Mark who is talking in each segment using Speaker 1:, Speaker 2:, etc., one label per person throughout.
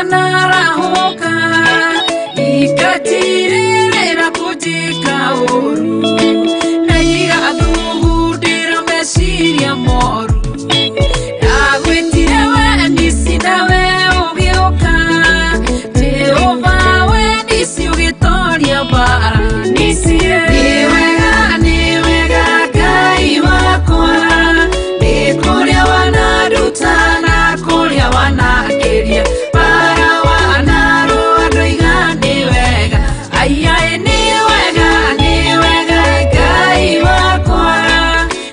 Speaker 1: Wanarahũka ikatirĩrĩra kũnjĩka ũru na igathugundĩra meciria moru. Ndagwĩtire we Nisi nawe ũgĩũka, Jehova we Nisi ũgĩtoria mbara. Nisi nĩ wega, nĩ wega Ngai wakwa, nĩ kũrĩa wananduta na kũrĩa wanakĩria bara wanarũa ndoiga nĩ wega. Aiaĩ nĩ wega, nĩ wega Ngai wakwa,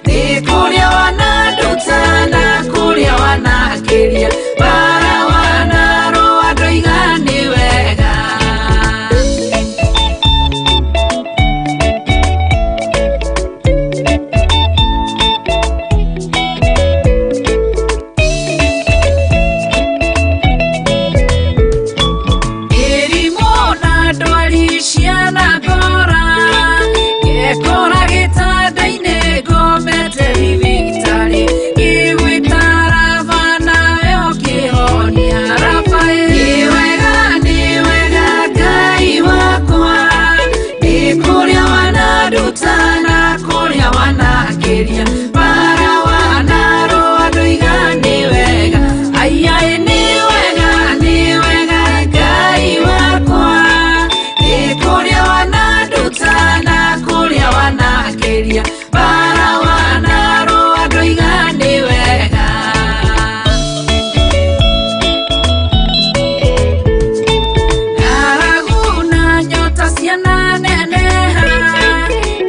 Speaker 1: nĩ kũrĩa wananduta na kũrĩa wanakĩria bara wanarũa ndoiga nĩ wega. Mĩrimũ na ndwari cianangora, ngekora gĩtanda-inĩ ngomete thibitarĩ, ngĩgwĩta Raba nawe ũkĩhonia. Raba nĩ wega, nĩ wega Ngai wakwa, nĩ kũrĩa wananduta na kũrĩa wanakĩria bara wanarũa ndoiga nĩ wega. Aiaĩ nĩ wega, nĩ wega Ngai wakwa, nĩ kũrĩa wananduta na kũrĩa wanakĩria bara wanarũa ndoiga nĩ wega. Ng'aragu na nyota ciananeneha,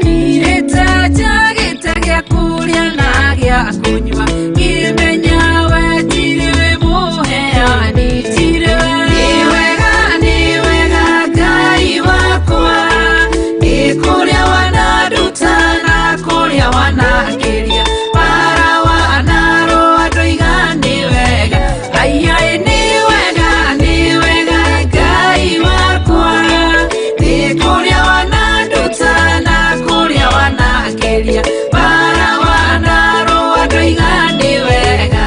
Speaker 1: ngirĩte njagĩte gĩa kũrĩa na gĩa kũnyua, ngĩmenya we tirĩ mũheani, tirĩ we. Nĩ wega, nĩ wega Ngai wakwa, nĩ kũrĩa wananduta na kũrĩa wanakĩria bara wanarũa ndoiga nĩ wega. Aiaĩ nĩ wega, nĩ wega Ngai wakwa, nĩ kũrĩa wananduta na kũrĩa wanakĩria bara wanarũa ndoiga nĩ wega.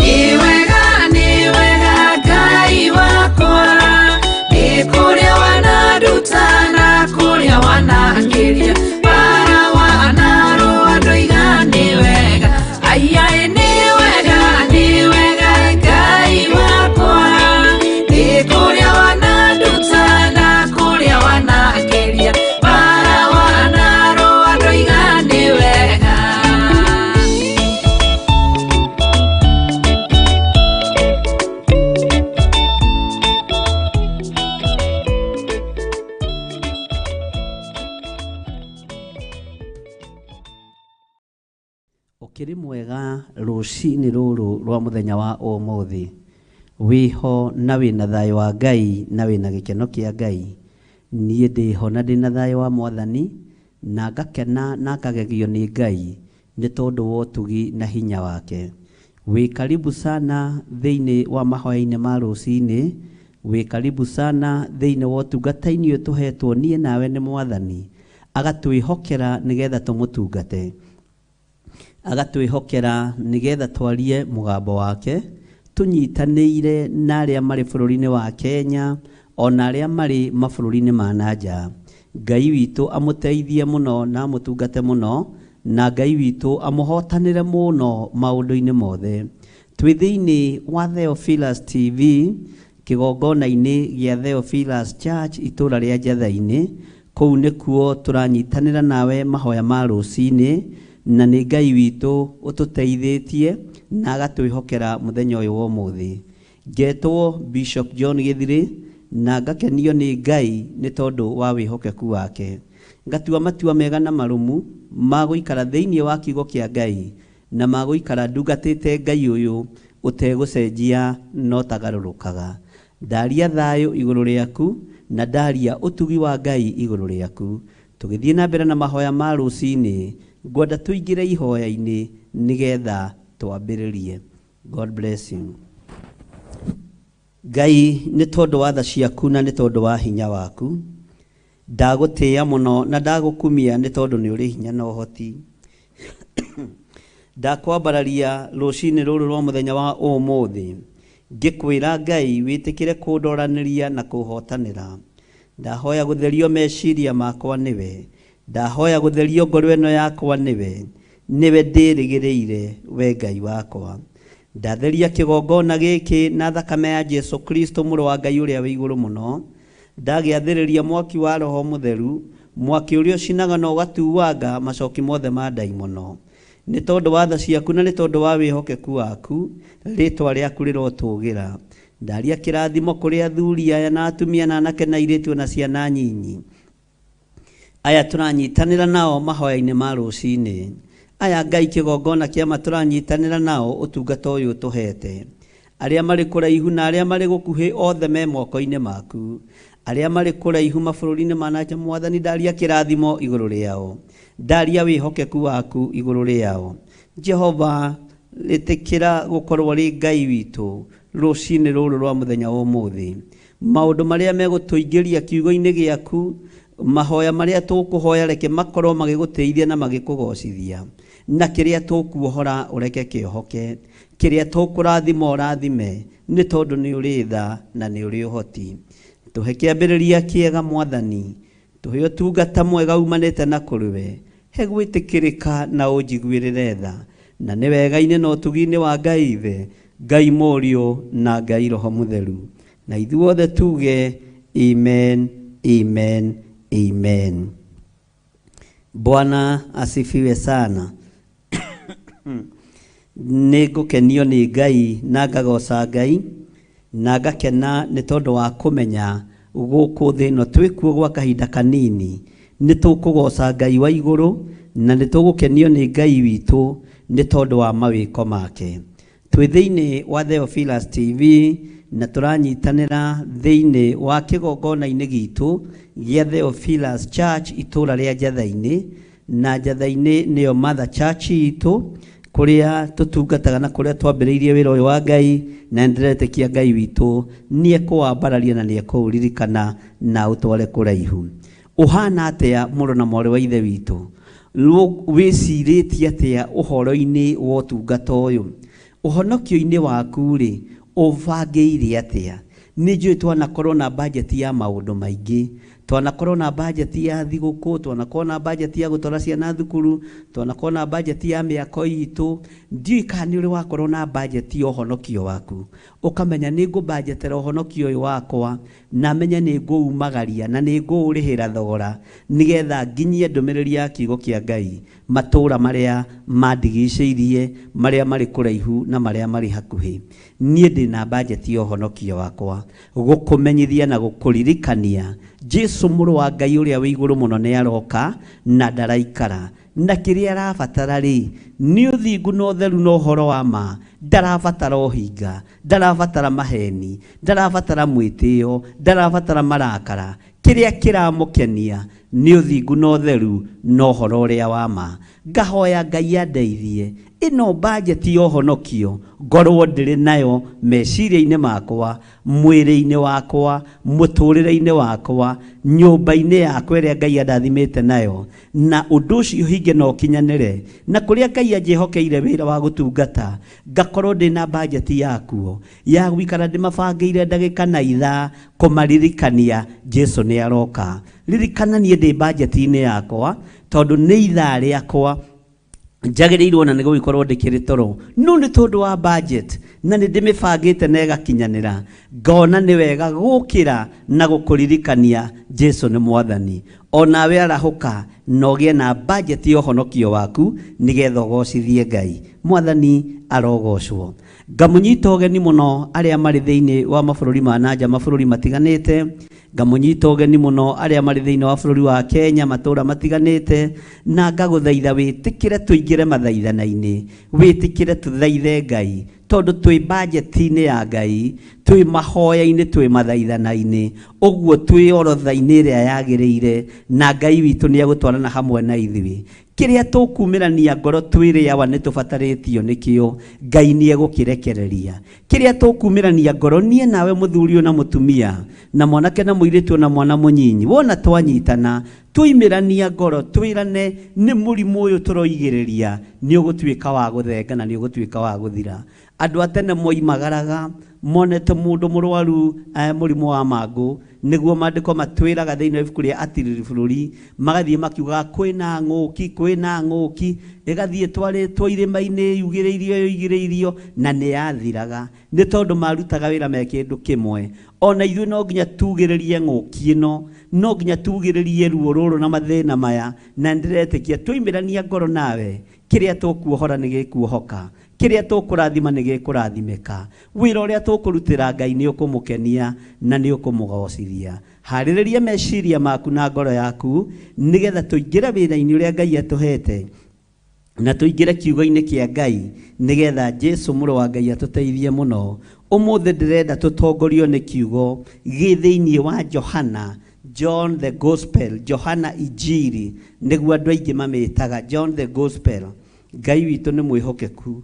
Speaker 1: Nĩ wega, nĩ wega Ngai wakwa, nĩ kũrĩa wananduta na kũrĩa wanakĩria bara wanarũa ndoiga nĩ wega. Aiaĩ nĩ wega, nĩ wega Ngai wakwa, nĩ kũrĩa wananduta na kũrĩa wanakĩria bara wanarũa ndoiga nĩ wega.
Speaker 2: Ũkĩrĩ mwega rũcinĩ rũrũ rwa mũthenya wa ũmũthĩ, wĩho na wĩna thayũ wa Ngai na wĩna gĩkeno kĩa Ngai. Niĩ ndĩho na ndĩna thayũ wa Mwathani, na ngakena na ngagegio nĩ Ngai nĩ tondũ wa ũtugi na hinya wake. Wĩ karibu sana thĩinĩ wa mahoya-inĩ ma rũcinĩ, wĩ karibu sana thĩinĩ wa ũtungata-inĩ ũyũ tũhetwo niĩ nawe nĩ Mwathani, agatwĩhokera nĩgetha tũmũtungate, agatwĩhokera nĩgetha twarie mũgambo wake, tũnyitanĩire na arĩa marĩ bũrũri-inĩ wa Kenya ona arĩa marĩ mabũrũri-inĩ ma na nja. Ngai witũ amũteithie mũno na amũtungate mũno, na Ngai witũ amũhotanĩre mũno maũndũ-inĩ mothe. Twĩ thĩinĩ wa Theophilus TV, kĩgongona-inĩ gĩa Theophilus Church itũra rĩa Njatha-inĩ. Kũu nĩkuo tũranyitanĩra nawe mahoya ma rũcinĩ, na nĩ Ngai witũ ũtũteithĩtie na agatwĩhokera mũthenya ũyũ wa ũmũthĩ. Ngetwo Bishop John Gĩthirĩ na ngakenio nĩ Ngai nĩ tondũ wa wĩhokeku wake. Ngatua matua mega na marũmu ma gũikara thĩinĩ wa kiugo kĩa Ngai na ma gũikara ndungatĩte Ngai ũyũ ũtegũcenjia no tagarũrũkaga. Ndaria thayũ igũrũ rĩaku na ndaria ũtugi wa Ngai igũrũ rĩaku. Tũgĩthiĩ na mbere na mahoya ma rũcinĩ, ngwenda tũingĩre ihoya-inĩ nĩgetha twambĩrĩrie. God bless you. Ngai nĩ tondũ wa tha ciaku na nĩ tondũ wa hinya waku, ndagũtĩĩa mũno na ndagũkumia nĩ tondũ nĩ ũrĩ hinya na ũhoti. Ndakwambararia rũcinĩ rũrũ rwa mũthenya wa ũmũthĩ. Ngĩkwĩra Ngai wĩtĩkĩre kũndoranĩria na kũhotanĩra. Ndahoya gũtherio meciria makwa nĩwe, ndahoya gũtherio ngoro ĩno yakwa nĩwe, nĩwe ndĩrĩgĩrĩire we Ngai wakwa. Ndatheria kĩgongona gĩkĩ na thakame ya Jesu Kristo mũrũ wa Ngai ũrĩa wĩ igũrũ mũno. Ndagĩathĩrĩria mwaki wa Roho Mũtheru, mwaki ũrĩa ũcinaga na ũgatuanga macoki mothe ma ndaimono. Nĩ tondũ wa tha ciaku na nĩ tondũ wa wĩhokeku waku, rĩtwa rĩaku rĩrotũgĩra. Ndaria kĩrathimo kũrĩ athuri aya na atumia na anake na airĩtu na ciana nyinyi. Aya tũranyitanĩra nao mahoya-inĩ ma rũcinĩ. Aya Ngai kĩgongona kĩama tũranyitanĩra nao ũtungata ũyũ ũtũhete. Arĩa marĩ kũraihu na arĩa marĩ gũkuhĩ othe me moko-inĩ maku. Arĩa marĩ kũraihu mabũrũri-inĩ ma nanja Mwathani ndaria kĩrathimo igũrũ rĩao. Ndaria wĩhokeku waku igũrũ rĩao. Jehova ĩtĩkĩra gũkorwo rĩ Ngai witũ rũcinĩ rũrũ rwa mũthenya wa ũmũthĩ. Maũndũ marĩa megũtũingĩria kiugo-inĩ gĩaku, mahoya marĩa tũkũhoya reke makorwo magĩgũtĩithia na magĩkũgocithia. Na kĩrĩa tũkuohora ũreke kĩohoke, kĩrĩa tũkũrathima ũrathime, nĩ tondũ nĩ ũrĩ tha na nĩ ũrĩ ũhoti. Tũhe kĩambĩrĩria kĩega Mwathani, tũhe ũtungata mwega umanĩte na kũrĩ we, he gwĩtĩkĩrĩka na ũnjiguĩrĩre tha, na nĩ wega-inĩ na ũtugi-inĩ wa Ngai Ithe, Ngai Mũriũ na Ngai Roho Mũtheru. Na ithuothe tuge amen, amen, amen. Bwana asifiwe sana. Nĩ ngũkenio nĩ Ngai na ngagoca Ngai na ngakena nĩ tondũ wa kũmenya gũkũ thĩ ĩno twĩkuo gwa kahinda kanini nĩ tũkũgoca Ngai wa igũrũ na nĩ tũgũkenio nĩ Ngai witũ nĩ tondũ wa mawĩko make. Twĩ thĩinĩ wa Theophilus TV na tũranyitanĩra thĩinĩ wa kĩgongona-inĩ gitũ gĩa Theophilus Church itũra rĩa Njatha-inĩ, na Njatha-inĩ nĩyo Mother Church itũ kũrĩa tũtungataga na kũrĩa twambĩrĩirie wĩra ũyũ wa Ngai, na nĩndĩretĩkia Ngai witũ nĩekũwambararia na nĩekũũririkana na ũtware kũraihu. Ũhana atĩa mũrũ na mwarĩ wa ithe witũ? Wĩcirĩtie atĩa ũhoro-inĩ wa ũtungata ũyũ? Ũhonokio-inĩ waku rĩ, ũbangĩire atĩa? Nĩ njũĩ twanakorwo na bajeti ya maũndũ maingĩ, twanakorwo na bajeti ya thigũkũ, twanakorwo na bajeti ya gũtwara ciana thukuru, twanakorwo na bajeti ya mĩako itũ. Ndiũĩ kana nĩ ũrĩ wakorwo na bajeti ya ũhonokio waku, ũkamenya nĩ ngũbanjetera ũhonokio ũyũ wakwa, na menye nĩ ngũumagaria na nĩ ngũũrĩhĩra thogora nĩgetha nginyie ndũmĩrĩri ya kiugo kĩa Ngai matũũra marĩa mandigicĩirie, marĩa marĩ kũraihu na marĩa marĩ hakuhĩ. Niĩ ndĩna bajeti ya ũhonokio wakwa gũkũmenyithia na gũkũririkania Jesu mũrũ wa Ngai ũrĩa wĩ igũrũ mũno nĩ aroka na ndaraikara, na kĩrĩa arabatara rĩ nĩ ũthingu na ũtheru na ũhoro wa ma. Ndarabatara ũhinga, ndarabatara maheni, ndarabatara mwĩtĩo, ndarabatara marakara. Kĩrĩa kĩramũkenia nĩ ũthingu na ũtheru na ũhoro ũrĩa wa ma. Ngahoya Ngai andeithie ĩno bajeti ya ũhonokio ngorwo ndĩrĩ nayo meciria-inĩ makwa, mwĩrĩ-inĩ wakwa, mũtũrĩre-inĩ wakwa, nyũmba-inĩ yakwa ĩrĩa Ngai andathimĩte nayo, na ũndũ ũcio hinge na ũkinyanĩre, na kũrĩa Ngai anjĩhokeire wĩra wa gũtungata ngakorwo ndĩna bajeti yakuo ya gũikara ndĩmabangĩire ndagĩka na ithaa kũmaririkania Jesu nĩ aroka. Ririkana niĩ ndĩ bajeti-inĩ yakwa tondũ nĩ ithaa rĩakwa njagĩrĩirwo na nĩ gũgĩkorwo ndĩkĩrĩ toro, no nĩ tondũ wa budget na nĩ ndĩmĩbangĩte na ĩgakinyanĩra, ngona nĩ wega gũkĩra na gũkũririkania Jesu nĩ Mwathani. Onawe arahũka na ũgĩe na budget ya ũhonokio waku nĩgetha ũgocithie Ngai. Mwathani arogocwo. Ngamũnyita ũgeni mũno arĩa marĩ thĩinĩ wa mabũrũri ma nanja, mabũrũri matiganĩte. Ngamũnyita ũgeni mũno arĩa marĩ thĩinĩ wa bũrũri wa Kenya, matũũra matiganĩte, na ngagũthaitha wĩtĩkĩre tũingĩre mathaithana-inĩ, wĩtĩkĩre tũthaithe Ngai, tondũ twĩ bajeti-inĩ ya Ngai, twĩ mahoya-inĩ, twĩ mathaithana-inĩ, ũguo twĩ orotha-inĩ ĩrĩa yagĩrĩire, na Ngai witũ nĩ egũtwarana hamwe na ithuĩ. Kĩrĩa tũkumĩrania ngoro twĩrĩ awa nĩ tũbatarĩtio nĩkĩo, Ngai nĩ egũkĩrekereria. Kĩrĩa tũkumĩrania ngoro niĩ nawe mũthuri na mũtumia, na mwanake na mũirĩtu na mwana mũnyinyi, wona twanyitana Twaimĩrania ngoro twĩrane nĩ mũrimũ ũyũ tũroigĩrĩria nĩ ũgũtuĩka wa gũthenga na nĩ ũgũtuĩka wa gũthira. Andũ a tene moimagaraga monete mũndũ mũrwaru mũrimũ wa mangũ, nĩguo maandĩko matwĩraga thĩinĩ wa ibuku rĩa Atiriri Bũrũri, magathiĩ makiugaga kwĩna ng'ũki, kwĩna ng'ũki, ĩgathiĩ ĩtwarĩtwo irĩma-inĩ yugĩrĩirio yugĩrĩirio, na nĩ yathiraga. Nĩ tondũ marutaga wĩra me kĩndũ kĩmwe. Ona ithuĩ no nginya tugĩrĩrie ng'ũki ĩno, no nginya tugĩrĩrie ruo rũrũ na mathĩna maya, na nĩndĩretĩkia twaimĩrania ngoro nawe, kĩrĩa tũkuohora nĩ gĩkuohoka, kĩrĩa tũkũrathima nĩ gĩkũrathimĩka, wĩra ũrĩa tũkũrutĩra Ngai nĩ ũkũmũkenia na nĩ ũkũmũgocithia. Harĩrĩria meciria maku na ngoro yaku nĩgetha tũingĩre wĩra-inĩ ũrĩa Ngai atũhete na tũingĩre kiugo-inĩ kĩa Ngai nĩgetha Jesu mũrũ wa Ngai atũteithie mũno. Ũmũthĩ ndĩrenda tũtongorio nĩ kiugo gĩ thĩinĩ wa Johana, John the Gospel, Johana Injiri, nĩguo andũ aingĩ mamĩtaga John the Gospel. Ngai witũ nĩ mwĩhokeku.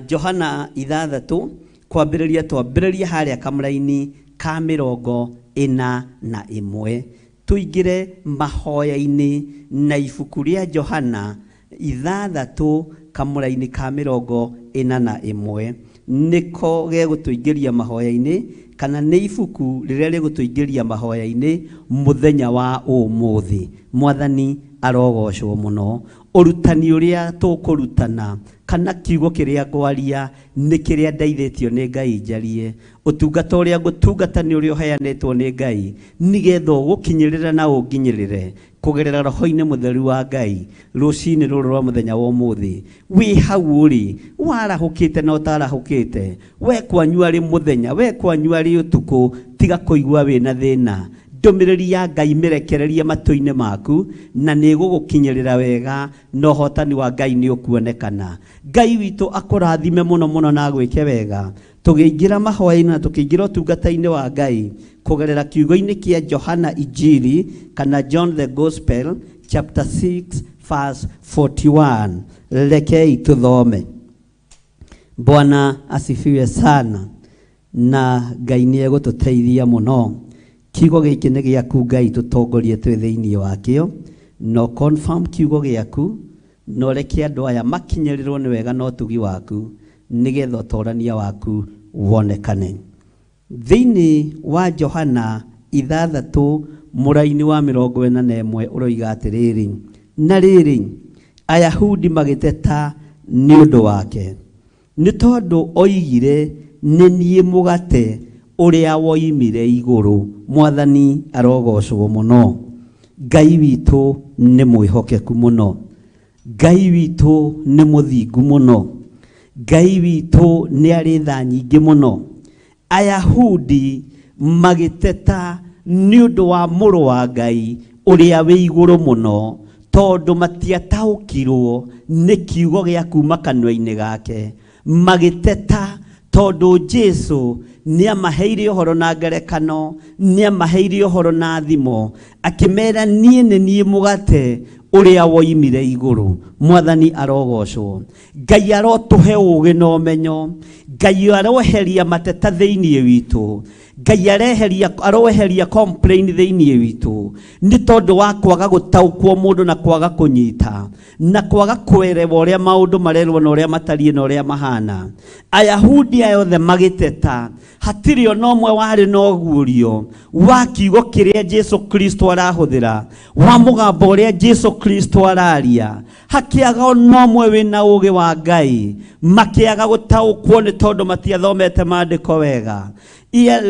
Speaker 2: Johana 6 kwambĩrĩria twambĩrĩria harĩa kamũraini ka 41 tũingĩre mahoya-inĩ na ibuku rĩa Johana 6 kamũraini ka 41 nĩko gegũtũingĩria mahoya-inĩ kana nĩ ibuku rĩrĩa rĩgũtũingĩria mahoya-inĩ mũthenya wa ũmũthĩ. Mwathani arogocwo mũno. Ũrutani ũrĩa tũkũrutana kana kiugo kĩrĩa ngwaria nĩ kĩrĩa ndeithĩtio nĩ Ngai njarie. Ũtungata ũrĩa ngũtungata nĩ ũrĩa ũheanĩtwo nĩ Ngai nĩgetha ũgũkinyĩrĩre na ũnginyĩrĩre kũgerera roho-inĩ mũtheru wa Ngai rũcinĩ rũrũ rwa mũthenya wa ũmũthĩ. Wĩ hau ũrĩ warahũkĩte na ũtarahũkĩte, we kwanyu arĩ mũthenya, we kwanyu arĩ ũtukũ, tiga kũigua wĩna thĩna. Ndũmĩrĩri ya Ngai mĩrekererie matũ-inĩ maku na nĩ ĩgũgũkinyĩrĩra wega na ũhotani wa Ngai nĩ ũkuonekana. Ngai witũ akũrathime mũno mũno na agwĩke wega. Tũgĩingĩra mahoya-inĩ na tũkĩingĩra ũtungata-inĩ wa Ngai kũgerera kiugo-inĩ kĩa Johana Injiri kana John the Gospel chapter 6 verse 41. Rekei tũthome. Bwana asifiwe sana na Ngai nĩ egũtũteithia mũno. Kiugo gĩkĩ nĩ gĩaku Ngai, tũtongorie twĩ thĩinĩ wakĩo. No confirm kiugo gĩaku na ũreke andũ aya makinyĩrĩrwo nĩ wega na ũtugi waku nĩgetha ũtorania waku wonekane. Thĩinĩ wa Johana 6 mũraini wa 41 ũroiga atĩrĩrĩ, na rĩrĩ, Ayahudi magĩteta nĩ ũndũ wake nĩ tondũ oigire nĩ niĩ mũgate ũrĩa woimire igũrũ. Mwathani arogocwo mũno. Ngai witũ nĩ mwĩhokeku mũno. Ngai witũ nĩ mũthingu mũno. Ngai witũ nĩ arĩ tha nyingĩ mũno. Ayahudi magĩteta nĩ ũndũ wa mũrũ wa Ngai ũrĩa wĩ igũrũ mũno tondũ matiataũkirwo nĩ kiugo gĩa kuma kanua-inĩ gake. Magĩteta tondũ Jesu nĩamaheire ũhoro na ngerekano, nĩamaheire ũhoro na thimo, akĩmera niĩ nĩ niĩ mũgate ũrĩa woimire igũrũ. Mwathani arogocwo. Ngai arotũhe ũũgĩ na ũmenyo. Ngai aroeheria mateta thĩinĩ witũ. Ngai aroeheria complain thĩinĩ witũ nĩ tondũ wa kwaga gũtaũkwo mũndũ na kwaga kũnyita na kwaga kwerewa ũrĩa maũndũ marerwo na ũrĩa matariĩ na ũrĩa mahana. Ayahudi aya othe magĩteta, hatirĩ ona ũmwe warĩ na ũguũrio wa kiugo kĩrĩa Jesu Kristo arahũthĩra, wa mũgambo ũrĩa Jesu Kristo araria. Hakĩaga ona ũmwe wĩna ũũgĩ wa Ngai, makĩaga gũtaũkwo nĩ tondũ matiathomete maandĩko wega.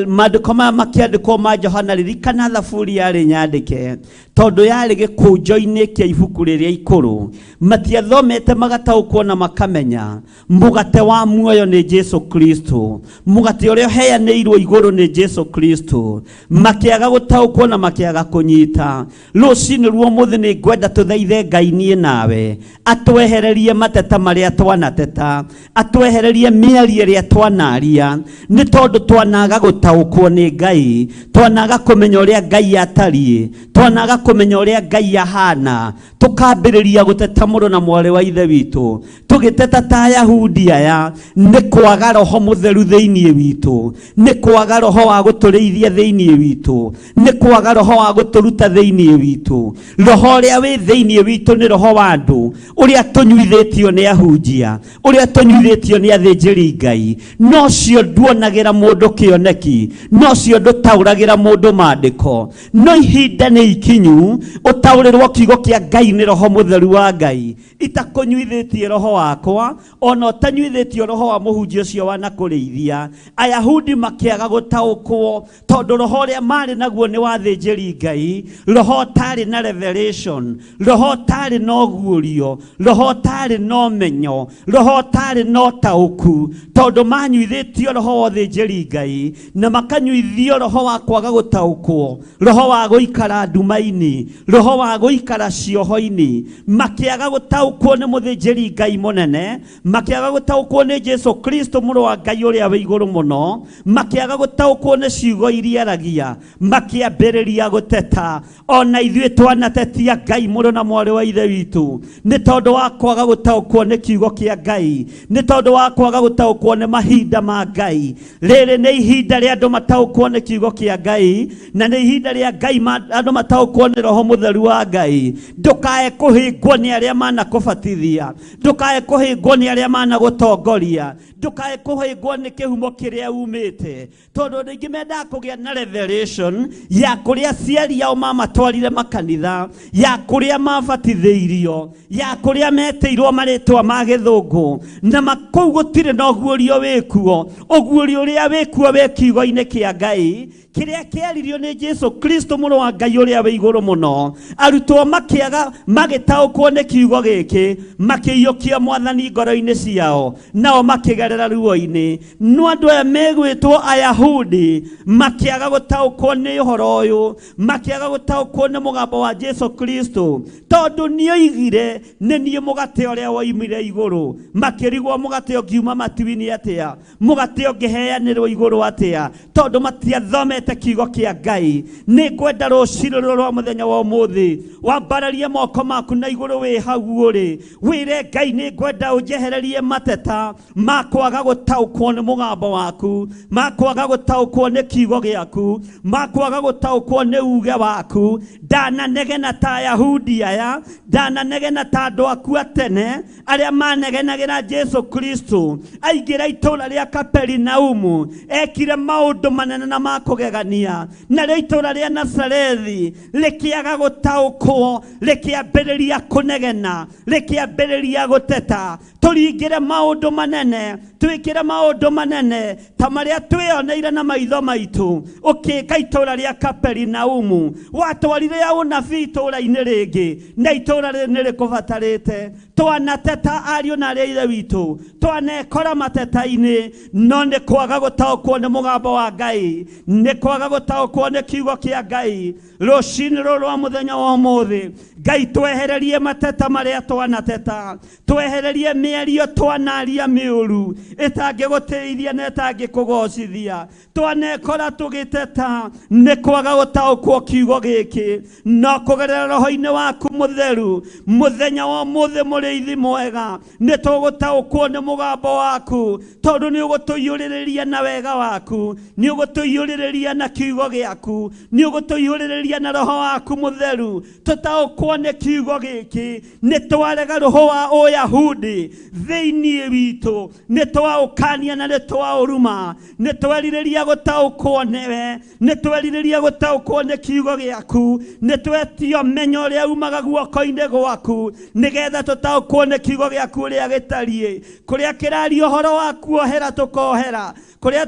Speaker 2: Maandĩko maya makĩandĩkwo ma Johana, ririkana thaburi yarĩ nyandĩke tondũ yarĩ gĩkũnjo-inĩ kĩa ibuku rĩrĩa ikũrũ. Matiathomete magataũkwo na makamenya mũgate wa muoyo nĩ Jesu Kristo, mũgate ũrĩa ũheanĩirwo igũrũ nĩ Jesu Kristo. Makĩaga gũtaũkwo na makĩaga kũnyita. Rũcinĩ rwa ũmũthĩ nĩ ngwenda tũthaithe Ngai niĩ nawe atwehererie mateta marĩa twanateta, atwehererie mĩario ĩrĩa twanaria, nĩ tondũ twanaga gũtaũkwo nĩ Ngai, twanaga kũmenya ũrĩa Ngai atariĩ, twanaga kũmenya ũrĩa Ngai ahana, tũkambĩrĩria gũteta mũrũ na mwarĩ wa ithe witũ, Tũgĩteta ta Ayahudi aya nĩ kwaga Roho Mũtheru thĩinĩ witũ, nĩ kwaga Roho wa gũtũrĩithia thĩinĩ witũ, nĩ kwaga Roho wa gũtũruta thĩinĩ witũ. Roho ũrĩa wĩ thĩinĩ witũ nĩ roho wa andũ, ũrĩa tũnyuithĩtio nĩ ahunjia, ũrĩa tũnyuithĩtio nĩ athĩnjĩri Ngai. No ũcio nduonagĩra mũndũ kĩoneki, no ũcio ndũtaũragĩra mũndũ maandĩko. No ihinda nĩ ikinyu ũtaũrĩrwo kiugo kĩa Ngai nĩ Roho Mũtheru wa Ngai. Itakũnyuithĩtie roho wakwa, ona ũtanyuithĩtio roho wa mũhunjia ũcio wanakũrĩithia. Ayahudi makĩaga gũtaũkwo, tondũ roho ũrĩa marĩ naguo nĩ wa thĩnjĩri Ngai, roho ũtarĩ na revelation, roho ũtarĩ na ũguũrio, roho ũtarĩ na ũmenyo, roho ũtarĩ na ũtaũku, tondũ manyuithĩtio roho wa ũthĩnjĩri Ngai na makanyuithio roho wa kwaga gũtaũkwo, roho wa gũikara nduma-inĩ, roho wa gũikara cioho-inĩ. Makĩaga gũtaũkwo nĩ mũthĩnjĩri Ngai mũnene, makĩaga gũtaũkwo nĩ Jesu Kristo mũrũ wa Ngai ũrĩa wĩ igũrũ mũno, makĩaga gũtaũkwo nĩ ciugo iria aragia, makĩambĩrĩria gũteta. Ona ithuĩ twanatetia Ngai mũrũ na mwarĩ wa ithe witũ nĩ tondũ wa kwaga gũtaũkwo nĩ kiugo kĩa Ngai, nĩ tondũ wa kwaga gũtaũkwo nĩ mahinda ma Ngai. Rĩrĩ nĩ ihinda rĩa andũ mataũkwo nĩ kiugo kĩa Ngai, na nĩ ihinda rĩa Ngai andũ mataũkwo nĩ Roho Mũtheru wa Ngai. Ndũkae kũhĩngwo nĩ arĩa manakũbatithia, ndũkae kũhĩngwo nĩ arĩa managũtongoria, ndũkae kũhĩngwo nĩ kĩhumo kĩrĩa umĩte, tondũ andũ aingĩ mendaga kũgĩa na revelation ya kũrĩa aciari ao mamatwarire makanitha, ya kũrĩa mabatithĩirio, ya kũrĩa metĩirwo marĩtwa ma gĩthũngũ, na kũu gũtirĩ na ũguũrio wĩkuo. Ũguũrio ũrĩa wĩkuo wĩ kiugo-inĩ kĩa Ngai kĩrĩa kĩaririo nĩ Jesu Kristo mũrũ wa Ngai ũrĩa wĩ igũrũ mũno. Arutwo makĩaga magĩtaũkwo nĩ kiugo gĩkĩ, makĩiyũkia Mwathani ngoro-inĩ ciao, nao makĩgerera ruo-inĩ. No andũ aya megwĩtwo Ayahudi makĩaga gũtaũkwo nĩ ũhoro ũyũ, makĩaga gũtaũkwo nĩ mũgambo wa Jesu Kristo, tondũ nĩoigire nĩ niĩ mũgate ũrĩa woimire igũrũ. Makĩrigwo mũgate ũngiuma matu-inĩ atĩa, mũgate ũngĩheanĩrwo igũrũ atĩa, tondũ matiathomete kiugo kĩa Ngai. Nĩ ngwenda rũcinĩ rũrũ rwa mũthenya wa ũmũthĩ wambararie moko maku na igũrũ wĩ hau ũrĩ, wĩre Ngai nĩ ngwenda ũnjehererie mateta ma kwaga gũtaũkwo nĩ mũgambo waku, ma kwaga gũtaũkwo nĩ kiugo gĩaku, ma kwaga gũtaũkwo nĩ uge waku. Ndananegena ta Ayahudi aya, ndananegena ta andũ aku a tene arĩa manegenagĩra Jesu Kristo. Aingĩra itũũra rĩa Kaperinaumu, ekire maũndũ manene na ma kũgegania, narĩo itũũra rĩa Nazarethi rĩkĩaga gũtaũkwo, rĩkĩambĩrĩria kũnegena, rĩkĩambĩrĩria gũteta. Tũringĩre maũndũ manene, twĩkĩre maũndũ manene ta marĩa twĩoneire na maitho maitũ ũkĩka itũũra rĩa Kaperinaumu. Watwarire ya ũnabii itũũra-inĩ rĩngĩ, na itũũra rĩrĩ nĩ rĩkũbatarĩte. Twanateta ariũ na arĩ a ithe witũ, twanekora mateta-inĩ, no nĩ kwaga gũtaũkwo nĩ mũgambo wa Ngai, nĩ kwaga gũtaũkwo nĩ kiugo kĩa Ngai. Rũcinĩ rũrũ rwa mũthenya wa ũmũthĩ, Ngai twehererie mateta marĩa twanateta, twehererie mĩario twanaria mĩũru ĩtangĩgũtĩithia na ĩtangĩkũgocithia. Twanekora tũgĩteta nĩ kwaga gũtaũkwo kiugo gĩkĩ, no kũgerera roho-inĩ waku mũtheru mũthenya wa ũmũthĩ, mũrĩithi mwega, nĩ tũgũtaũkwo nĩ mũgambo waku, tondũ nĩ ũgũtũiyũrĩrĩria na wega waku, nĩ ũgũtũiyũrĩrĩria na kiugo gĩaku, nĩ ũgũtũiyũrĩrĩria na roho waku mũtheru, tũtaũkwo nĩ kiugo gĩkĩ. Nĩ twarega roho wa Ũyahudi thĩinĩ witũ, nĩ twaũkania na nĩ twaũruma, nĩ twerirĩria gũtaũkwo nĩwe, nĩ twerirĩria gũtaũkwo nĩ kiugo gĩaku, nĩ twetio menyo ũrĩa umaga guoko-inĩ gwaku, nĩgetha tũtaũkwo nĩ kiugo gĩaku ũrĩa gĩtariĩ. Kũrĩa kĩraria ũhoro wa kuohera tũkohera, kũrĩa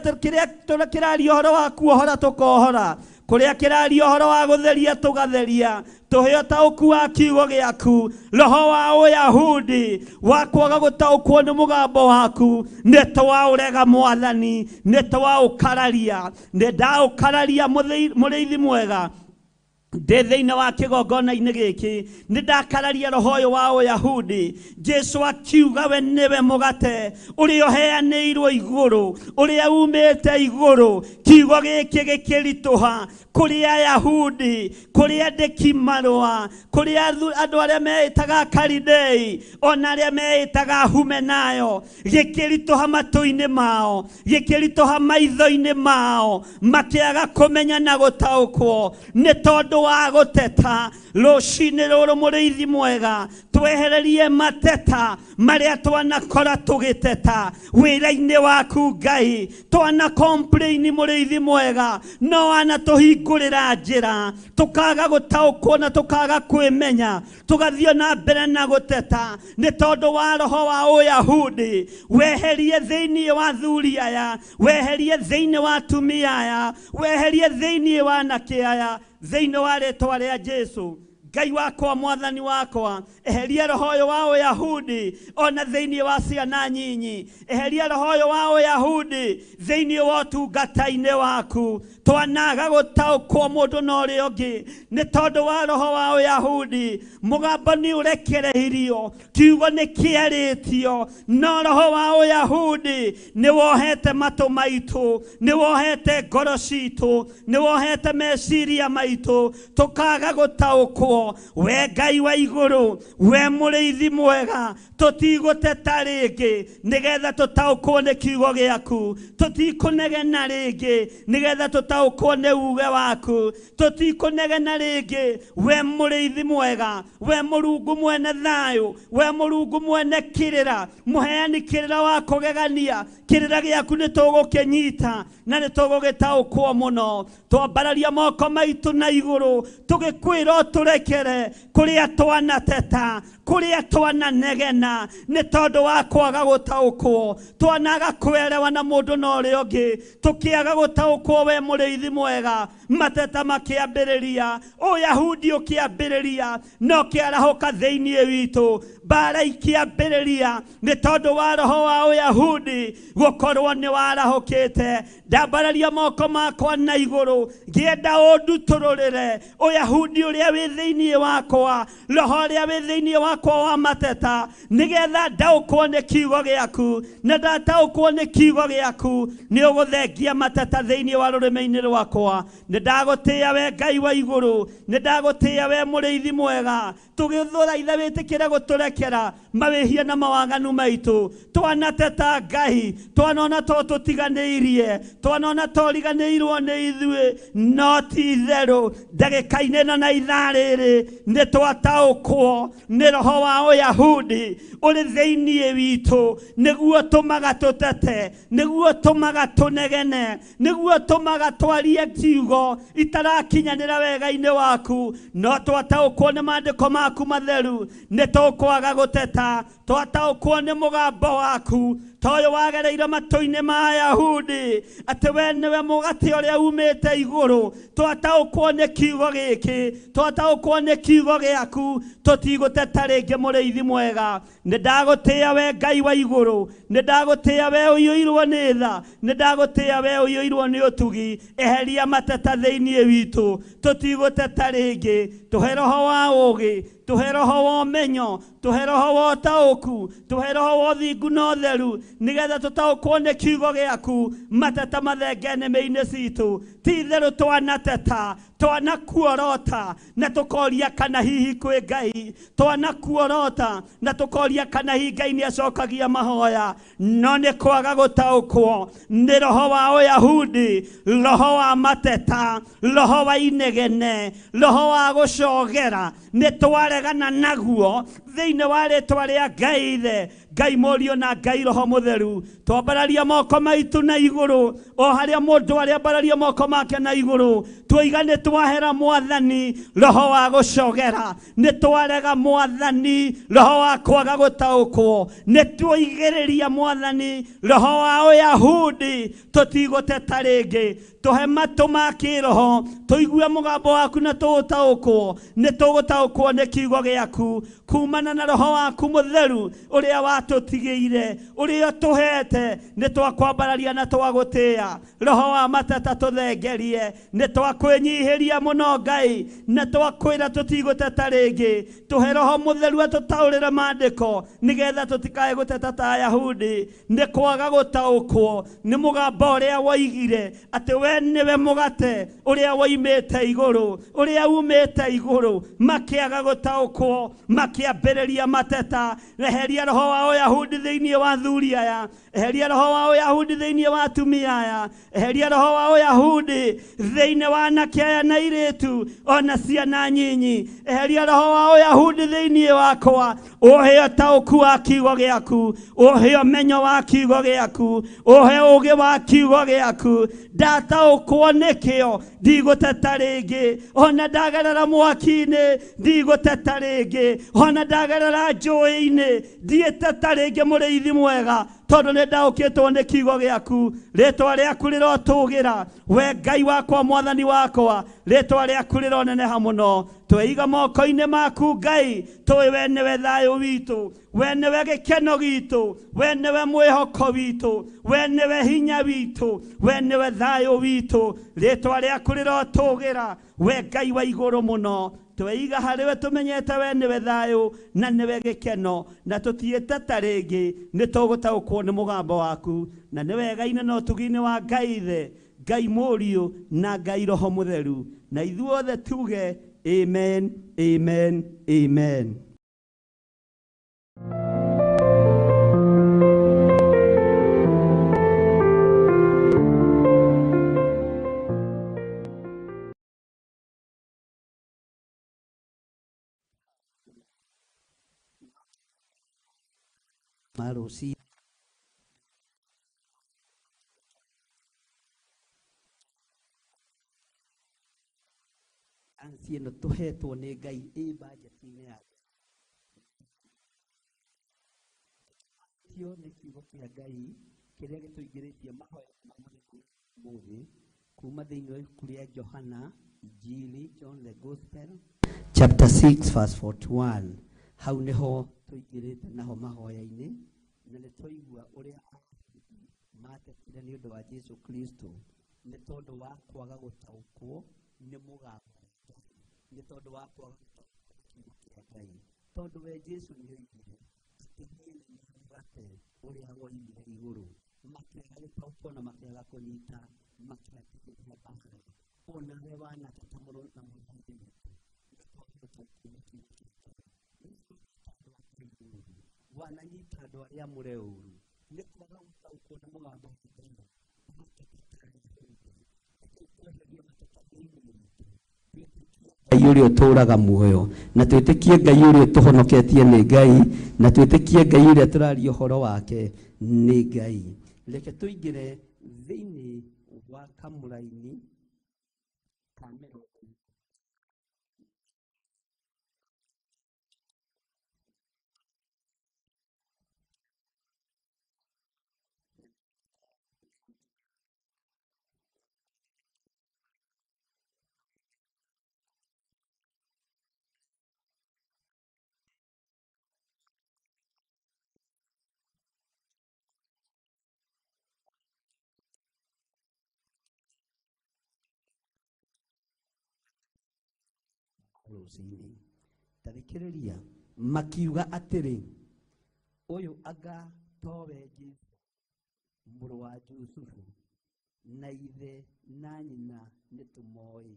Speaker 2: kĩraria ũhoro wa kuohora tũkohora, kũrĩa kĩraria ũhoro wa gũtheria tũgatheria. Tũhe ũtaũku wa kiugo gĩaku. Roho wa Ũyahudi wa kwaga gũtaũkwo nĩ mũgambo waku nĩ twaũrega Mwathani, nĩ twaũkararia, nĩ ndaũkararia mũrĩithi mwega. Ndĩ thĩinĩ wa kĩgongona-inĩ gĩkĩ nĩ ndakararia roho ũyũ wa Ũyahudi. Jesu akiuga we nĩwe mũgate ũrĩa ũheanĩirwo igũrũ, ũrĩa umĩte igũrũ. Kiugo gĩkĩ gĩkĩritũha kũrĩ Ayahudi, kũrĩ andĩki marũa, kũrĩ andũ arĩa meĩtaga Kalidei, ona arĩa meĩtaga Humenayo. Gĩkĩritũha matũ-inĩ mao, gĩkĩritũha maitho-inĩ mao, makĩaga kũmenya na gũtaũkwo nĩ tondũ wa gũteta. Rũcinĩ rũrũ mũrĩithi mwega, twehererie mateta marĩa twanakora tũgĩteta wĩra-inĩ waku Ngai. Twana complain mũrĩithi mwega, no wanatũhingũrĩra njĩra, tũkaga gũtaũkwo na tũkaga kwĩmenya, tũgathiĩ na mbere na gũteta nĩ tondũ wa roho wa Ũyahudi. Weherie thĩinĩ wa athuri aya, weherie thĩinĩ wa atumia aya, weherie thĩinĩ wa anake aya, thĩinĩ wa rĩtwa rĩa Jesu. Ngai wakwa, mwathani wakwa, eheria roho ũyũ wa Ũyahudi ona thĩinĩ wa ciana nyinyi, eheria roho ũyũ wa Ũyahudi thĩinĩ wa ũtungata-inĩ waku. Twanaga gũtaũkwo mũndũ na ũrĩa ũngĩ nĩ tondũ wa roho wa Ũyahudi. Mũgambo nĩ ũrekereirio, kiugo nĩ kĩarĩtio, no roho wa Ũyahudi nĩ wohete matũ maitũ, nĩ wohete ngoro citũ, nĩ wohete meciria maitũ, tũkaga gũtaũkwo. We Ngai wa igũrũ, we mũrĩithi mwega, tũtigũteta rĩngĩ nĩgetha tũtaũkwo nĩ kiugo gĩaku, tũtikũnegena rĩngĩ nĩgetha tũtaũkwo nĩ uge waku, tũtikũnegena rĩngĩ. We mũrĩithi mwega, we Mũrungu mwene thayũ, we Mũrungu mwene kĩrĩra, mũheani kĩrĩra wa kũgegania, kĩrĩra gĩaku nĩ tũgũkĩnyita na nĩ tũgũgĩtaũkwo mũno. Twambararia moko maitũ na igũrũ tũgĩkwĩra ũtũrekere kũrĩa twanateta, kũrĩa twananegena nĩ tondũ wa kwaga gũtaũkwo, twanaga kwerewa na mũndũ na ũrĩa ũngĩ, tũkĩaga gũtaũkwo. We mũrĩithi mwega, mateta makĩambĩrĩria, Ũyahudi ũkĩambĩrĩria na ũkĩarahũka thĩinĩ witũ, mbara ikĩambĩrĩria nĩ tondũ wa roho wa Ũyahudi gũkorwo nĩ warahũkĩte. Ndambararia moko makwa na igũrũ ngĩenda ũndutũrũrĩre Ũyahudi ũrĩa wĩ thĩinĩ wakwa, roho ũrĩa wĩ thĩinĩ wakwa wa mateta, nĩgetha ndaũkwo nĩ kiugo gĩaku, na ndataũkwo nĩ kiugo gĩaku nĩ ũgũthengia mateta thĩinĩ wa rũrĩmĩ-inĩ rwakwa. Nĩ ndagũtĩĩa we Ngai wa igũrũ, nĩ ndagũtĩĩa we mũrĩithi mwega, tũgĩthũra ithe wĩtĩkĩre gũtũrekera mawĩhia na mawaganu maitũ. Twanateta Ngai, twanona to tũtiganĩirie, twanona toriganĩirwo nĩ ithuĩ, no ti itherũ ndagĩka-inĩ ĩno na ithaa rĩrĩ nĩ twataũkwo nĩ roho wa Ũyahudi ũrĩ thĩinĩ witũ, nĩguo tũmaga tũtete, nĩguo tũmaga tũnegene, nĩguo tũmaga twarie kiugo itarakinyanĩra wega-inĩ waku. No twataũkwo nĩ maandĩko maku matheru nĩ tũkwaga gũteta, twataũkwo nĩ mũgambo waku ta ũyũ wagereire matũ-inĩ ma Ayahudi atĩ we nĩwe mũgate ũrĩa umĩte igũrũ. Twataũkwo nĩ kiugo gĩkĩ, twataũkwo nĩ kiugo gĩaku, tũtigũteta rĩngĩ mũrĩithi mwega. Nĩ ndagũtĩĩa we Ngai wa igũrũ, nĩ ndagũtĩĩa we ũiyũirwo nĩ tha, nĩ ndagũtĩĩa we ũiyũirwo nĩ ũtugi. Eheria mateta thĩinĩ witũ, tũtigũteta rĩngĩ. Tũhe roho wa ũũgĩ, tũhe roho wa ũmenyo, tũhe roho wa ũtaũku, tũhe roho wa ũthingu na ũtheru, nĩgetha tũtaũkwo nĩ kiugo gĩaku, mateta mathenge nĩmĩ-inĩ citũ. Ti itherũ twanateta, twanakuorota na tũkoria kana hihi kwĩ Ngai, twanakuorota na tũkoria kana hihi Ngai nĩ acokagia mahoya, no nĩ kwaga gũtaũkwo nĩ roho wa Ũyahudi, roho wa mateta, roho wa inegene, roho wa gũcogera. Nĩ twaregana naguo thĩinĩ wa rĩtwa rĩa Ngai Ithe, Ngai Mũriũ na Ngai Roho Mũtheru. Twambararia moko maitũ na igũrũ, o harĩa mũndũ arĩambararia moko make na igũrũ, tuoiga nĩ twahera mwathani roho wa gũcogera, nĩ twarega mwathani roho wa kwaga gũtaũkwo, nĩ tuoigĩrĩria mwathani roho wa Ũyahudi, tũtigũteta rĩngĩ. Tũhe matũ ma kĩroho tũigue mũgambo waku na tũũtaũkwo, nĩ tũgũtaũkwo nĩ kiugo gĩaku kumana na roho waku mũtheru ũrĩa wa
Speaker 3: Watũtigĩire ũrĩa ũtũhete nĩ twakwambararia na twagũtĩĩa roho wa mateta tũthengerie nĩ twakwĩnyihĩria mũno Ngai na twakwĩra tũtigũteta rĩngĩ tũhe roho mũtheru atũtaũrĩre maandĩko nĩgetha tũtikae gũteta ta Ayahudi nĩ kwaga gũtaũkwo nĩ mũgambo ũrĩa woigire atĩ we nĩwe mũgate ũrĩa woimĩte igũrũ ũrĩa umĩte igũrũ makĩaga gũtaũkwo makĩambĩrĩria mateta eheria roho wa Ũyahudi thĩinĩ wa athuri aya eheria roho wa Ũyahudi thĩinĩ wa atumia aya eheria roho wa Ũyahudi thĩinĩ wa anake aya na airĩtu ona ciana nyinyi eheria roho wa Ũyahudi thĩinĩ wakwa ũhe ũtaũku wa kiugo gĩaku ũhe ũmenyo wa kiugo gĩaku ũhe ũũgĩ wa kiugo gĩaku ndataũkwo nĩkĩo ndigũteta rĩngĩ ona ndagerera mwaki-inĩ ndigũteta rĩngĩ ona ndagerera njũĩ-inĩ ndiĩteta rĩngĩ mũrĩithi mwega tondũ nĩ ndaũkĩtwo nĩ kiugo gĩaku rĩtwa rĩaku rĩrotũgĩra we Ngai wakwa mwathani wakwa rĩtwa rĩaku rĩroneneha mũno tweiga moko-inĩ maku Ngai tũĩ we nĩwe thayũ witũ we nĩwe gĩkeno gitũ we nĩwe mwĩhoko witũ we nĩwe hinya witũ we nĩwe thayũ witũ rĩtwa rĩaku rĩrotũgĩra we Ngai wa igũrũ mũno tweiga harĩwe tũmenyete we nĩwe thayũ na nĩwe gĩkeno na tũtiĩteta rĩngĩ nĩ tũgũtaũkwo nĩ mũgambo waku na nĩ wega-inĩ na ũtugi-inĩ wa Ngai Ithe Ngai Mũriũ na Ngai Roho Mũtheru na ithuothe tuge amen amen amen. Marusi ansi ĩno tũhetwo nĩ Ngai ĩ bajeti-inĩ yake tio nĩ kiugo kĩa Ngai kĩrĩa gĩtũingĩrĩtie mahoya ma mũthenya ũmũthĩ kuma thĩinĩ wa ibuku rĩa Johana Injili John the Gospel chapter 6 verse 41 hau nĩho tũingĩrĩte naho mahoya-inĩ na nĩ twaigua ũrĩa matetire nĩ ũndũ wa Jesu Kristo nĩ tondũ wa kwaga gũtaũkwo nĩ mũgambo nĩ tondũ wa kwaga gũtaũkwo nĩ kiugo kĩa Ngai tondũ we Jesu nĩ oigire atĩ niĩ nĩ niĩ mũgate ũrĩa woimire igũrũ makĩaga gũtaũkwo na makĩaga kũnyita makĩambĩrĩria mbara onawe wanateta mũno na mũrũ witũ nĩ kwaga gũtaũkwo nĩ kiugo kĩa Ngai wananyita andũ arĩa mũre ũru nĩ kwaga gũtaũkwo nĩ mũgambo wa Ngai Ngai ũrĩa ũtũũraga muoyo na twĩtĩkie Ngai ũrĩa ũtũhonoketie nĩ Ngai na twĩtĩkie Ngai ũrĩa tũraria ũhoro wake nĩ Ngai reke tũingĩre thĩinĩ wa kamũraini ka mĩrongo rũcinĩ ta thikĩrĩria makiuga atĩrĩ ũyũ anga towe Jesũ mũrũ wa Jusufu na ithe na nyina nĩ tũmoĩ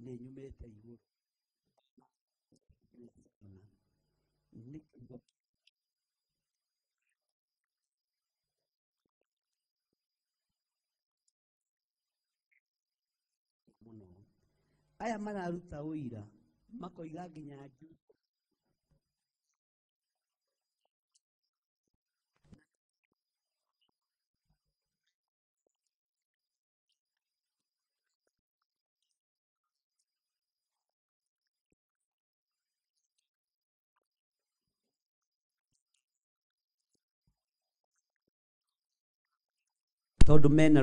Speaker 3: nĩ nyumĩte igũrũ nĩ kiugo mũno aya mararuta ũira makoiga nginya Jusufu tondu mena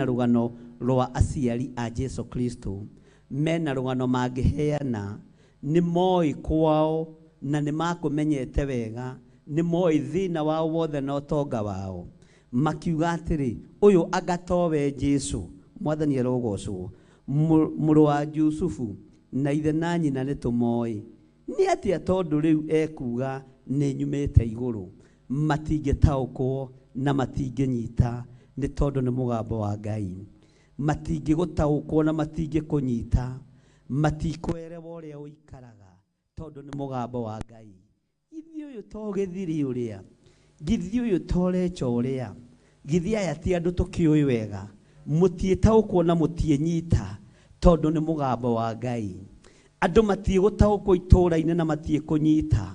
Speaker 3: rugano rwa aciari a Jesu Kristo mena rugano mangĩheana
Speaker 2: Nĩ moĩ kwao na nĩ makũmenyete wega, nĩ moĩ thĩna wao wothe na ũtonga wao. Makiuga atĩrĩ, ũyũ anga towe Jesũ, Mwathani arogocwo, mũrũ wa Jusufu, na ithe na nyina nĩ tũmoĩ. Nĩ atĩa tondũ rĩu ekuuga nĩ nyumĩte igũrũ? Matingĩtaũkwo na matingĩnyita nĩ tondũ nĩ mũgambo wa Ngai. Matingĩgũtaũkwo na matingĩkũnyita, matikwerewa ũrĩa ũikaraga tondũ nĩ mũgambo wa Ngai. Githĩ ũyũ to gĩthiri ũrĩa, githĩ ũyũ to recha ũrĩa, githĩ aya ti andũ tũkĩũĩ wega, mũtiĩtaũkwo na mũtiĩnyita tondũ nĩ mũgambo wa Ngai. Andũ matiĩgũtaũkwo itũũra-inĩ na matiĩkũnyita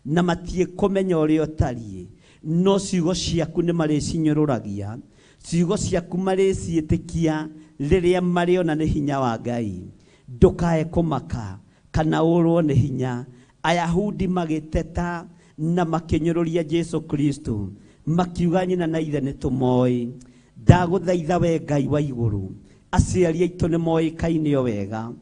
Speaker 2: na matiĩkũmenya ũrĩa ũtariĩ, no ciugo ciaku nĩ marĩcinyũrũragia, ciugo ciaku marĩciĩtĩkia rĩrĩa marĩona nĩ hinya wa Ngai. Ndũkae kũmaka kana ũrwo nĩ hinya. Ayahudi magĩteta na makĩnyũrũria Jesu Kristo, makiuga nyina na ithe nĩ tũmoĩ. Ndagũthaitha we Ngai wa igũrũ, aciari aitũ nĩ moĩkaine o wega,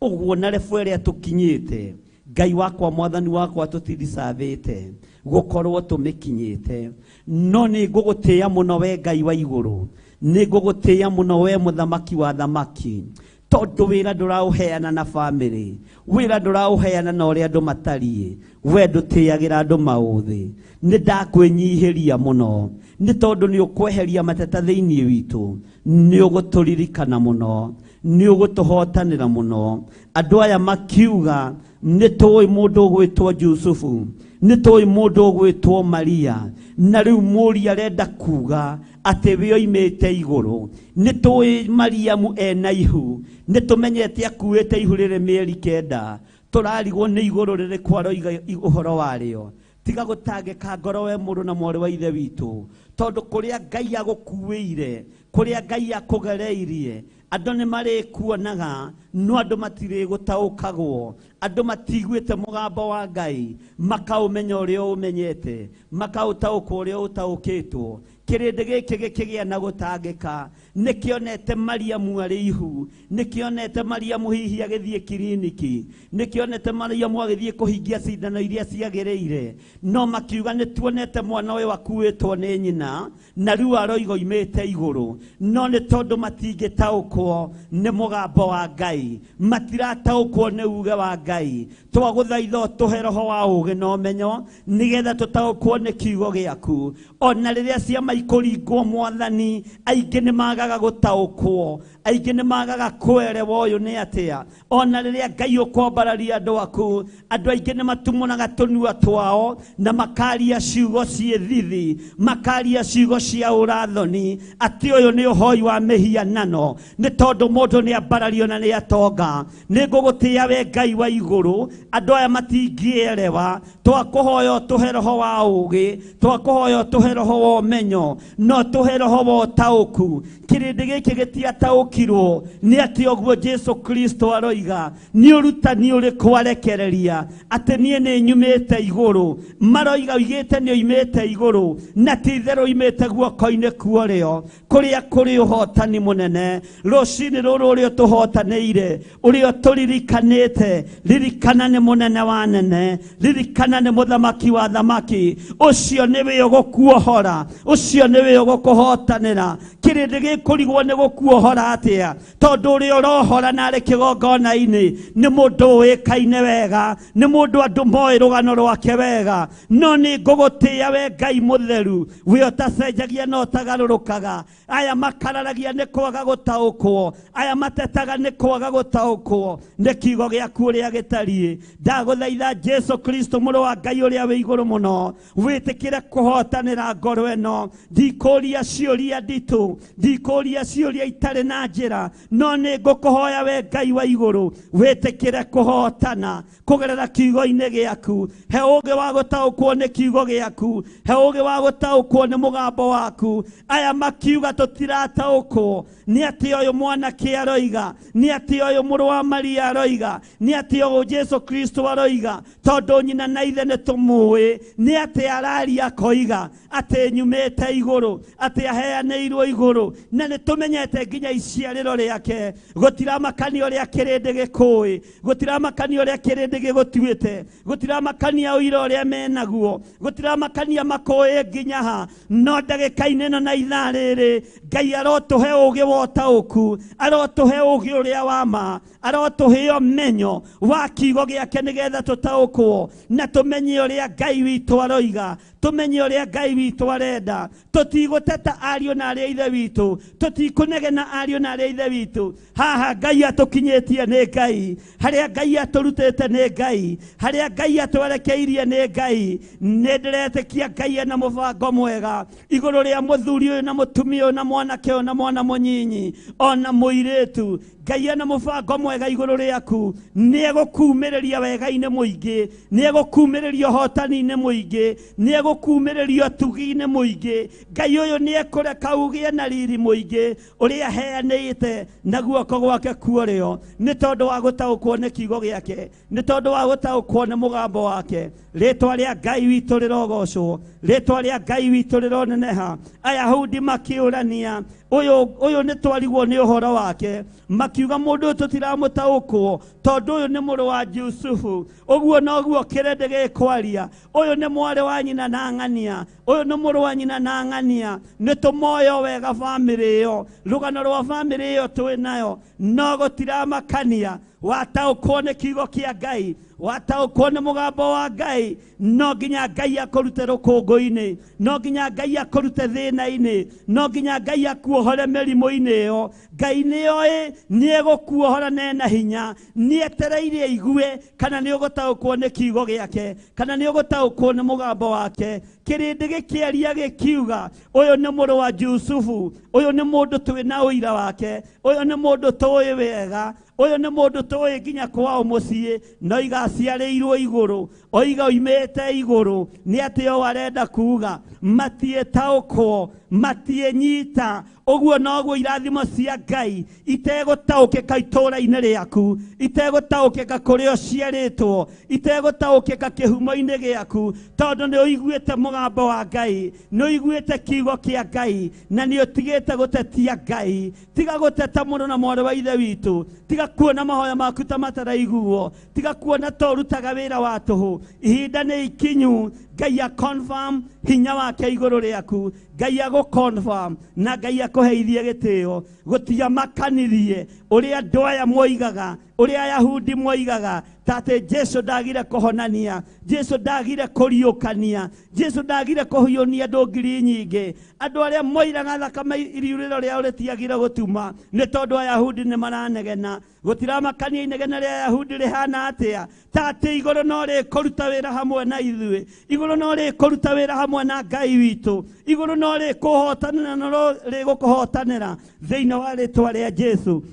Speaker 2: ũguo na rebu ĩrĩa tũkinyĩte, Ngai wakwa Mwathani wakwa tũtiricabĩte gũkorwo tũmĩkinyĩte, no nĩ ngũgũtĩĩa mũno we Ngai wa igũrũ, nĩ ngũgũtĩĩa mũno we mũthamaki wa thamaki, tondũ wĩra ndũraũheana na bamĩrĩ, wĩra ndũraũheana na ũrĩa andũ matariĩ, we ndũtĩagĩra andũ maũthĩ. Nĩ ndakwĩnyihĩria mũno nĩ tondũ nĩ ũkweheria mateta thĩinĩ witũ, nĩ ũgũtũririkana mũno, nĩ ũgũtũhotanĩra mũno. Andũ aya makiuga nĩ tũĩ mũndũ ũgwĩtwo Jusufu, nĩ tũĩ mũndũ ũgwĩtwo Maria, na rĩu mũri arenda kuga atĩ we oimĩte igũrũ. Nĩ tũĩ Mariamu ena ihu, nĩ tũmenyete akuĩte ihu rĩrĩ mĩeri 9, tũrarigwo nĩ igũrũ rĩrĩkũ aroiga ũhoro warĩo. Tiga gũtangĩka ngoro we mũrũ na mwarĩ wa ithe witũ, tondũ kũrĩa Ngai agũkuĩire, kũrĩa Ngai akũgereirie, andũ nĩ marĩkuonaga, no andũ matirĩgũtaũkagwo. Andũ matiguĩte mũgambo wa Ngai, makaũmenya ũrĩa ũmenyete, makaũtaũkwo ũrĩa ũtaũkĩtwo. Kĩrĩndĩ gĩkĩ gĩkĩgĩa na gũtangĩka, nĩkĩonete Mariamu arĩ ihu, nĩkĩonete Mariamu hihi agĩthiĩ kiriniki, nĩkĩonete Mariamu agĩthiĩ kũhingia cindano iria ciagĩrĩire, no makiuga nĩtuonete mwana ũyũ akuĩtwo nĩ nyina na rĩu aroiga oimĩte igũrũ. No nĩ tondũ matingĩtaũkwo nĩ mũgambo wa Ngai, matirataũkwo nĩ uge wa Ngai. Twagũthaitha ũtũhe roho wa ũũgĩ na ũmenyo nĩgetha tũtaũkwo nĩ kiugo gĩaku. Ona rĩrĩa ciama ikũringwo Mwathani, aingĩ nĩ magaga gũtaũkwo, aingĩ nĩ magaga kũerewa ũyũ nĩ atĩa. Ona rĩrĩa Ngai ũkwambararia andũ aku, andũ aingĩ nĩ matumũraga tũnua twao na makaria ciugo ciĩ thithi, makaria ciugo cia ũrathoni atĩ ũyũ nĩ ũhoi wa mĩhianano, nĩ tondũ mũndũ nĩ ambarario na nĩ atonga. Nĩ ngũgũtĩĩa we Ngai wa igũrũ, andũ aya matingĩerewa. Twakũhoya ũtũhe roho wa ũũgĩ, twakũhoya ũtũhe roho wa ũmenyo, no ũtũhe roho wa ũtaũku. Kĩrĩndĩ gĩkĩ gĩtiataũkirwo nĩ atĩ ũguo Jesu Kristo aroiga. Nĩ ũrutani ũrĩkũ arekereria atĩ niĩ nĩ nyumĩte igũrũ? Maroiga oigĩte nĩ oimĩte igũrũ, na ti itherũ oimĩte guoko-inĩ kwa ũrĩo kũrĩa kũrĩ ũhotani mũnene. Rũcinĩ rũrũ ũrĩa ũtũhotanĩire, ũrĩa ũtũririkanĩte, ririkana nĩ mũnene wa nene, ririkana nĩ mũthamaki wa thamaki. Ũcio nĩwe ũgũkuohora, ũcio nĩwe ũgũkũhotanĩra. Kĩrĩndĩ gĩkũrigwo nĩ gũkuohora atĩa? Tondũ ũrĩa ũrohora na arĩ kĩgongona-inĩ nĩ mũndũ ũĩkaine wega, nĩ mũndũ andũ moĩ rũgano rwake wega. No nĩ ngũgũtĩĩa we Ngai mũtheru, we ũtacenjagia na ũtagarũrũkaga. Aya makararagia nĩ kwaga gũtaũkwo, aya matetaga nĩ kwaga gũtaũkwo nĩ kiugo gĩaku ũrĩa gĩtariĩ. Ndagũthaitha Jesu Kristo mũrũ wa Ngai ũrĩa wĩ igũrũ mũno, wĩtĩkĩre kũhotanĩra ngoro ĩno. Ndikũria ciũria nditũ, ndikũria ciũria itarĩ na njĩra, no nĩ ngũkũhoya we Ngai wa igũrũ, wĩtĩkĩre kũhotana kũgerera kiugo-inĩ gĩaku. He ũũgĩ wa gũtaũkwo nĩ kiugo gĩaku, he ũũgĩ wa gũtaũkwo nĩ mũgambo waku. Aya makiuga tũtirataũkwo,
Speaker 3: Nĩ atĩa ũyũ mwanake aroiga? Nĩ atĩa ũyũ mũrũ wa Maria aroiga? Nĩ atĩa ũyũ Jesu Kristo aroiga? Tondũ nyina na ithe nĩ tũmũĩ. Nĩ atĩa araria akoiga atĩ nyumĩte igũrũ, atĩ aheanĩirwo igũrũ, na nĩ tũmenyete nginya iciarĩro rĩake. Gũtiramakania ũrĩa kĩrĩndĩ gĩkũĩ, gũtiramakania ũrĩa kĩrĩndĩ gĩgũtuĩte, gũtiramakania ũira ũrĩa menaguo, gũtiramakania makũĩ nginya ha. No ndagĩka-inĩ ĩno na ithaa rĩrĩ, Ngai arotũhe ũũgĩ wa ũtaũku, arotũhe ũũgĩ ũrĩa wa ma, arotũhe ũmenyo wa kiugo gĩake nĩgetha tũtaũkwo na tũmenye ũrĩa Ngai witũ aroiga, tũmenye ũrĩa Ngai witũ arenda. Tũtigũteta ariũ na arĩa ithe witũ, tũtikũnegena ariũ na arĩa ithe witũ. Haha Ngai atũkinyĩtie nĩ Ngai, harĩa Ngai atũrutĩte nĩ Ngai, harĩa Ngai atwerekeirie nĩ Ngai. Nĩ ndĩretĩkia Ngai ena mũbango mwega igũrũ rĩa mũthuri ũyũ na mũtumia ũyũ na mwanake ũyũ na mwana mũnyinyi ona mũirĩtu. Ngai ena mũbango mwega igũrũ rĩaku. Nĩ egũkumĩrĩria wega-inĩ mũingĩ, nĩ egũkumĩrĩria ũhotani-inĩ mũingĩ, nĩ egũkumĩrĩria ũtugi-inĩ mũingĩ. Ngai ũyũ nĩ ekũreka ũgĩe na riri mũingĩ ũrĩa aheanĩte na guoko gwake kuorĩo, nĩ tondũ wa gũtaũkwo nĩ kiugo gĩake, nĩ tondũ wa gũtaũkwo nĩ mũgambo wake. Rĩtwa rĩa Ngai witũ rĩrogocwo, rĩtwa rĩa Ngai witũ rĩroneneha. Ayahudi makĩũrania, ũyũ nĩ twarigwo nĩ ũhoro wake, makiuga mũndũ ũyũ tũtiramũtaũkwo tondũ ũyũ nĩ mũrũ wa Jusufu. Ũguo noguo kĩrĩndĩ gĩkwaria, ũyũ nĩ mwarĩ wa nyina na ng'ania, ũyũ nĩ mũrũ wa nyina na ng'ania. Nĩ tũmoyo wega bamĩrĩ ĩyo, rũgano rwa bamĩrĩ ĩyo twĩ nayo, no gũtiramakania. Wataũkwo nĩ kiugo kĩa Ngai, wataũkwo nĩ mũgambo wa Ngai, no nginya Ngai akũrute rũkũngũ-inĩ, no nginya Ngai akũrute thĩna-inĩ, no nginya Ngai akuohore mĩrimũ-inĩ ĩyo. Ngai nĩoĩ nĩ egũkuohora na ena hinya, nĩ etereire aigue kana nĩ ũgũtaũkwo nĩ kiugo gĩake, kana nĩ ũgũtaũkwo nĩ mũgambo wake. Kĩrĩndĩ gĩkĩaria gĩkiuga, ũyũ nĩ mũrũ wa Jusufu, ũyũ nĩ mũndũ twĩna ũira wake, ũyũ nĩ mũndũ tũĩ wega, ũyũ nĩ mũndũ tũĩ nginya kwao mũciĩ, no iga aciarĩirwo igũrũ, oiga oimĩte igũrũ. Nĩ atĩa ũũ arenda kuga? Matiĩtaũkwo, matiĩnyita. Ũguo noguo irathimo cia Ngai itegũtaũkĩka itũũra-inĩ rĩaku, itegũtaũkĩka kũrĩa ũciarĩtwo, itegũtaũkĩka kĩhumo-inĩ gĩaku, tondũ nĩ ũiguĩte mũgambo wa Ngai, nĩ ũiguĩte kiugo kĩa Ngai, na nĩ ũtigĩte gũtetia Ngai. Tiga gũteta mũno na mwarĩ wa ithe witũ, tiga kuona mahoya maku ta mataraiguo, tiga kuona ta ũrutaga wĩra wa tũhũ. Ihinda nĩ ikinyu Ngai a confirm hinya wake igũrũ rĩaku, Ngai agũ confirm na Ngai akũheithie gĩtĩo. Gũtiamakanirie ũrĩa andũ aya moigaga, ũrĩa Ayahudi moigaga, ta atĩ Jesu ndagire kũhonania, Jesu ndagire kũriũkania, Jesu ndagire kũhiũnia andũ ngiri nyingĩ. Andũ arĩa moiraga thakame iriurĩro rĩao rĩtiagire gũtuma, nĩ tondũ Ayahudi nĩ maranegena. Gũtiramakania inegene rĩa Ayahudi rĩhana atĩa, ta atĩ igũrũ no rĩkũruta wĩra hamwe na ithuĩ, igũrũ no rĩkũruta wĩra hamwe na Ngai witũ, igũrũ no rĩkũhotanĩra na no rĩgũkũhotanĩra thĩinĩ wa rĩtwa rĩa Jesu.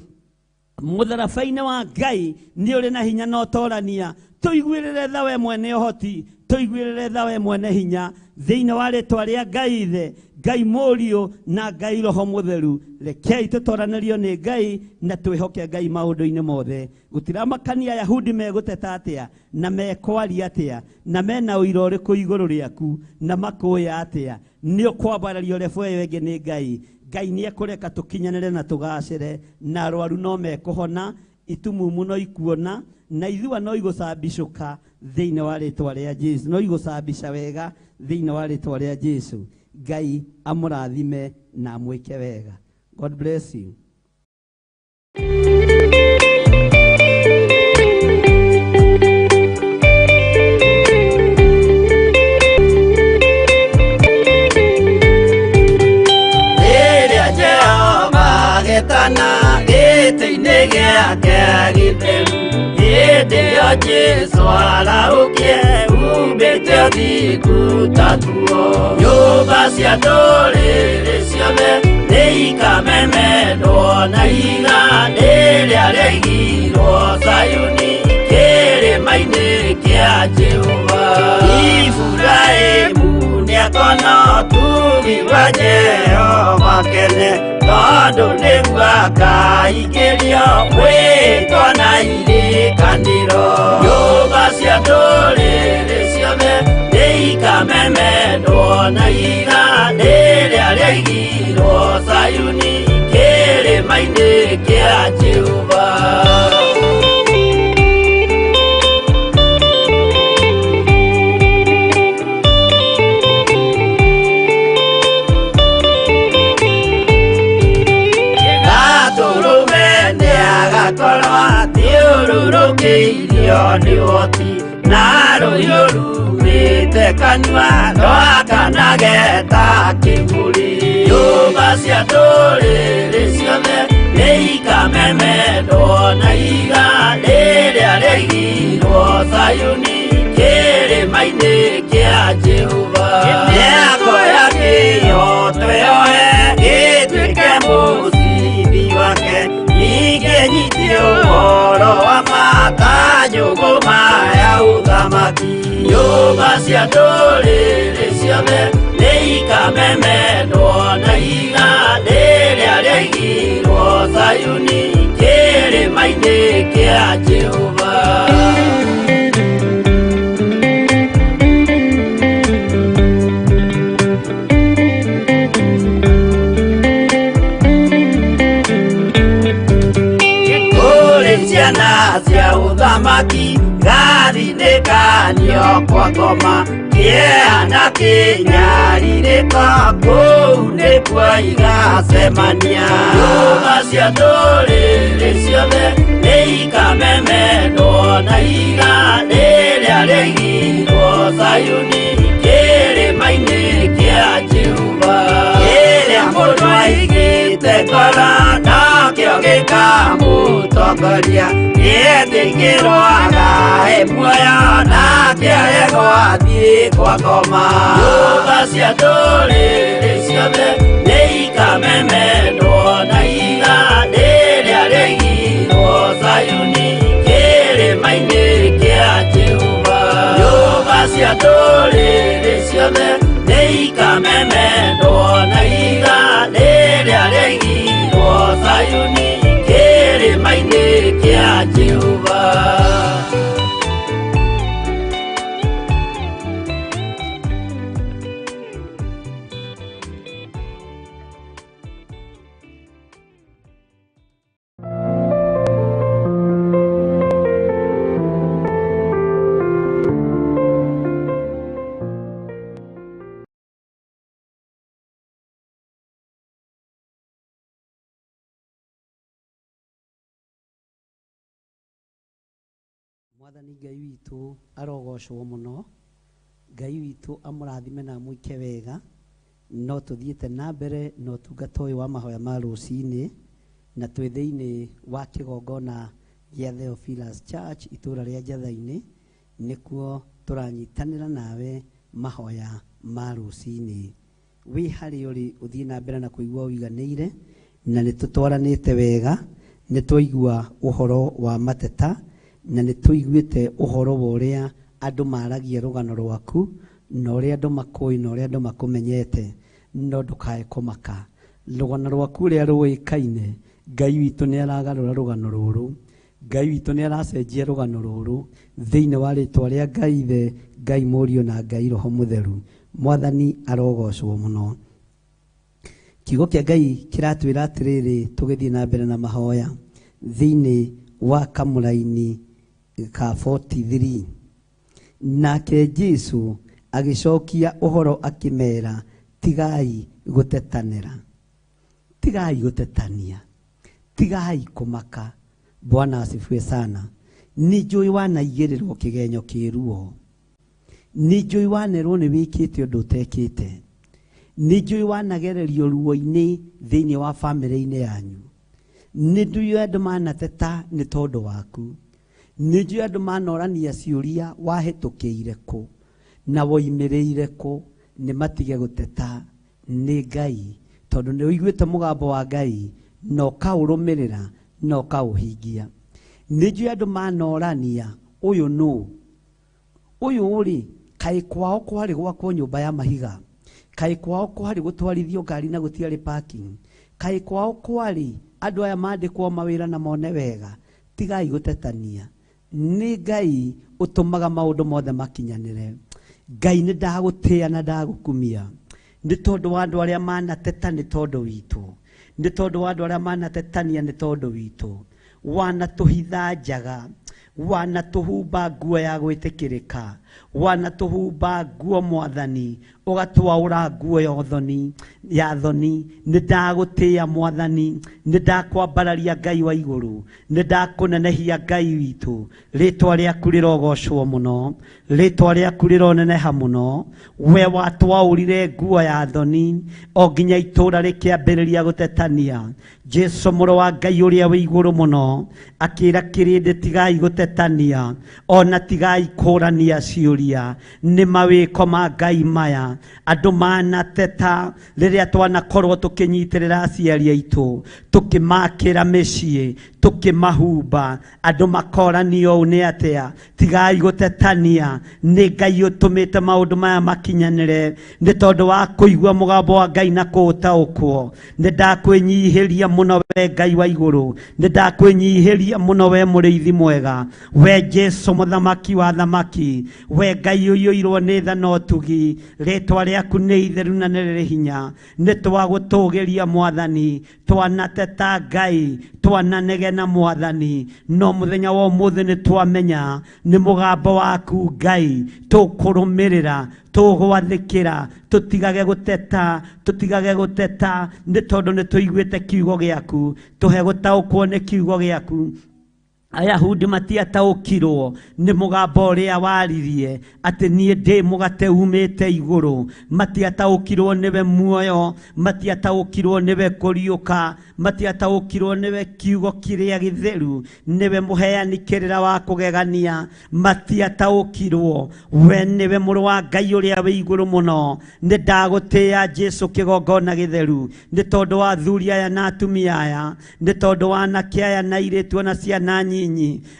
Speaker 3: Mũtharaba-inĩ wa Ngai nĩ ũrĩ na hinya na ũtorania. Tũiguĩrĩre tha we mwene ũhoti, tũiguĩrĩre tha we mwene hinya, thĩinĩ wa rĩtwa rĩa Ngai Ithe, Ngai Mũriũ na Ngai Roho Mũtheru. Rekei tũtoranĩrio nĩ Ngai na twĩhoke Ngai maũndũ-inĩ mothe. Gũtiramakania Ayahudi megũteta atĩa na mekwaria atĩa na mena ũira ũrĩkũ igũrũ rĩaku na makũĩ atĩa, nĩ ũkwambarario rebu ĩyo ĩngĩ nĩ Ngai. Ngai nĩ ekũreka tũkinyanĩre na tũgacĩre, na arwaru no mekũhona, itumumu no ikuona, na ithua no igũcambicũka thĩinĩ wa rĩtwa rĩa Jesu, no igũcambica wega thĩinĩ wa rĩtwa rĩa Jesu. Ngai amũrathime na amwĩke wega. God bless you.
Speaker 4: Rĩrĩa Jehova agetana gĩtĩ-inĩ gĩake gĩtheru, hĩndĩ ĩyo Jesũ arahũkie umbĩte ũthingu ta nguo. Nyũmba cia ndũrĩrĩ ciothe nĩikamemendwo na ihiga rĩrĩa rĩaigirwo Zayuni kĩrĩma-inĩ kĩa Jehova. Iburahĩmu nĩakona Mĩako no tugi wa Jehova kene tondũ nĩguo akaingĩrio mwĩtwa na irĩkanĩro. Nyũmba cia ndũrĩrĩ ciothe nĩikamemendwo na ihiga rĩrĩa rĩaigirwo Zayuni kĩrĩma-inĩ kĩa Jehova. Gatũrũme nĩagakorwo athiũrũrũkĩirio nĩ ũhoti na rũhiũ rumĩte kanua rwakanage ta kĩmũrĩ. Nyũmba cia ndũrĩrĩ ciothe nĩikamemendwo na ihiga rĩrĩa rĩaigirwo Zayuni kĩrĩma-inĩ kĩa Jehova. Mĩako ya kĩhooto yoe ĩtuĩke mũcibi wake, ningĩ nyitie ũhoro wa ma ta njũgũma ya ũthamaki. Nyũmba cia ndũrĩrĩ ciothe nĩikamemendwo na ihiga rĩrĩa rĩaigirwo Zayuni kĩrĩma-inĩ kĩa Jehova. Kũrĩ ciana cia ũthamaki gathinĩkanio kwa ngoma kĩeha na kĩnyarirĩko kũu nĩkuo igacemania. Nyũmba cia ndũrĩrĩ ciothe nĩikamemendwo na ihiga rĩrĩa rĩaigirwo Zayuni kĩrĩma-inĩ kĩa Jehova. Kĩrĩa mũndũ aigĩte ngoro nokĩo gĩkamũtongoria, nĩetĩkĩrwo agae muoyo nake aregwo athiĩ kwa ngoma. Nyũmba cia ndũrĩrĩ ciothe nĩikamemendwo na ihiga rĩrĩa rĩaigirwo Zayuni kĩrĩma-inĩ kĩa Jehova. Nyũmba cia ndũrĩrĩ ciothe nĩikamemendwo na ihiga rĩrĩa rĩaigirwo Zayuni kĩrĩma-inĩ kĩa Jehova.
Speaker 2: Mwathani Ngai witũ arogocwo mũno. Ngai witũ amũrathime na amwĩke wega. No tũthiĩte na mbere na ũtungata ũyũ wa mahoya ma rũcinĩ, na twĩ thĩinĩ wa kĩgongona gĩa Theophilus Church itũra rĩa Njatha-inĩ, nĩkuo tũranyitanĩra nawe mahoya ma rũcinĩ. Wĩ harĩa ũrĩ ũthiĩ na mbere na kũigua ũiganĩire, na nĩ tũtwaranĩte wega, nĩ twaigua ũhoro wa mateta, na nĩ tũiguĩte ũhoro wa ũrĩa andũ maragia rũgano rwaku, na ũrĩa andũ makũĩ, na ũrĩa andũ makũmenyete, no ndũkae kũmaka. Rũgano rwaku ũrĩa rũĩkaine, Ngai witũ nĩ aragarũra rũgano rũrũ. Ngai witũ nĩ aracenjia rũgano rũrũ thĩinĩ wa rĩtwa rĩa Ngai Ithe, Ngai Mũriũ na Ngai Roho Mũtheru. Mwathani arogocwo mũno. Kiugo kĩa Ngai kĩratwĩra atĩrĩrĩ tũgĩthiĩ na mbere na mahoya thĩinĩ wa kamũraini ka 43. Nake Jesu agĩcokia ũhoro akĩmera, tigai gũtetanĩra, tigai gũtetania, tigai kũmaka. Bwana asifiwe sana. Nĩ njũĩ wanaigĩrĩrwo kĩgenyo kĩruo, nĩ njũĩ wanerwo nĩ wĩkĩte ũndũ ũtekĩte, nĩ njũĩ wanagererio ruo-inĩ thĩinĩ wa bamĩrĩ-inĩ yanyu, nĩ njũĩ andũ manateta nĩ tondũ waku, nĩ njũĩ andũ manorania ciũria wahĩtũkĩire kũ na woimĩrĩire kũ. Nĩ matige gũteta, nĩ Ngai, tondũ nĩ ũiguĩte mũgambo wa Ngai na ũkaũrũmĩrĩra na ũkaũhingia. Nĩ njũĩ andũ manorania ũyũ nũ, ũyũ rĩ kaĩ kwao kwarĩ gwakwo nyũmba ya mahiga, Kaĩ kwao kwarĩ gũtwarithio ngari na gũtiarĩ parking? Kaĩ kwao kwarĩ andũ aya mandĩkwo mawĩra na mone wega? Tigai gũtetania. Nĩ Ngai ũtũmaga maũndũ mothe makinyanĩre. Ngai nĩ ndagũtĩa na ndagũkumia nĩ tondũ wa andũ arĩa manateta nĩ tondũ witũ, nĩ tondũ wa andũ arĩa manatetania nĩ tondũ witũ. Wanatũhitha njaga, wanatũhumba nguo ya gwĩtĩkĩrĩka, wanatũhumba nguo Mwathani, ũgatwaũra nguo ya ũthoni ya thoni. Nĩ ndagũtĩa Mwathani, nĩ ndakwambararia Ngai wa igũrũ, nĩ ndakũnenehia Ngai witũ. Rĩtwa rĩaku rĩrogocwo mũno, rĩtwa rĩaku rĩroneneha mũno. We watwaũrire nguo ya thoni o nginya itũũra rĩkĩambĩrĩria gũtetania. Jesu mũrũ wa Ngai ũrĩa wĩ igũrũ mũno akĩra kĩrĩndĩ, tigai gũtetania ona tigai kũrania ciũria, nĩ mawĩko ma Ngai maya. Andũ manateta rĩrĩa twanakorwo tũkĩnyitĩrĩra aciari aitũ, tũkĩmakĩra mĩciĩ, tũkĩmahumba, andũ makoranio ũũ nĩ atĩa? Tigai gũtetania, nĩ Ngai ũtũmĩte maũndũ maya makinyanĩre nĩ tondũ wa kũigua mũgambo wa Ngai na kũũtaũkwo. Nĩ ndakwĩnyihĩria mũno we Ngai wa igũrũ, nĩ ndakwĩnyihĩria mũno we mũrĩithi mwega, we Jesu mũthamaki wa thamaki, we Ngai ũiyũirwo nĩ tha na ũtugi. Rĩtwa rĩaku nĩ itheru na nĩ rĩrĩ hinya. Nĩ twagũtũgĩria Mwathani, twanateta Ngai, twananegena Mwathani, no mũthenya wa ũmũthĩ nĩ twamenya nĩ mũgambo waku Ngai tũkũrũmĩrĩra, tũgwathĩkĩra, tũtigage gũteta, tũtigage gũteta, nĩ tondũ nĩ tũiguĩte kiugo gĩaku. Tũhe gũtaũkwo nĩ kiugo gĩaku. Ayahudi matiataũkirwo nĩ mũgambo ũrĩa waririe atĩ niĩ ndĩ mũgate umĩte igũrũ. Matiataũkirwo nĩwe muoyo, matiataũkirwo nĩwe kũriũka, matiataũkirwo nĩwe kiugo kĩrĩa gĩtheru, nĩwe mũheani kĩrĩra wa kũgegania. Matiataũkirwo we nĩwe mũrũ wa Ngai ũrĩa wĩ igũrũ mũno. Nĩ ndagũtĩa Jesu kĩgongona gĩtheru nĩ tondũ wa athuri aya na atumia aya, nĩ tondũ wa anake aya na airĩtu na ciana nyinyi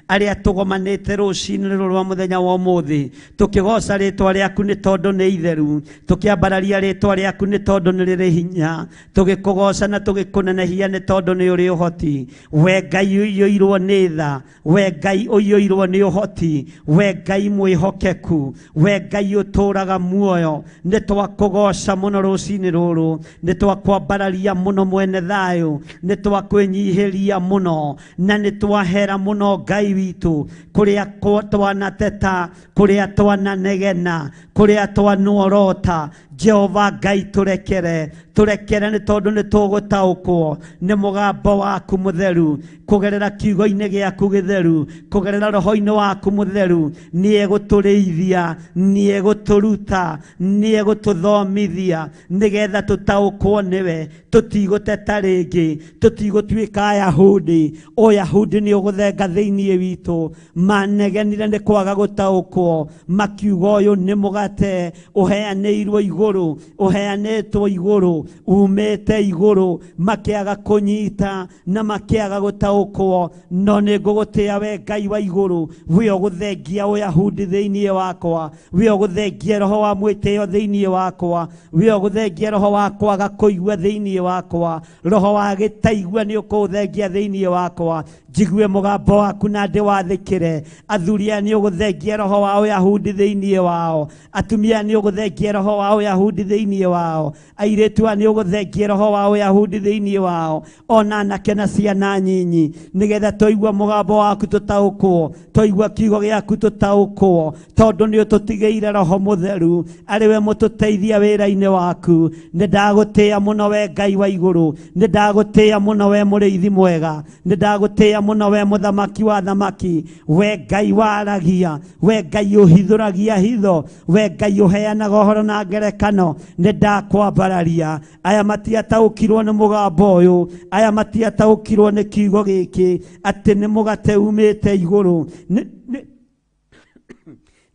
Speaker 2: arĩa tũgomanĩte rũcinĩ rũrũ rwa mũthenya wa ũmũthĩ, tũkĩgoca rĩtwa rĩaku nĩ tondũ nĩ itheru, tũkĩambararia rĩtwa rĩaku nĩ tondũ nĩ rĩrĩ hinya, tũgĩkũgoca na tũgĩkũnenehia nĩ tondũ nĩ ũrĩ ũhoti. We Ngai ũiyũirwo nĩ tha, we Ngai ũiyũirwo nĩ ũhoti, we Ngai mwĩhokeku, we Ngai ũtũũraga muoyo, nĩ twakũgoca mũno rũcinĩ rũrũ, nĩ twakwambararia mũno mwene thayũ, nĩ twakwĩnyihĩria mũno na nĩ twahera mũno Ngai witũ, kũrĩa twanateta, kũrĩa twananegena, kũrĩa twanuorota. Jehova Ngai tũrekere, tũrekere nĩ tondũ nĩ tũgũtaũkwo nĩ mũgambo waku mũtheru kũgerera kiugo-inĩ gĩaku gĩtheru, kũgerera roho-inĩ waku mũtheru. Nĩ egũtũrĩithia, nĩ egũtũruta, nĩ egũtũthomithia nĩgetha tũtaũkwo nĩwe. Tũtigũteta rĩngĩ, tũtigũtuĩka Ayahudi. Ũyahudi nĩ ũgũthenga thĩinĩ witũ. Manegenire nĩ kwaga gũtaũkwo, makiuga ũyũ nĩ mũgate ũheanĩirwo igũrũ, ũheanĩtwo igũrũ, umĩte igũrũ. Makĩaga kũnyita na makĩaga gũtaũkwo. No nĩ ngũgũtĩa we Ngai wa igũrũ, we ũgũthengia ũyahudi thĩinĩ wakwa, we ũgũthengia roho wa mwĩtĩo thĩinĩ wakwa, we ũgũthengia roho wa kwaga kũigua thĩinĩ wakwa, roho wa gĩtaigua nĩ ũkũũthengia thĩinĩ wakwa. Njigue mũgambo waku na ndĩwathĩkĩre. Athuri aya nĩ ũgũthengia roho wa ũyahudi thĩinĩ wao, atumia nĩ ũgũthengia roho wa ũyahudi thĩinĩ wao, airĩtu aya nĩ ũgũthengia roho wa ũyahudi thĩinĩ wao, ona anake na ciana nyinyi, nĩgetha twaigua mũgambo waku tũtaũkwo, twaigua kiugo gĩaku tũtaũkwo, tondũ nĩ ũtũtigĩire roho mũtheru arĩ we mũtũteithia wĩra-inĩ waku. Nĩ ndagũtĩa mũno we Ngai wa igũrũ, nĩ ndagũtĩa mũno we mũrĩithi mwega, nĩ ndagũtĩa mũno we mũthamaki wa thamaki, we Ngai waragia, we Ngai ũhithũragia hitho, we Ngai ũheanaga ũhoro na ngerekano. Nĩ ndakwambararia. Aya matiataũkirwo nĩ mũgambo ũyũ, aya matiataũkirwo nĩ kiugo gĩkĩ atĩ nĩ mũgate umĩte igũrũ.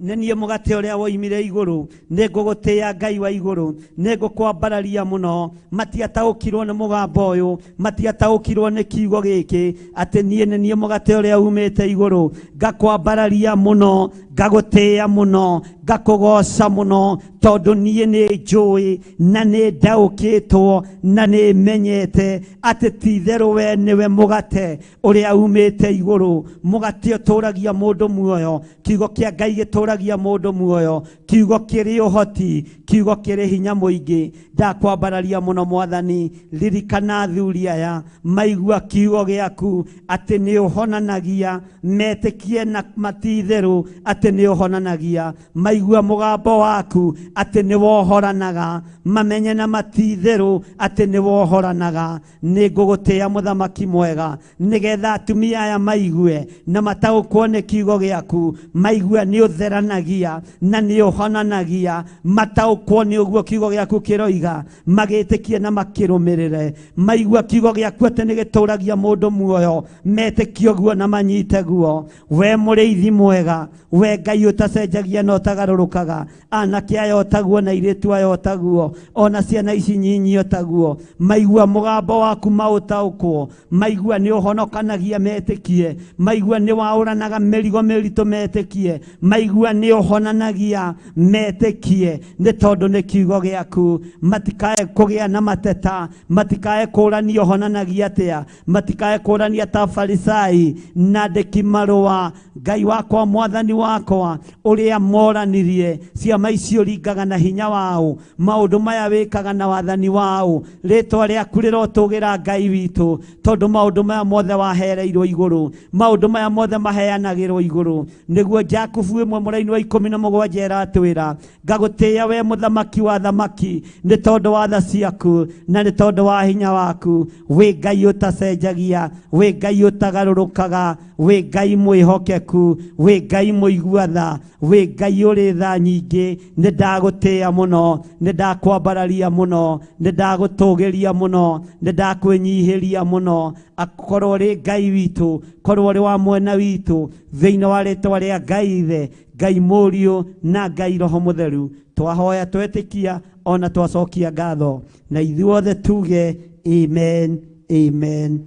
Speaker 2: Nĩ niĩ mũgate ũrĩa woimire igũrũ, nĩ ngũgũtĩa Ngai wa igũrũ, nĩ ngũkwambararia mũno. Matiataũkirwo nĩ mũgambo ũyũ, matiataũkirwo nĩ kiugo gĩkĩ atĩ niĩ nĩ niĩ mũgate ũrĩa umĩte igũrũ. Ngakwambararia mũno, ngagũtĩa mũno,
Speaker 3: Ngakũgoca mũno tondũ niĩ nĩ njũĩ na nĩ ndaũkĩtwo na nĩ menyete atĩ ti-itherũ we nĩwe mũgate ũrĩa umĩte igũrũ. Mũgate ũtũragia mũndũ muoyo, kiugo kĩa Ngai gĩtũragia mũndũ muoyo, kiugo kĩrĩ ũhoti, kiugo kĩrĩ hinya mũingĩ. Ndakwambararia mũno Mwathani, ririkana athuri aya maigua kiugo gĩaku atĩ nĩ ũhonanagia, metĩkie na mati-itherũ atĩ nĩ ũhonanagia, maigua mũgambo waku atĩ nĩ wohoranaga, mamenye na mati-itherũ atĩ nĩ wohoranaga. Nĩ ngũgũtĩĩa mũthamaki mwega, nĩgetha atumia aya maigue na mataũkwo nĩ kiugo gĩaku, maigue nĩ ũtheranagia na nĩ ũhonanagia, mataũkwo nĩ ũguo kiugo gĩaku kĩroiga, magĩtĩkie na makĩrũmĩrĩre. Maigua kiugo gĩaku atĩ nĩ gĩtũragia mũndũ muoyo, metĩkie ũguo na manyite guo. We mũrĩithi mwega, we Ngai ũtacenjagia na ũtagarũrũkaga, anake aya ũtaguo na airĩtu aya ũtaguo, ona ciana ici nyinyi ũtaguo, maigua mũgambo waku maũtaũkwo, maigua nĩ ũhonokanagia metĩkie, maigua nĩ waũranaga mĩrigo mĩritũ metĩkie, maigua nĩ ũhonanagia metĩkie, nĩ tondũ nĩ kiugo gĩaku. Matikae kũgĩa na mateta, matikae kũrania ũhonanagia atĩa, matikae kũrania ta Farisai na andĩki marũa. Ngai wakwa, Mwathani wakwa, ũrĩa moranirie ciama icio ringaga na hinya wao, maũndũ maya wĩkaga na wathani wao, rĩtwa rĩaku rĩrotũgĩra Ngai witũ, tondũ maũndũ maya mothe wahereirwo igũrũ, maũndũ maya mothe maheanagĩrwo igũrũ. Nĩguo Jakubu ĩmwe mũraini wa 17 ĩratwĩra, ngagũtĩĩa we mũthamaki wa thamaki, nĩ tondũ wa tha ciaku na nĩ tondũ wa hinya waku. Wĩ Ngai ũtacenjagia, wĩ Ngai ũtagarũrũkaga, wĩ Ngai mwĩhokeku, wĩ Ngai mũigua tha, wĩ Ngai ũrĩ tha nyingĩ. Nĩ ndagũtĩĩa mũno, nĩ ndakwambararia mũno, nĩ ndagũtũgĩria mũno, nĩ ndakwĩnyihĩria mũno. Akorwo ũrĩ Ngai witũ, korwo ũrĩ wa mwena witũ, thĩinĩ wa rĩtwa rĩa Ngai Ithe, Ngai Mũriũ na Ngai Roho Mũtheru, twahoya twetĩkia ona twacokia ngatho, na ithuothe tuge amen, amen,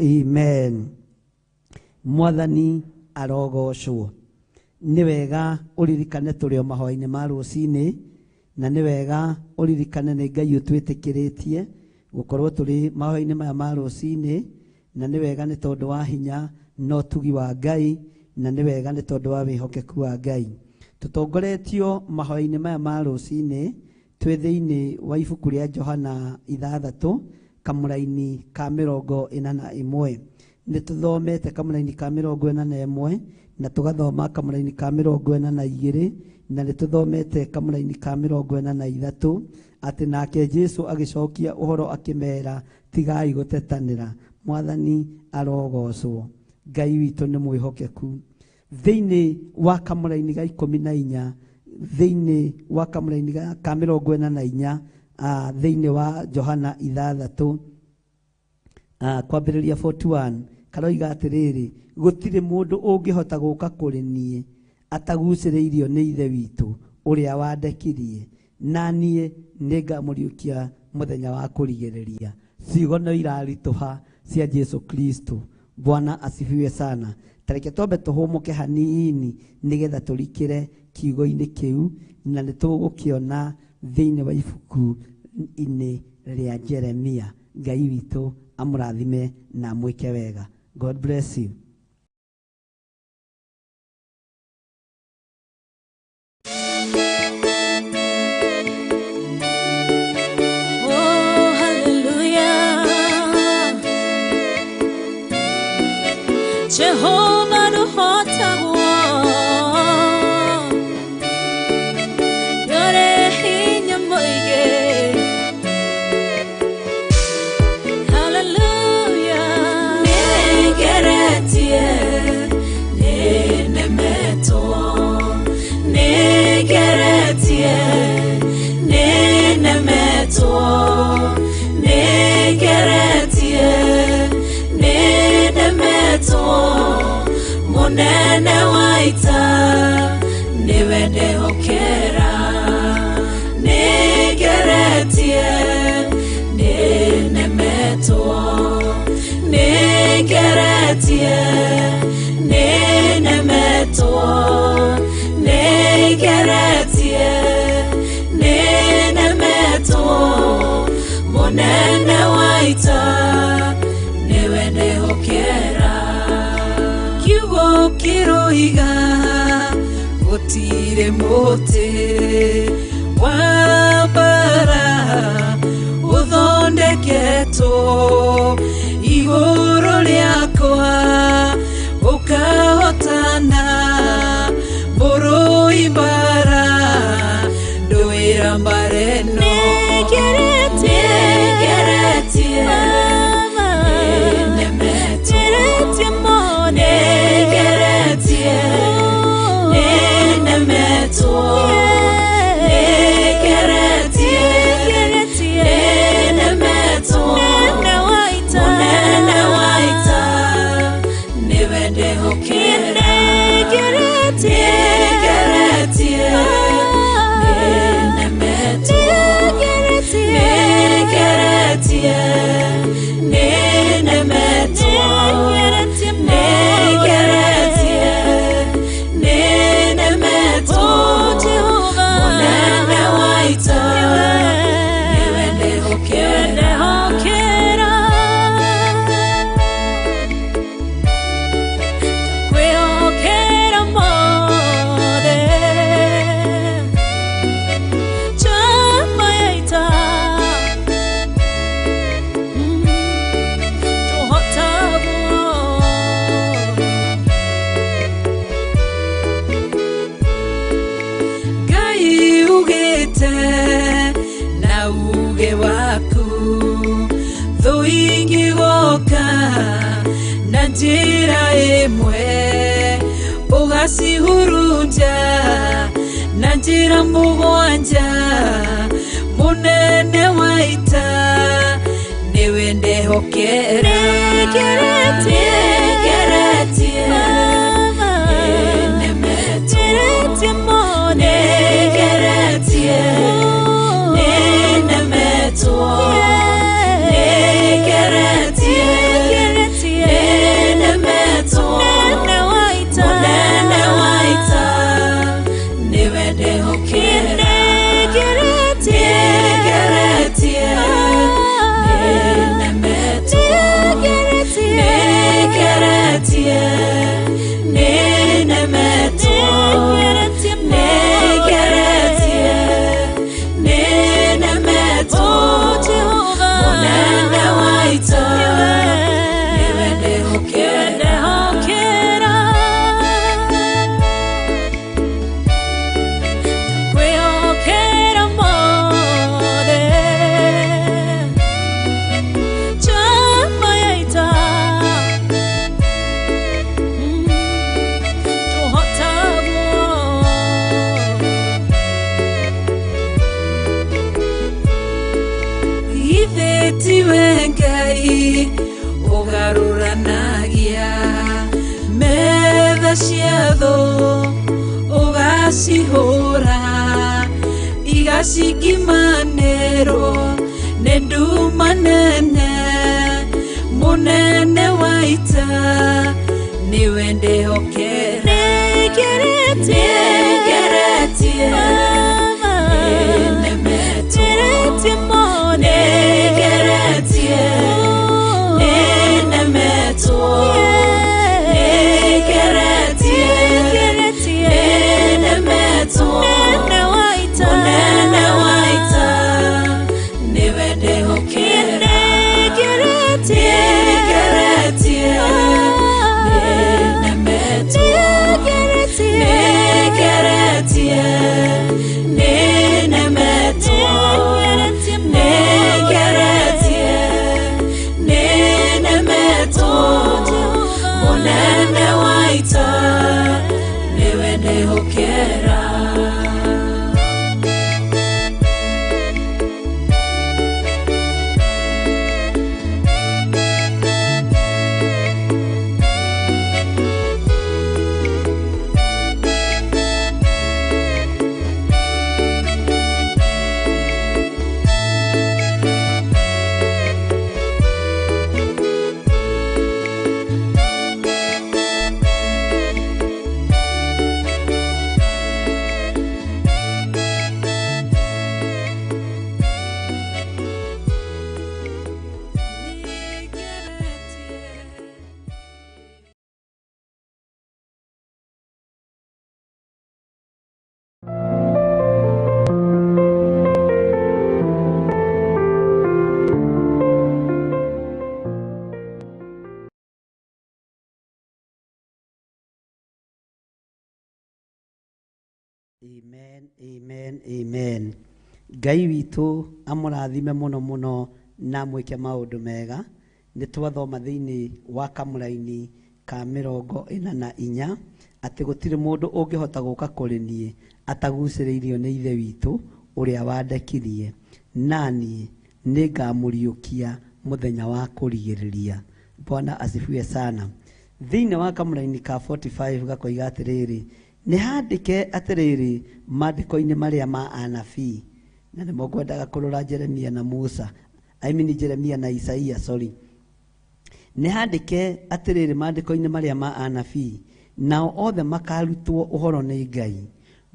Speaker 3: amen. Mwathani arogocwo. Nĩ wega ũririkane tũrĩ o mahoya-inĩ ma rũcinĩ, na nĩ wega ũririkane nĩ Ngai ũtwĩtĩkĩrĩtie gũkorwo tũrĩ mahoya-inĩ maya ma rũcinĩ, na nĩ wega nĩ tondũ wa hinya na ũtugi wa Ngai, na nĩ wega nĩ tondũ wa wĩhokeku wa Ngai. Tũtongoretio mahoya-inĩ maya ma rũcinĩ twĩ thĩinĩ wa ibuku rĩa Johana 6 kamũraini ka 41. Nĩ tũthomete kamũraini ka 41 na tũgathoma kamũraini ka 42 na nĩ tũthomete kamũraini ka 43, atĩ nake Jesu agĩcokia ũhoro akĩmera, tigai gũtetanĩra, Mwathani arogocwo. Ngai witũ nĩ mwĩhokeku. Thĩinĩ wa kamũraini ga 14, thĩinĩ wa kamũraini ka 44, thĩinĩ wa Johana 6, kwambĩrĩria 41, karoiga atĩrĩrĩ, gũtirĩ mũndũ ũngĩhota gũka kũrĩ niĩ atagucĩrĩirio nĩ Ithe witũ ũrĩa wandekirie, na niĩ nĩngamũriũkia mũthenya wa kũrigĩrĩria. Ciugo no iraritũha cia Jesu Kristo. Bwana asifiwe sana. Tareke twambe tũhũmũke hanini nĩgetha tũrikĩre kiugo-inĩ kĩu, na nĩ tũgũkĩona thĩinĩ wa ibuku-inĩ rĩa Jeremia. Ngai witũ amũrathime na amwĩke wega. God bless you.
Speaker 1: Oh, hallelujah. Jehovah nuhotagwo, yore hinya mũingĩ. Hallelujah. Nĩngeretie, nĩnemetwo, nĩngeretie, nĩnemetwo, nĩngeretie, nĩnemetwo. Mũnene wa ita nĩwe ndehokera, nĩngeretie, nĩnemetwo, nĩngeretie, nĩnemetwo, nĩngeretie, Ũroiga gũtirĩ mũtĩ wa mbara ũthondeketwo igũrũ rĩakwa ũkahotana mũrũi mbara ndũĩra mbara ĩno. Nĩngeretie nĩnemetwo nĩngeretie nĩnemetwo nĩngeretie nĩnemetwo mũnene wa ita nĩwe ndĩhokera. Nĩngeretie nĩnemetwo nĩngeretie nĩnemetwo nĩngeretie nĩnemetwo mũnene wa ita nĩwe ndĩhokera.
Speaker 5: Kwĩhokera mothe njamba ya ita tũhotagwo.
Speaker 1: Ngai ugĩte na uge waku thũ ingĩgoka na njĩra ĩmwe ũgacihurunja na njĩra mũgwanja mũnene wa ita nĩwe ndehokera. Nĩngeretie nĩnemetwo nĩngeretie nĩnemetwo nĩngeretie nĩnemetwo mũnene wa ita nĩwe ndĩhokera. Nĩngeretie nĩnemetwo nĩngeretie nĩnemetwo nĩngeretie nĩnemetwo mũnene wa ita nĩwe ndĩhokera.
Speaker 5: Kwĩhokera mothe njamba ya ita tũhotagwo.
Speaker 1: Githĩ tiwe Ngai ũgarũranagia metha cia thũ ũgacihũra igacingimanĩrwo nĩ nduma nene mũnene wa ita nĩwe ndĩhokera. Nĩngeretie nĩnemetwo nĩngeretie nĩnemetwo nĩngeretie nĩnemetwo mũnene wa ita nĩwe ndĩhokera. Nĩngeretie nĩnemetwo nĩngeretie
Speaker 2: Amen, amen. Ngai witũ amũrathime mũno mũno na mwĩke maũndũ mega. Nĩ twathoma thĩinĩ wa kamũraini ka 44 atĩ gũtirĩ mũndũ ũngĩhota gũka kũrĩ niĩ atagucĩrĩirio nĩ Ithe witũ ũrĩa wandekirie, na niĩ nĩngamũriũkia mũthenya wa kũrigĩrĩria. Bwana asifiwe sana. Thĩinĩ wa kamũraini ka 45 gakoiga atĩrĩrĩ, nĩ handĩke atĩrĩrĩ maandĩko-inĩ marĩa ma anabii, na nĩmo ngwendaga kũrora Jeremia na Musa, I mean Jeremia na Isaia, sorry. Nĩ handĩke atĩrĩrĩ maandĩko-inĩ marĩa ma anabii, nao othe makarutwo ũhoro nĩ Ngai.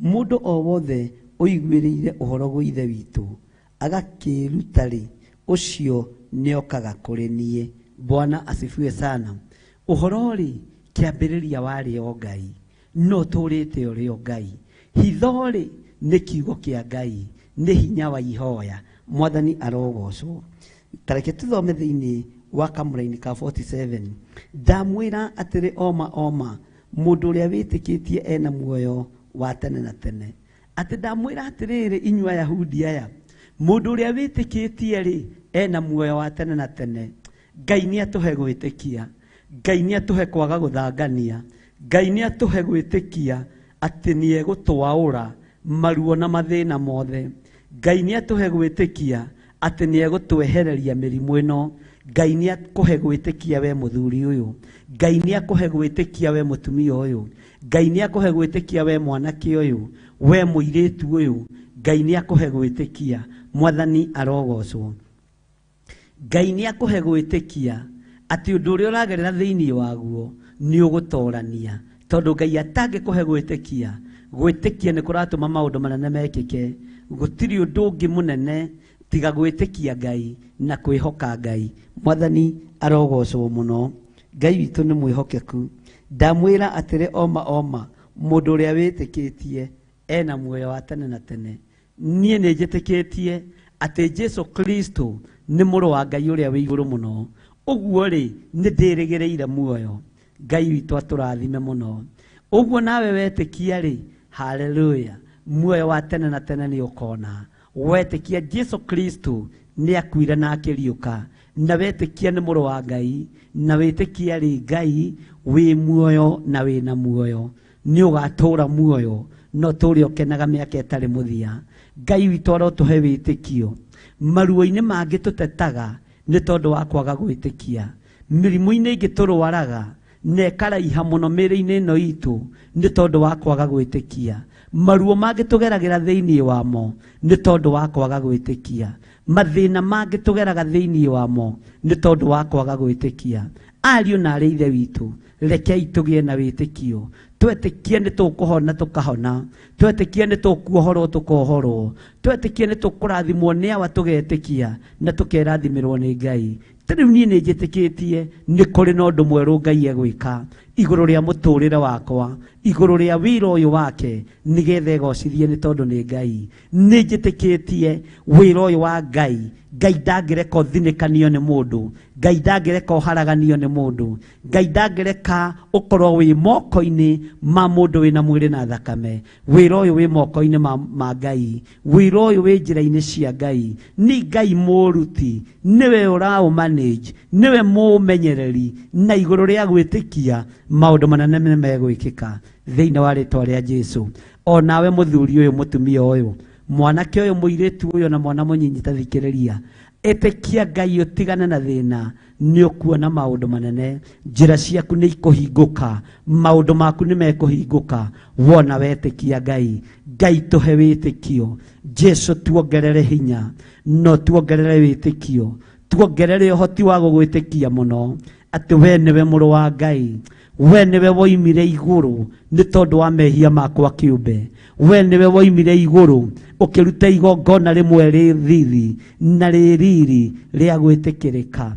Speaker 2: Mũndũ o wothe ũiguĩrĩire ũhoro gwĩ Ithe witũ agakĩruta-rĩ, ũcio nĩokaga kũrĩ niĩ. Bwana asifiwe sana. Ũhoro-rĩ, kĩambĩrĩria warĩ o Ngai, no ũtũũrĩte ũrĩ o Ngai. Hitho-rĩ, nĩ kiugo kĩa Ngai, nĩ hinya wa ihoya. Mwathani arogocwo. Ta reke tũthome thĩinĩ wa kamũraini ka 47. Ndamwĩra atĩrĩ oma oma, mũndũ ũrĩa wĩtĩkĩtie ena muoyo wa tene na tene. Atĩ ndamwĩra atĩrĩrĩ inyuĩ Ayahudi aya, mũndũ ũrĩa wĩtĩkĩtie rĩ ena muoyo wa tene na tene. Ngai nĩ atũhe gwĩtĩkia, Ngai nĩ atũhe kwaga gũthangania, Ngai nĩ atũhe gwĩtĩkia atĩ nĩ egũtwaũra maruo na mathĩna mothe. Ngai nĩ atũhe gwĩtĩkia atĩ nĩ egũtwehereria mĩrimũ ĩno. Ngai nĩ akũhe gwĩtĩkia we mũthuri ũyũ, Ngai nĩ akũhe gwĩtĩkia we mũtumia ũyũ, Ngai nĩ akũhe gwĩtĩkia we mwanake ũyũ, we mũirĩtu ũyũ, Ngai nĩ akũhe gwĩtĩkia. Mwathani arogocwo. Ngai nĩ akũhe gwĩtĩkia atĩ ũndũ ũrĩa ũragerera thĩinĩ waguo nĩ ũgũtorania, tondũ Ngai atangĩkũhe gwĩtĩkia, gwĩtĩkia nĩ kũratũma maũndũ manene mekĩke. Gũtirĩ ũndũ ũngĩ mũnene tiga gwĩtĩkia Ngai na kwĩhoka Ngai. Mwathani arogocwo mũno. Ngai witũ nĩ mwĩhokeku. Ndamwĩra atĩrĩ oma oma, mũndũ ũrĩa wĩtĩkĩtie ena muoyo wa tene na tene. Niĩ nĩ njĩtĩkĩtie atĩ Jesu Kristo nĩ mũrũ wa Ngai ũrĩa wĩ igũrũ mũno. Ũguo rĩ, nĩ ndĩrĩgĩrĩire muoyo. Ngai witũ atũrathime mũno. Ũguo nawe wetĩkia rĩ, haleluya, muoyo wa tene na tene nĩ ũkona. Wetĩkia Jesu Kristo nĩ akuire na akĩriũka, na wetĩkia nĩ mũrũ wa Ngai, na wĩtĩkia rĩ Ngai wĩ muoyo na wĩna muoyo, nĩ ũgatũũra muoyo no tũũre ũkenaga mĩaka ĩtarĩ mũthia. Ngai witũ arotũhe wĩtĩkio. Maruo-inĩ mangĩ tũtetaga nĩ tondũ wa kwaga gwĩtĩkia. Mĩrimũ-inĩ ĩngĩ tũrwaraga na ĩkaraiha mũno mĩĩrĩ-inĩ ĩno itũ nĩ tondũ wa kwaga gwĩtĩkia. Maruo mangĩ tũgeragĩra thĩinĩ wamo nĩ tondũ wa kwaga gwĩtĩkia. Mathĩna mangĩ tũgeraga thĩinĩ wamo nĩ tondũ wa kwaga gwĩtĩkia. Ariũ na arĩ Ithe witũ, rekei tũgĩe na wĩtĩkio. Twetĩkie nĩ tũkũhona tũkahona, twetĩkie nĩ tũkuohorwo tũkohorwo, twetĩkie nĩ tũkũrathimwo nĩ awa tũgetĩkia na tũkerathimĩrwo nĩ Ngai. Ta rĩu niĩ nĩ njĩtĩkĩtie nĩ kũrĩ na ũndũ mwerũ Ngai egwĩka igũrũ rĩa mũtũrĩre wakwa, igũrũ rĩa wĩra ũyũ wake, nĩgetha egocithie nĩ tondũ nĩ Ngai. Nĩ njĩtĩkĩtie wĩra ũyũ wa Ngai. Ngai ndangĩreka ũthinĩkanio nĩ mũndũ, Ngai ndangĩreka ũharaganio nĩ mũndũ, Ngai ndangĩreka ũkorwo wĩ moko-inĩ ma mũndũ wĩna mwĩrĩ na thakame. Wĩra ũyũ wĩ moko-inĩ ma Ngai, wĩra ũyũ wĩ njĩra-inĩ cia Ngai. Nĩ Ngai mũruti, nĩwe ũraũmanage, nĩwe mũũmenyereri, na igũrũ rĩa gwĩtĩkia maũndũ manene nĩ megwĩkĩka thĩinĩ wa rĩtwa rĩa Jesu. O nawe mũthuri ũyũ, mũtumia ũyũ, mwanake ũyũ, mũirĩtu ũyũ na mwana mũnyinyi, ta thikĩrĩria. Ĩtĩkia Ngai ũtigane na thĩna, nĩ ũkuona maũndũ manene. Njĩra ciaku nĩ ikũhingũka, maũndũ maku nĩ mekũhingũka wona wetĩkia Ngai. Ngai tũhe wĩtĩkio, Jesu tuongerere hinya, no tuongerere wĩtĩkio, tuongerere ũhoti wa gũgwĩtĩkia mũno atĩ we nĩwe mũrũ wa Ngai, we nĩwe woimire igũrũ nĩ tondũ wa mehia makwa kĩũmbe, we nĩwe woimire igũrũ ũkĩruta igongona rĩmwe rĩ thithi na rĩ riri rĩa gwĩtĩkĩrĩka,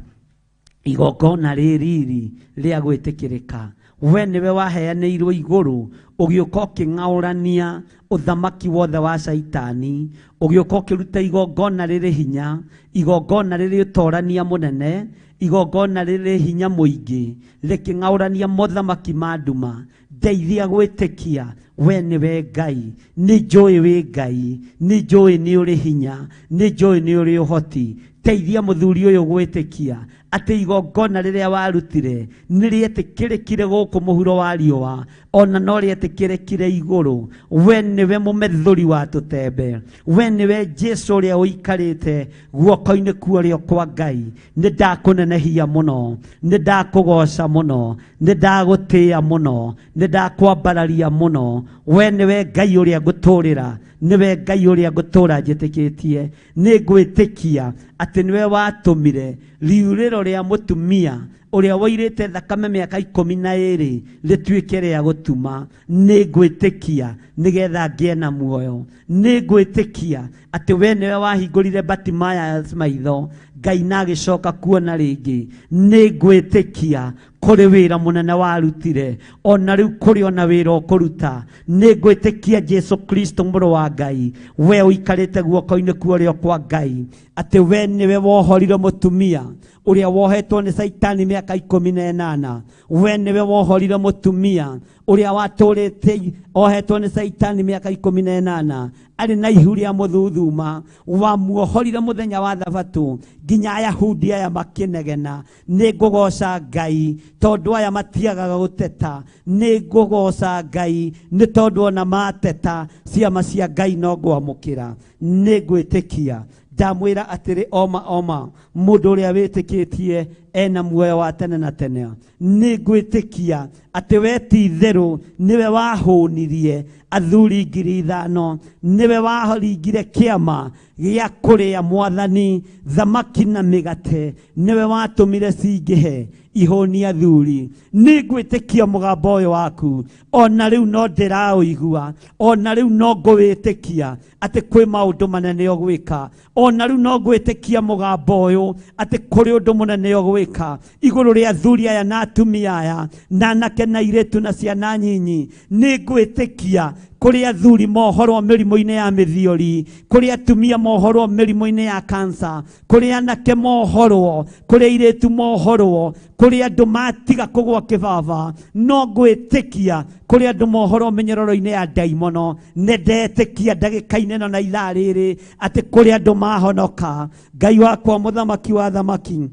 Speaker 2: igongona rĩ riri rĩa gwĩtĩkĩrĩka. We nĩwe waheanĩirwo igũrũ ũgĩũka ũkĩng'aũrania ũthamaki wothe wa Caitani, ũgĩũka ũkĩruta igongona rĩrĩ hinya, igongona rĩrĩ ũtorania mũnene, igongona rĩrĩ hinya mũingĩ, rĩkĩng'aũrania mothamaki ma nduma. Ndeithia gwĩtĩkia
Speaker 3: We nĩwe Ngai, nĩ njũĩ wĩ Ngai, nĩ njũĩ nĩ ũrĩ hinya, nĩ njũĩ nĩ ũrĩ ũhoti. Teithia mũthuri ũyũ gwĩtĩkia atĩ igongona rĩrĩa warutire nĩ rĩetĩkĩrĩkire gũkũ mũhuro wa riũa, ona no rĩetĩkĩrĩkire igũrũ. We nĩwe mũmethũri wa tũtembe, we nĩwe Jesu ũrĩa ũikarĩte guoko-inĩ kuorĩo kwa Ngai. Nĩ ndakũnenehia mũno, nĩ ndakũgoca mũno, nĩ ndagũtĩĩa mũno, nĩ ndakwambararia mũno. We nĩwe Ngai ũrĩa ngũtũrĩra, nĩwe Ngai ũrĩa ngũtũra njĩtĩkĩtie. Nĩ ngwĩtĩkia atĩ nĩwe watũmire riurĩro rĩa mũtumia ũrĩa wairĩte thakame mĩaka 12 rĩtuĩke rĩa gũtuma. Nĩ ngwĩtĩkia nĩgetha ngĩe na muoyo. Nĩ ngwĩtĩkia atĩ we nĩwe wahingũrire Bartimaeus maitho, Ngai na agĩcoka kuona rĩngĩ. Nĩ ngwĩtĩkia kũrĩ wĩra mũnene warutire, ona rĩu kũrĩ ona wĩra ũkũruta. Nĩ ngwĩtĩkia Jesu Kristo mũrũ wa Ngai, we ũikarĩte guoko-inĩ kuorĩo kwa Ngai, atĩ we nĩwe wohorire mũtumia ũrĩa wohetwo nĩ Caitani mĩaka 18. We nĩwe wohorire mũtumia ũrĩa watũrĩte ohetwo nĩ Caitani mĩaka 18, arĩ na ihu rĩa mũthuthuma, wamuohorire mũthenya wa Thabatũ nginya Ayahudi aya makĩnegena. Nĩ ngũgoca Ngai tondũ aya matiagaga gũteta. Nĩ ngũgoca Ngai nĩ tondũ ona mateta ciama cia Ngai no ngwamũkĩra. Nĩ ngwĩtĩkia, ndamwĩra atĩrĩ, oma oma, mũndũ ũrĩa wĩtĩkĩtie ena muoyo wa tene na tene. Nĩ ngwĩtĩkia atĩ we ti itherũ nĩwe wahũnirie athuri 5,000, nĩwe waringire kĩama gĩa kũrĩa mwathani thamaki na mĩgate, nĩwe watũmire cingĩhe ihũni athuri. Nĩ ngwĩtĩkia mũgambo ũyũ waku, ona rĩu no ndĩraũigua, ona rĩu no ngũwĩtĩkia atĩ kwĩ maũndũ manene ũgwĩka, ona rĩu no ngwĩtĩkia mũgambo ũyũ atĩ kũrĩ ũndũ mũnene ũgwĩka igũrũ rĩa athuri aya na atumia aya na anake na airĩtu na ciana nyinyi. Nĩ ngwĩtĩkia kũrĩ athuri mohorwo mĩrimũ-inĩ ya mĩthiori, kũrĩ atumia mohorwo mĩrimũ-inĩ ya kansa, kũrĩ anake mohorwo, kũrĩ airĩtu mohorwo, kũrĩ andũ matiga kũgwa kĩbaba. No ngwĩtĩkia kũrĩ andũ mohorwo mĩnyororo-inĩ ya ndaimono. Nĩ ndetĩkia ndagĩka-inĩ ĩno na ithaa rĩrĩ atĩ kũrĩ andũ mahonoka. Ngai wakwa, mũthamaki wa thamaki,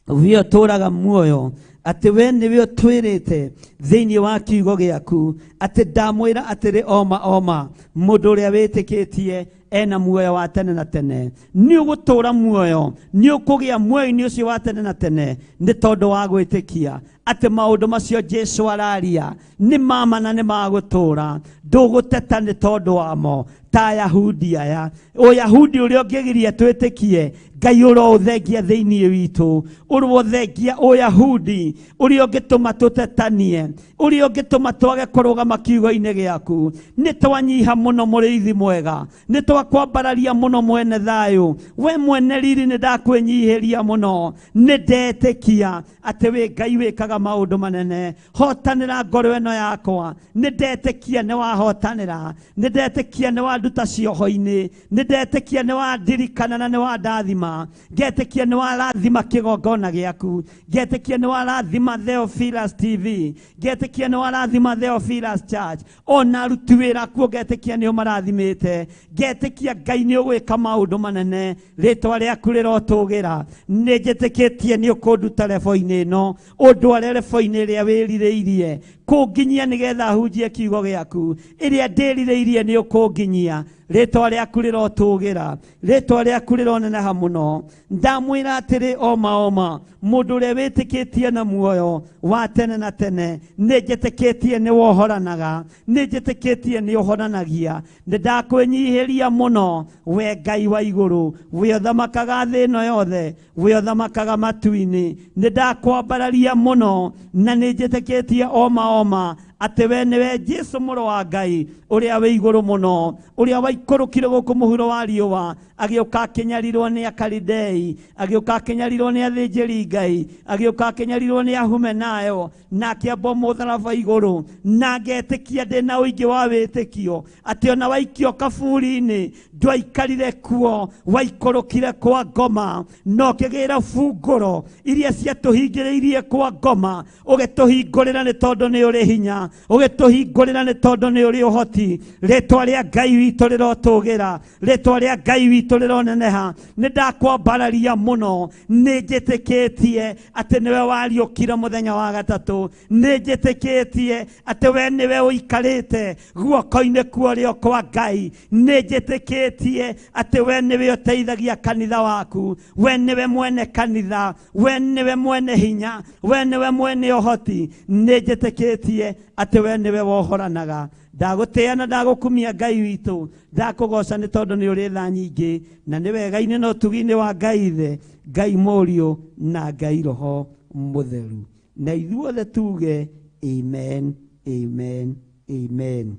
Speaker 3: we ũtũraga muoyo, atĩ we nĩwe ũtwĩrĩte thĩinĩ wa kiugo gĩaku atĩ ndamwĩra atĩrĩ, oma oma, mũndũ ũrĩa wĩtĩkĩtie ena muoyo wa tene na tene. Nĩ ũgũtũra muoyo, nĩ ũkũgĩa muoyo-inĩ ũcio wa tene na tene nĩ tondũ wa gwĩtĩkia atĩ maũndũ macio Jesu araria nĩ mama na nĩ magũtũra. Ndũgũteta nĩ tondũ wamo ta Ayahudi aya. Ũyahudi ũrĩa ũngĩgiria twĩtĩkie Ngai ũroũthengia thĩinĩ witũ, ũrothengia Ũyahudi ũrĩa ũngĩtũma tũtetanie, ũrĩa ũngĩtũma twage kũrũgama kiugo-inĩ gĩaku. Nĩ twanyiha mũno mũrĩithi mwega, nĩ twakwambararia mũno mwene thayũ, we mwene riri, nĩ ndakwĩnyihĩria mũno. Nĩ ndetĩkia atĩ wĩ Ngai wĩkaga maũndũ manene. Hotanĩra ngoro ĩno yakwa. Nĩ ndetĩkia nĩ wahotanĩra, nĩ ndetĩkia nĩ wanduta cioho-inĩ, nĩ ndetĩkia nĩ wandirikana na nĩ wandathima, ngetĩkia nĩ warathima kĩgongona gĩaku, ngetĩkia nĩ warathima Theophilus TV, ngetĩkia nĩ warathima Theophilus Church, ona aruti wĩra kuo ngetĩkia nĩ ũmarathimĩte, ngetĩkia Ngai nĩ ũgwĩka maũndũ manene, rĩtwa rĩaku rĩrotũgĩra. Nĩ njĩtĩkĩtie nĩ ũkũnduta rebo-inĩ ĩno, ũndware rebo-inĩ ĩrĩa wĩrirĩirie kũnginyia nĩgetha hunjie kiugo gĩaku. Ĩrĩa ndĩrirĩirie nĩ ũkũnginyia, rĩtwa rĩaku rĩrotũgĩra, rĩtwa rĩaku rĩroneneha mũno. Ndamwĩra atĩrĩ, oma oma, mũndũ ũrĩa wĩtĩkĩtie na muoyo wa tene na tene, nĩ njĩtĩkĩtie nĩ wohoranaga, nĩ njĩtĩkĩtie nĩ ũhonanagia. Nĩ ndakwĩnyihĩria mũno we Ngai wa igũrũ, we ũthamakaga thĩ ĩno yothe, we ũthamakaga matu-inĩ. Nĩ ndakwambararia mũno na nĩ njĩtĩkĩtie oma oma atĩ we nĩwe Jesu mũrũ wa Ngai ũrĩa wĩ igũrũ mũno, ũrĩa waikũrũkire gũkũ mũhuro wa riũa, agĩũka akĩnyarirwo nĩ Akalidei, agĩũka akĩnyarirwo nĩ athĩnjĩri Ngai, agĩũka akĩnyarirwo nĩ Ahumenayo, na akĩambwo mũtharaba igũrũ. Na ngetĩkia ndĩ na ũingĩ wa wĩtĩkio atĩ ona waikio kaburi-inĩ ndwaikarire kuo, waikũrũkire kwa ngoma na ũkĩgĩra bungũro iria ciatũhingĩrĩirie kwa ngoma, ũgĩtũhingũrĩra nĩ tondũ nĩ ũrĩ hinya. Ũgĩtũhingũrĩra nĩ tondũ nĩ ũrĩ ũhoti. Rĩtwa rĩa Ngai witũ rĩrotũgĩra, rĩtwa rĩa Ngai witũ rĩroneneha. Nĩ ndakwambararia mũno, nĩ njĩtĩkĩtie atĩ nĩwe wariũkire mũthenya wa gatatũ, nĩ njĩtĩkĩtie atĩ we nĩwe ũikarĩte guoko-inĩ kwa ũrĩo kwa Ngai, nĩ njĩtĩkĩtie atĩ we nĩwe ũteithagia kanitha waku, we nĩwe mwene kanitha, we nĩwe mwene hinya, we nĩwe mwene ũhoti. Nĩ njĩtĩkĩtie atĩ we nĩwe wohoranaga. Ndagũtĩĩa na ndagũkumia Ngai witũ, ndakũgoca nĩ tondũ nĩ ũrĩ tha nyingĩ, na nĩ wega-inĩ na ũtugi-inĩ wa Ngai Ithe, Ngai Mũriũ na Ngai Roho Mũtheru. Na ithuothe tuge amen, amen, amen.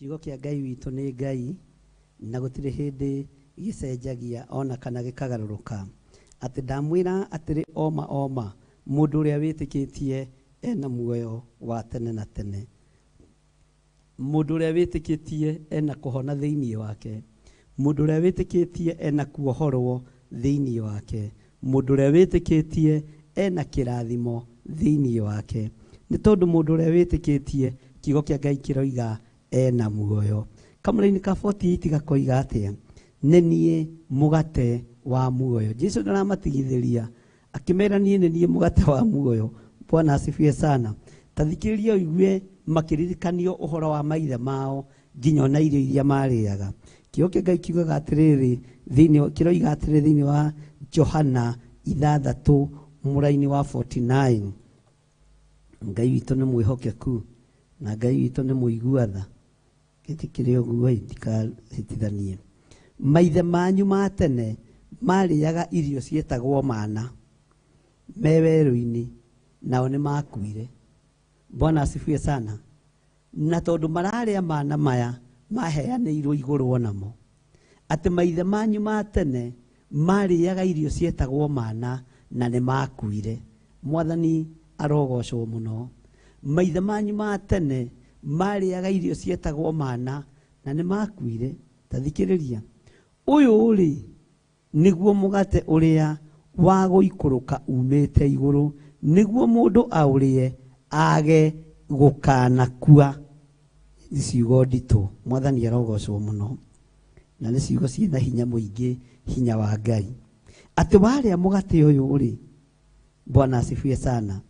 Speaker 3: Kiugo kĩa Ngai witũ nĩ Ngai, na gũtirĩ hĩndĩ gĩcenjagia ona kana gĩkagarũrũka. Atĩ ndamwĩra atĩrĩ oma oma, mũndũ ũrĩa wĩtĩkĩtie ena muoyo wa tene na tene. Mũndũ ũrĩa wĩtĩkĩtie ena kũhona thĩinĩ wake. Mũndũ ũrĩa wĩtĩkĩtie ena kuohorwo thĩinĩ wake. Mũndũ ũrĩa wĩtĩkĩtie ena kĩrathimo thĩinĩ wake. Nĩ tondũ mũndũ ũrĩa wĩtĩkĩtie kiugo kĩa Ngai kĩroiga ena muoyo. Kamũraini ka 48 gakoiga atĩa? Nĩ niĩ mũgate wa muoyo. Jesu ndaramatigithĩria akĩmera niĩ nĩ niĩ mũgate wa muoyo. Bwana asifiwe sana. Ta thikĩrĩria ũigue makĩririkanio ũhoro wa maithe mao nginya ona irio iria marĩaga. Kiugo kĩa Ngai kiugaga atĩrĩrĩ thĩinĩ, kĩroiga atĩrĩrĩ thĩinĩ wa Johana 6 mũraini wa 49. Ngai witũ nĩ mwĩhokeku na Ngai witũ nĩ mũigua tha. Gĩtikĩrĩ ũguo ndikahĩtithanie. Maithe manyu ma tene marĩaga irio ciĩtagwo mana me werũ-inĩ, nao nĩ makuire. Bwana asifiwe sana. Na tondũ mararĩa mana maya maheanĩirwo igũrũ onamo, atĩ maithe manyu ma tene marĩaga irio ciĩtagwo mana na nĩ makuire. Mwathani arogocwo mũno. Maithe manyu ma tene marĩaga irio ciĩtagwo mana na nĩ makuire. Ta thikĩrĩria, ũyũ rĩ nĩguo mũgate ũrĩa wa gũikũrũka umĩte igũrũ, nĩguo mũndũ aũrĩe age gũkanakua. Nĩ ciugo nditũ, Mwathani arogocwo mũno, na nĩ ciugo ciĩna hinya mũingĩ, hinya wa Ngai. Atĩ warĩa mũgate ũyũ rĩ, Bwana asifiwe sana,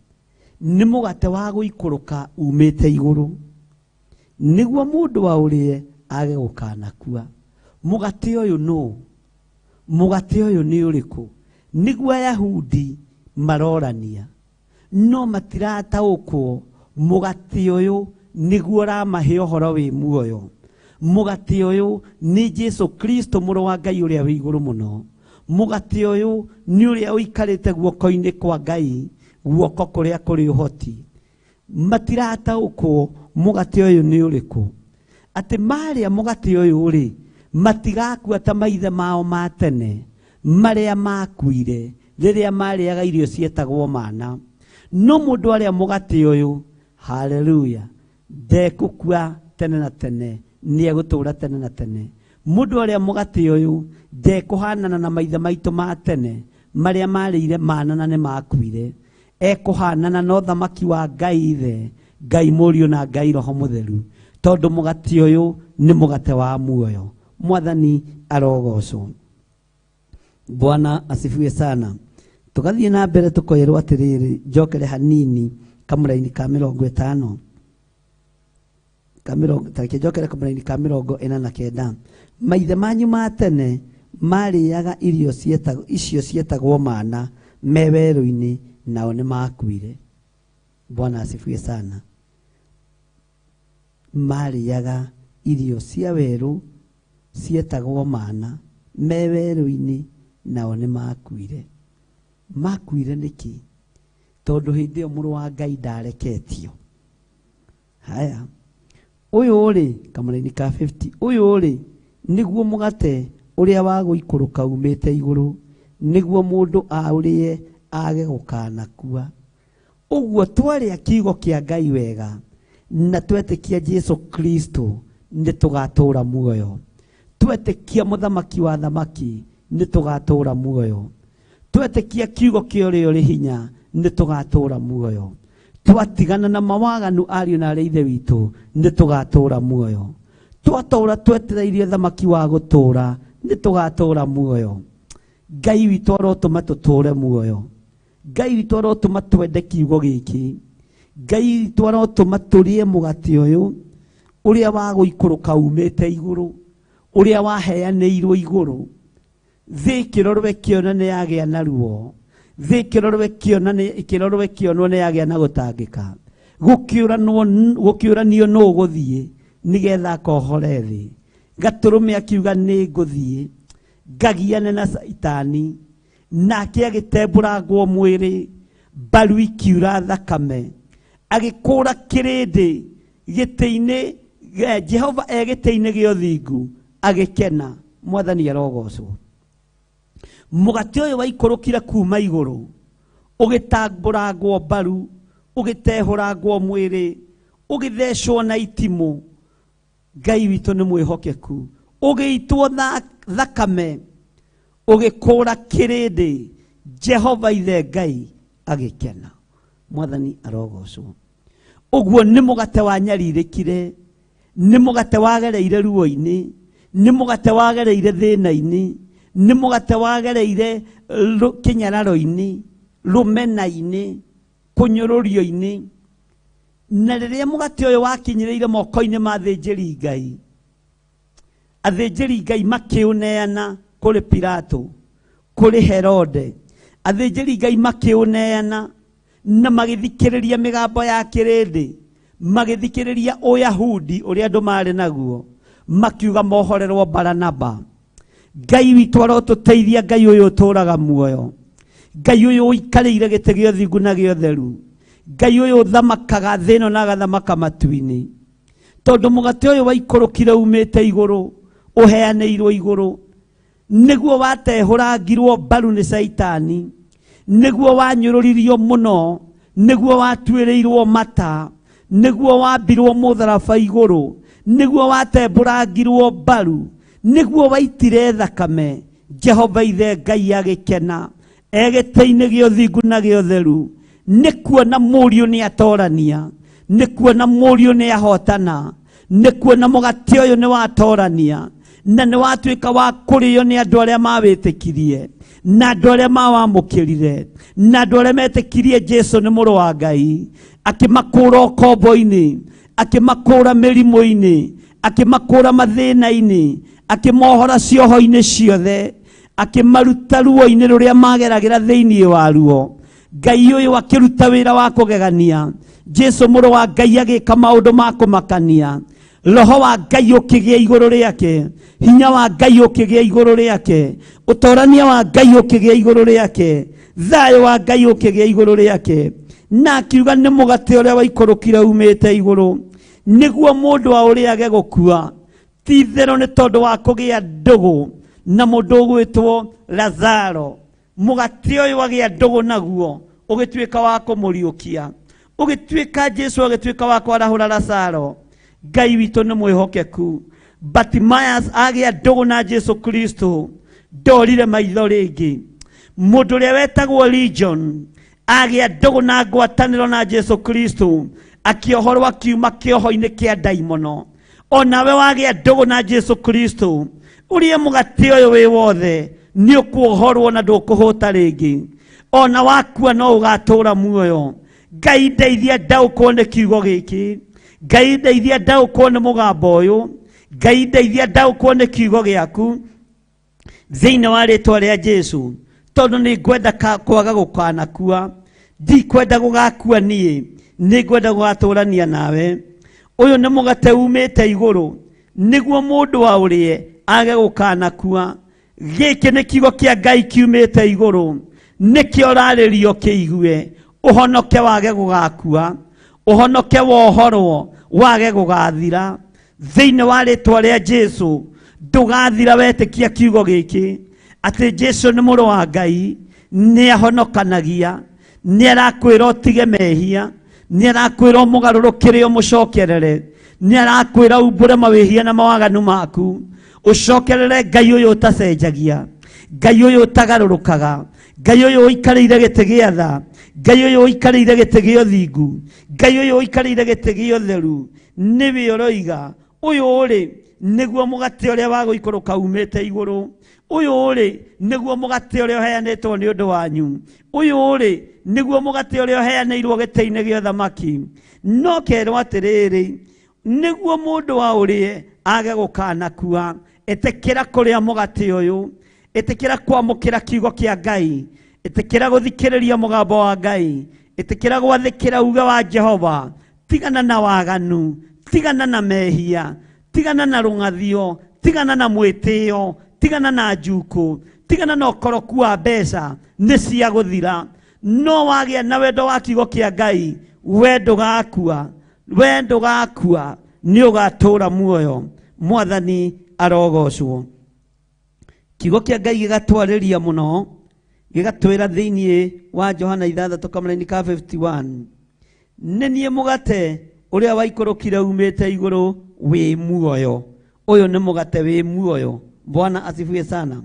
Speaker 3: nĩ mũgate wa gũikũrũka umĩte igũrũ, nĩguo mũndũ aũrĩe age gũkanakua. Mũgate ũyũ nũ? Mũgate ũyũ nĩ ũrĩkũ? Nĩguo Ayahudi marorania, no matirataũkwo mũgate ũyũ nĩguo ũramahe ũhoro wĩ muoyo. Mũgate ũyũ nĩ Jesu Kristo mũrũ wa Ngai ũrĩa wĩ igũrũ mũno. Mũgate ũyũ nĩ ũrĩa ũikarĩte guoko-inĩ kwa Ngai, guoko kũrĩa kũrĩ ũhoti. Matirataũkwo mũgate ũyũ nĩ ũrĩkũ. Atĩ marĩa mũgate ũyũ rĩ, matigakua ta maithe mao ma tene marĩa makuire rĩrĩa marĩaga irio ciĩtagwo mana. No mũndũ arĩa mũgate ũyũ, haleluya, ndekũkua tene na tene, nĩ egũtũũra tene na tene. Mũndũ arĩa mũgate ũyũ ndekũhanana na maithe maitũ ma tene marĩa marĩire mana na nĩ makuire. Ekũhanana na ũthamaki wa Ngai Ithe, Ngai Mũriũ na Ngai Roho Mũtheru, tondũ mũgate ũyũ nĩ mũgate wa muoyo. Mwathani arogocwo. Bwana asifiwe sana. Tugathiĩ na mbere tũkoerwo atĩrĩrĩ, njokere hanini kamũraini ka 50. Tareke njokere kamũraini ka 49. Maithe manyu ma tene marĩaga irio icio ciĩtagwo mana me werũ-inĩ, nao nĩ makuire. Bwana asifiwe sana. Marĩaga irio cia werũ
Speaker 2: Cietagwo mana me werũ-inĩ, nao nĩ makuire. Makuire nĩkĩ? Tondũ hĩndĩ ĩyo mũrũ wa Ngai ndareketio. Haya, ũyũ rĩ, kamũraini ka 50, ũyũ rĩ nĩguo mũgate ũrĩa wa gũikũrũka umĩte igũrũ, nĩguo mũndũ aũrĩe age gũkanakua. Ũguo twarĩa kiugo kĩa Ngai wega na twetĩkia Jesu Kristo nĩ tũgatũra muoyo. Twetĩkia mũthamaki wa thamaki nĩ tũgatũra muoyo. Twetĩkia kiugo kĩa ũrĩa ũrĩ hinya nĩ tũgatũra muoyo. Twatigana na mawaganu ariũ na arĩa ithe witũ nĩ tũgatũra muoyo. Twatũra twetereirie thamaki wa gũtũra nĩ tũgatũra muoyo. Ngai witũ arotũma tũtũre muoyo. Ngai witũ arotũma twende kiugo gĩkĩ. Ngai witũ arotũma tũrĩe mũgate ũyũ ũrĩa wa gũikũrũka umĩte igũrũ, ũrĩa waheanĩirwo igũrũ. Thĩ ĩkĩrorwo ĩkĩona nĩ yagĩa na ruo. Thĩ ĩkĩrorwo ĩkĩona nĩ ĩkĩrorwo ĩkĩonwo nĩ yagĩa na gũtangĩka. Gũkĩũranwo gũkĩũranio nũ ũgũthiĩ nĩgetha akohore thĩ. Gatũrũme akiuga nĩ ngũthiĩ ngagiane na Caitani, nake agĩtembũrangwo mwĩrĩ, mbaru ikiura thakame, agĩkũra kĩrĩndĩ gĩtĩ-inĩ, Jehova e gĩtĩ-inĩ gĩa ũthingu agĩkena. Mwathani arogocwo. Mũgate ũyũ waikũrũkire kuma igũrũ, ũgĩtambũrangwo mbaru, ũgĩtehũrangwo mwĩrĩ, ũgĩthecwo na itimũ. Ngai witũ nĩ mwĩhokeku. Ũgĩitwo thakame, ũgĩkũra kĩrĩndĩ. Jehova ithe Ngai agĩkena. Mwathani arogocwo. Ũguo nĩ mũgate wanyarirĩkire, nĩ mũgate wagereire ruo-inĩ, nĩ mũgate wagereire thĩna-inĩ, nĩ mũgate wagereire kĩnyararo-inĩ, rũmena-inĩ, kũnyũrũrio-inĩ. Na rĩrĩa mũgate ũyũ wakinyĩrĩire moko-inĩ ma athĩnjĩri Ngai, athĩnjĩri Ngai makĩũneana kũrĩ Pilato, kũrĩ Herode. Athĩnjĩri Ngai makĩũneana na magĩthikĩrĩria mĩgambo ya kĩrĩndĩ, magĩthikĩrĩria Ũyahudi ũrĩa andũ marĩ naguo, makiuga mohorerwo Baranaba. Ngai witũ arotũteithia, Ngai ũyũ ũtũraga muoyo, Ngai ũyũ ũikarĩire gĩtĩ gĩa ũthingu na gĩa ũtheru, Ngai ũyũ ũthamakaga thĩ ĩno na agathamaka matu-inĩ. Tondũ mũgate ũyũ waikũrũkire umĩte igũrũ, ũheanĩirwo igũrũ, nĩguo watehũrangirwo mbaru nĩ Caitani, nĩguo wanyũrũririo mũno, nĩguo watuĩrĩirwo mata, nĩguo wambirwo mũtharaba igũrũ, nĩguo watembũrangirwo mbaru, nĩguo waitire thakame. Jehova ithe Ngai agĩkena e gĩtĩ-inĩ gĩa ũthingu na gĩa ũtheru, nĩ kuona mũriũ nĩ atorania, nĩ kuona mũriũ nĩ ahotana, nĩ kuona mũgate ũyũ nĩ watorania na nĩ watuĩka wa kũrĩo nĩ andũ arĩa mawĩtĩkirie, na andũ arĩa mawamũkĩrire, na andũ arĩa metĩkirie Jesu nĩ mũrũ wa Ngai. Akĩmakũra ũkombo-inĩ, akĩmakũra mĩrimũ-inĩ, akĩmakũra mathĩna-inĩ, akĩmohora cioho-inĩ ciothe, akĩmaruta ruo-inĩ rũrĩa mageragĩra thĩinĩ wa ruo. Ngai ũyũ akĩruta wĩra wa kũgegania. Jesu mũrũ wa Ngai agĩka maũndũ ma kũmakania. Roho wa Ngai ũkĩgĩa igũrũ rĩake, hinya wa Ngai ũkĩgĩa igũrũ rĩake, ũtorania wa Ngai ũkĩgĩa igũrũ rĩake, thayũ wa Ngai ũkĩgĩa igũrũ rĩake. Na akiuga nĩ mũgate ũrĩa waikũrũkire umĩte igũrũ, nĩguo mũndũ aũrĩage gũkua. Ti itherũ nĩ tondũ wa kũgĩa ndũgũ na mũndũ ũgwĩtwo Lazaro. Mũgate ũyũ agĩa ndũgũ naguo ũgĩtuĩka wa kũmũriũkia, ũgĩtuĩka Jesu agĩtuĩka wa kwarahũra Lazaro. Ngai witũ nĩ mwĩhokeku. Bartimaeus agĩa ndũgũ na Jesu Kristo ndorire maitho rĩngĩ. Mũndũ ũrĩa wetagwo Legion agĩa ndũgũ na ngwatanĩro na Jesu Kristo akĩohorwo akiuma kĩoho-inĩ kĩa ndaimono. Onawe wagĩa ndũgũ na Jesu Kristo, ũrĩe mũgate ũyũ wĩ wothe, nĩ ũkuohorwo na ndũkũhũta rĩngĩ. Ona wakua no ũgatũra muoyo. Ngai ndeithia ndaũkwo nĩ kiugo gĩkĩ. Ngai ndeithia ndaũkwo nĩ mũgambo ũyũ. Ngai ndeithia ndaũkwo nĩ kiugo gĩaku thĩinĩ wa rĩtwa rĩa Jesu, tondũ nĩ ngwenda kwaga gũkanakua, ndikwenda gũgakua niĩ, nĩ ngwenda gũgatũrania nawe. Ũyũ nĩ mũgate umĩte igũrũ, nĩguo mũndũ aũrĩe
Speaker 3: Age gũkanakua. Gĩkĩ nĩ kiugo kĩa Ngai kiumĩte igũrũ, nĩkĩo ũrarĩrio kĩigue, ũhonoke wage gũgakua, ũhonoke wohorwo wage gũgathira. Thĩinĩ wa rĩtwa rĩa Jesu ndũgathira wetĩkia kiugo gĩkĩ atĩ Jesu nĩ mũrũ wa Ngai, nĩ ahonokanagia, nĩ arakwĩra ũtige mehia, nĩ arakwĩra ũmũgarũrũkĩre ũmũcokerere, nĩ arakwĩra umbũre mawĩhia na mawaganu maku, ũcokerere Ngai ũyũ ũtacenjagia, Ngai ũyũ ũtagarũrũkaga, Ngai ũyũ ũikarĩire gĩtĩ gĩa tha, Ngai ũyũ ũikarĩire gĩtĩ gĩa ũthingu, Ngai ũyũ ũikarĩire gĩtĩ gĩa ũtheru. Nĩwe ũroiga ũyũ rĩ nĩguo mũgate ũrĩa wa gũikũrũka umĩte igũrũ, ũyũ rĩ nĩguo mũgate ũrĩa ũheanĩtwo nĩ ũndũ wanyu, ũyũ rĩ nĩguo mũgate ũrĩa ũheanĩirwo gĩtĩ-inĩ gĩa ũthamaki. No kerwo atĩrĩrĩ, nĩguo mũndũ aũrĩe age gũkanakua. Ĩtĩkĩra kũrĩa mũgate ũyũ, ĩtĩkĩra kwamũkĩra kiugo kĩa Ngai, ĩtĩkĩra gũthikĩrĩria mũgambo wa Ngai, ĩtĩkĩra gwathĩkĩra uge wa Jehova. Tigana na waganu, tigana na mehia, tigana na rũng'athio, tigana na mwĩtĩo, tigana na njukũ, tigana na ũkoroku wa mbeca, nĩ cia gũthira. No wagĩa na wendo wa kiugo kĩa Ngai, we ndũgakua, we ndũgakua, nĩ ũgatũũra muoyo. Mwathani arogocwo. Kiugo kĩa Ngai gĩgatwarĩria mũno, gĩgatwĩra thĩinĩ wa Johana 6 kamũraini ka 51, nĩ niĩ mũgate ũrĩa waikũrũkire umĩte igũrũ wĩ muoyo. Ũyũ nĩ mũgate wĩ muoyo. Bwana asifiwe sana.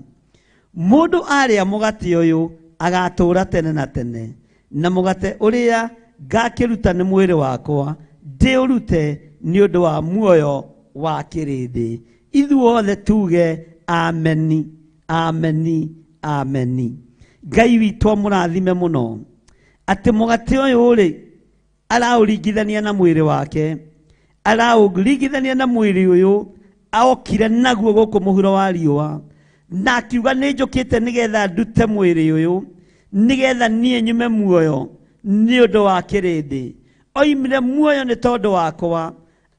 Speaker 3: Mũndũ arĩa mũgate ũyũ agatũũra tene na tene, na mũgate ũrĩa ngakĩruta nĩ mwĩrĩ wakwa, ndĩũrute nĩ ũndũ wa muoyo wa kĩrĩndĩ. Ithuothe tuge ameni, ameni, ameni. Ngai witũ amũrathime mũno atĩ mũgate ũyũ rĩ araũringithania na mwĩrĩ wake, araũringithania na mwĩrĩ ũyũ aokire naguo gũkũ mũhuro wa riũa, na akiuga nĩ njũkĩte nĩgetha ndute mwĩrĩ ũyũ, nĩgetha niĩ nyume muoyo nĩ ũndũ wa kĩrĩndĩ. Oimire muoyo nĩ tondũ wakwa,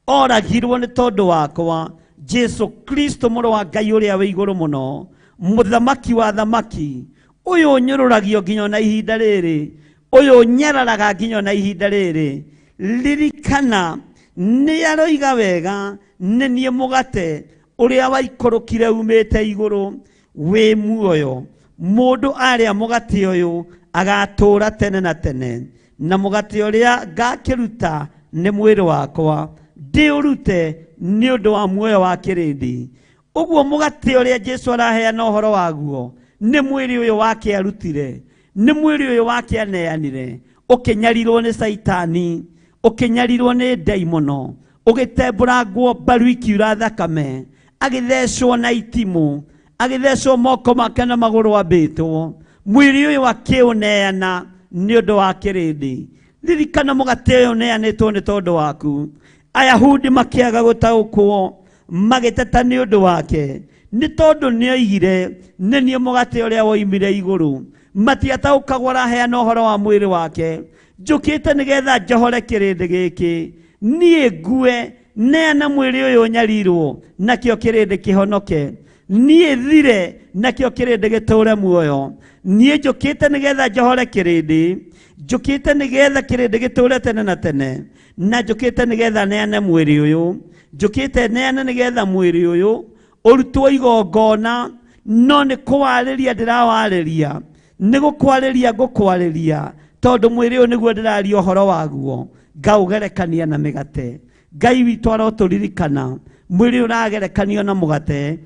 Speaker 3: oragirwo nĩ tondũ wakwa. Jesu Kristo mũrũ wa Ngai ũrĩa wĩ igũrũ mũno, mũthamaki wa thamaki, ũyũ ũnyũrũragio nginya ona ihinda rĩrĩ, ũyũ ũnyararaga nginya ona ihinda rĩrĩ. Ririkana nĩ aroiga wega, nĩ niĩ mũgate ũrĩa waikũrũkire umĩte igũrũ wĩ muoyo. Mũndũ arĩa mũgate ũyũ agatũũra tene na tene, na mũgate ũrĩa ngakĩruta nĩ mwĩrĩ wakwa, ndĩũrute nĩ ũndũ wa muoyo wa kĩrĩndĩ. Ũguo mũgate ũrĩa Jesu araheana ũhoro waguo nĩ mwĩrĩ ũyũ wake arutire, nĩ mwĩrĩ ũyũ wake aneanire, ũkĩnyarirwo nĩ Caitani, ũkĩnyarirwo nĩ ndaimono, ũgĩtembũrangwo mbaru ikiura thakame, agĩthecwo na itimũ, agĩthecwo moko make na magũrũ ambĩtwo. Mwĩrĩ ũyũ akĩũneana nĩ ũndũ wa kĩrĩndĩ. Ririkana mũgate ũyũ ũneanĩtwo nĩ tondũ waku. Ayahudi makĩaga gũtaũkwo, magĩteta nĩ ũndũ wake, nĩ tondũ nĩoigire nĩ niĩ mũgate ũrĩa woimire igũrũ. Matiataũkagwo araheana ũhoro wa mwĩrĩ wake. Njũkĩte nĩgetha njohore kĩrĩndĩ gĩkĩ, niĩ ngue, neana mwĩrĩ ũyũ ũnyarirwo, nakĩo kĩrĩndĩ kĩhonoke. Niĩ thire, nakĩo kĩrĩndĩ gĩtũũre muoyo. Niĩ njũkĩte nĩgetha njohore kĩrĩndĩ, njũkĩte nĩgetha kĩrĩndĩ gĩtũũre tene na tene, na njũkĩte nĩgetha neane mwĩrĩ ũyũ, njũkĩte neane nĩgetha mwĩrĩ ũyũ ũrutwo igongona, no nĩ kũwarĩria ndĩrawarĩria, nĩ gũkwarĩria ngũkwarĩria, tondũ mwĩrĩ ũyũ nĩguo ndĩraria ũhoro waguo, ngaũgerekania na mĩgate. Ngai witũ arotũririkana, mwĩrĩ ũragerekanio na mũgate,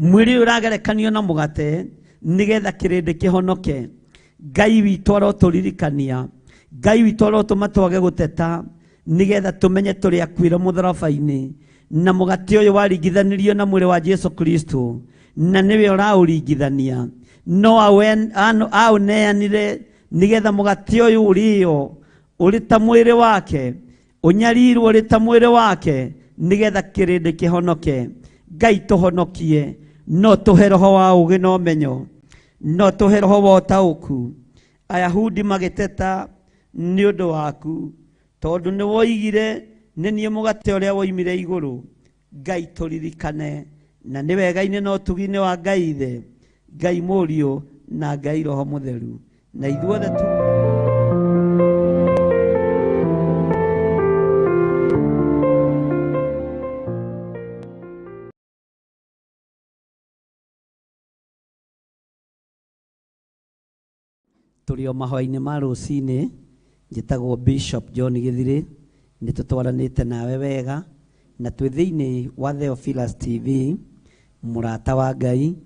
Speaker 3: mwĩrĩ ũyũ ũragerekanio na mũgate nĩgetha kĩrĩndĩ kĩhonoke. Ngai witũ arotũririkania, Ngai witũ arotũma twage gũteta nĩgetha tũmenye tũrĩ akuĩre mũtharaba-inĩ, na mũgate ũyũ waringithanirio na mwĩrĩ wa Jesu Kristo, na nĩwe ũraũringithania, no aũneanire nĩgetha mũgate ũyũ ũrĩo ũrĩ ta mwĩrĩ wake, ũnyarirwo ũrĩ ta mwĩrĩ wake, nĩgetha kĩrĩndĩ kĩhonoke. Ngai tũhonokie, no tũhe roho wa ũũgĩ na ũmenyo, no tũhe roho wa ũtaũku. Ayahudi magĩteta nĩ ũndũ waku, tondũ nĩ woigire nĩ niĩ mũgate ũrĩa woimire igũrũ. Ngai tũririkane Na nĩ wega-inĩ na ũtugi-inĩ wa Ngai Ithe, Ngai Mũriũ na Ngai Roho Mũtheru. Na ithuothe tu tũrĩ o mahoya-inĩ ma rũcinĩ. Njĩtagwo Bishop John Gĩthirĩ, nĩ tũtwaranĩte nawe wega na twĩ thĩinĩ wa Theophilus TV, mũrata wa Ngai,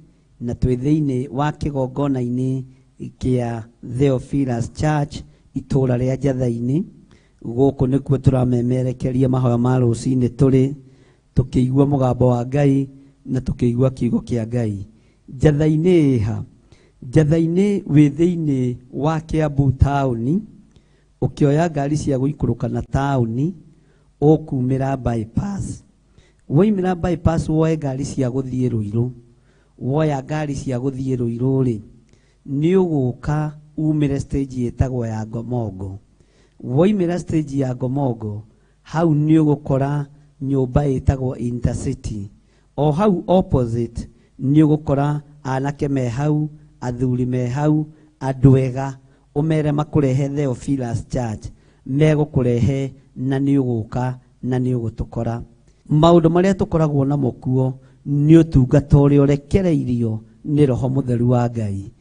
Speaker 3: na twĩ thĩinĩ wa kĩgongona-inĩ kĩa Theophilus Church itũũra rĩa Njatha-inĩ. Gũkũ nĩkuo tũramemerekeria mahoya ma rũcinĩ, tũrĩ tũkĩigua mũgambo wa Ngai na tũkĩigua kiugo kĩa Ngai. Njatha-inĩ ĩha? Njatha-inĩ wĩ thĩinĩ wa Kiambu taũni, ũkĩoya ngari cia gũikũrũka na taũni ũkumĩra bypass. Woimĩra bypass woe ngari cia gũthiĩ Rũirũ. Woya ngari cia gũthiĩ Rũirũ rĩ, nĩ ũgũka umĩre stage ĩtagwo ya Ngomongo. Woimĩra stage ya Ngomongo, hau nĩ ũgũkora nyũmba ĩtagwo Intercity. O hau opposite nĩ ũgũkora anake me hau, athuri me hau, andũ ega, ũmere makũrehe Theophilus Church, megũkũrehe na nĩ ũgũka na nĩ ũgũtũkora. Maũndũ marĩa tũkoragwo namo kuo nĩ ũtungata ũrĩa ũrekereirio nĩ Roho Mũtheru wa Ngai.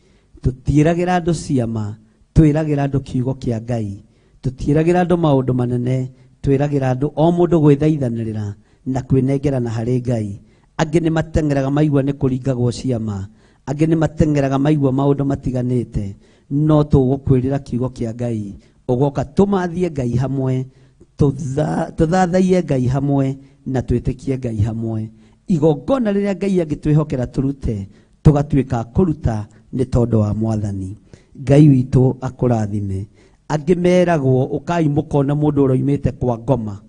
Speaker 3: Tũtiĩragĩra andũ ciama, twĩragĩra andũ kiugo kĩa Ngai. Tũtiĩragĩra andũ maũndũ manene, twĩragĩra andũ o mũndũ gwĩthaithanĩrĩra na kwĩnengerana harĩ Ngai. Angĩ nĩ mateng'eraga maigua nĩ kũringagwo ciama, angĩ nĩ mateng'eraga maigua maũndũ matiganĩte, no tũgũkwĩrĩra kiugo kĩa Ngai. Ũgoka tũmathie Ngai hamwe, tũthathaiye Ngai hamwe na twĩtĩkie Ngai hamwe. Igongona rĩrĩa Ngai angĩtwĩhokera tũrute, tũgatuĩka a kũruta nĩ tondũ wa Mwathani. Ngai witũ akũrathime. Angĩ meragwo ũkai mũkone mũndũ ũroimĩte kwa ngoma.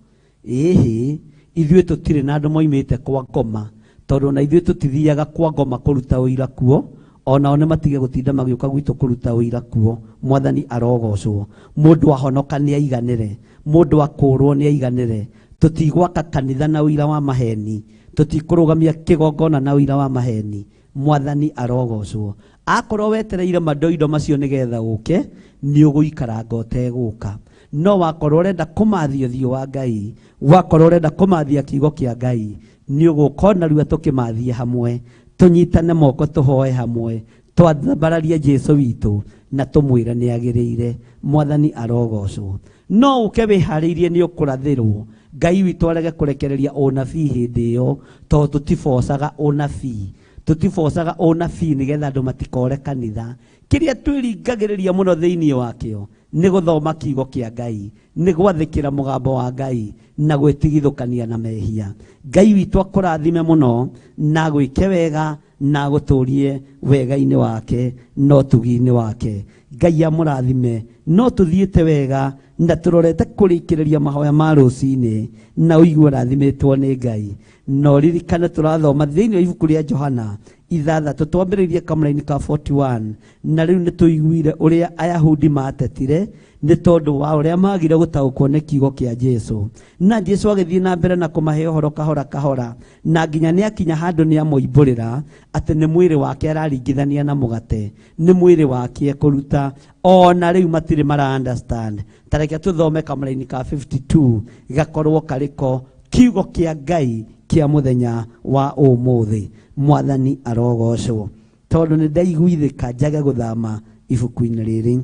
Speaker 3: Ĩhĩ, ithuĩ tũtirĩ na andũ moimĩte kwa ngoma, tondũ ona ithuĩ tũtithiaga kwa ngoma kũruta ũira kuo, onao nĩ matige gũtinda magĩũka gwitũ kũruta ũira kuo. Mwathani arogocwo. Mũndũ ahonoka nĩ aiganĩre, mũndũ akũrwo nĩ aiganĩre. Tũtigwaka kanitha na ũira wa maheni, tũtikũrũgamia kĩgongona na ũira wa maheni. Mwathani arogocwo. Akorwo wetereire mandoindo macio nĩgetha ũke, nĩ ũgũikaranga ũtegũka. No wakorwo ũrenda kũmathia ũthiũ wa Ngai, wakorwo ũrenda kũmathia kiugo kĩa Ngai, nĩ ũgũka ona rua tũkĩmathie hamwe, tũnyitane moko tũhoe hamwe, twambararie Jesu witũ na tũmwĩre nĩ agĩrĩire. Mwathani arogocwo. No ũke wĩharĩirie nĩ ũkũrathĩrwo. Ngai witũ arege kũrekereria ũnabii hĩndĩ ĩyo, tondũ tũtibocaga ũnabii. Tũtibocaga ũnabii nĩgetha andũ matikore kanitha. Kĩrĩa twĩringagĩrĩria mũno thĩinĩ wakĩo nĩ gũthoma kiugo kĩa Ngai, nĩ gwathĩkĩra mũgambo wa Ngai na gwĩtigithũkania na mehia. Ngai witũ akũrathime mũno na agwĩke wega na agũtũrie wega-inĩ wake na ũtugi-inĩ wake. Ngai amũrathime. No tũthiĩte wega na tũrorete kũrĩkĩrĩria mahoya ma rũcinĩ na ũigue ũrathimĩtwo nĩ Ngai. Na ũririkane tũrathoma thĩinĩ wa ibuku rĩa Johana 6, twambĩrĩirie kamũraini ka 41, na rĩu nĩ tũiguire ũrĩa Ayahudi matetire nĩ tondũ wa ũrĩa magire gũtaũkwo nĩ kiugo kĩa Jesu. Na Jesu agĩthiĩ na mbere na kũmahe ũhoro kahora kahora, na nginya nĩ akinya handũ nĩ amoimbũrĩra atĩ nĩ mwĩrĩ wake araringithania na mũgate, nĩ mwĩrĩ wake ekũruta. Ona rĩu matirĩ mara understand. Ta reke tũthome kamũraini ka 52 gakorwo karĩko kiugo kĩa Ngai kĩa mũthenya wa ũmũthĩ. Mwathani arogocwo. Tondũ nĩ ndaiguithĩka njage gũthama ibuku-inĩ rĩrĩ.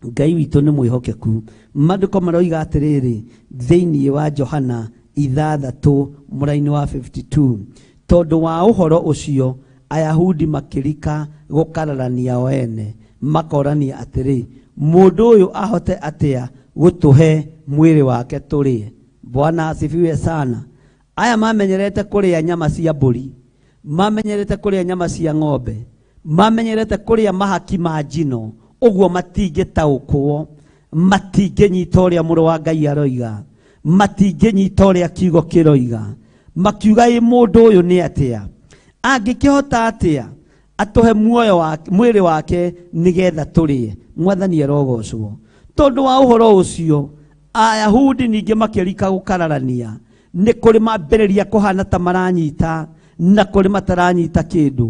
Speaker 3: Ngai witũ nĩ mwĩhokeku. Maandĩko maroiga atĩrĩrĩ thĩinĩ wa Johana 6 mũraini wa 52, tondũ wa ũhoro ũcio Ayahudi makĩrika gũkararania o ene, makorania atĩrĩ, mũndũ ũyũ ahote atĩa gũtũhe mwĩrĩ wake tũrĩe? Bwana asifiwe sana. Aya mamenyerete kũrĩa nyama cia mbũri, mamenyerete kũrĩa nyama cia ng'ombe, mamenyerete kũrĩa mahaki ma njino, ũguo matingĩtaũkwo, matingĩnyita ũrĩa mũrũ wa Ngai aroiga, matingĩnyita ũrĩa kiugo kĩroiga. Makiuga, ĩ mũndũ ũyũ nĩ atĩa? Angĩkĩhota atĩa atũhe muoyo wake, mwĩrĩ wake nĩgetha tũrĩe? Mwathani arogocwo. Tondũ wa ũhoro ũcio Ayahudi ningĩ makĩrika gũkararania, nĩ kũrĩ mambĩrĩria kũhana ta maranyita,
Speaker 2: Na kũrĩ mataranyita kĩndũ.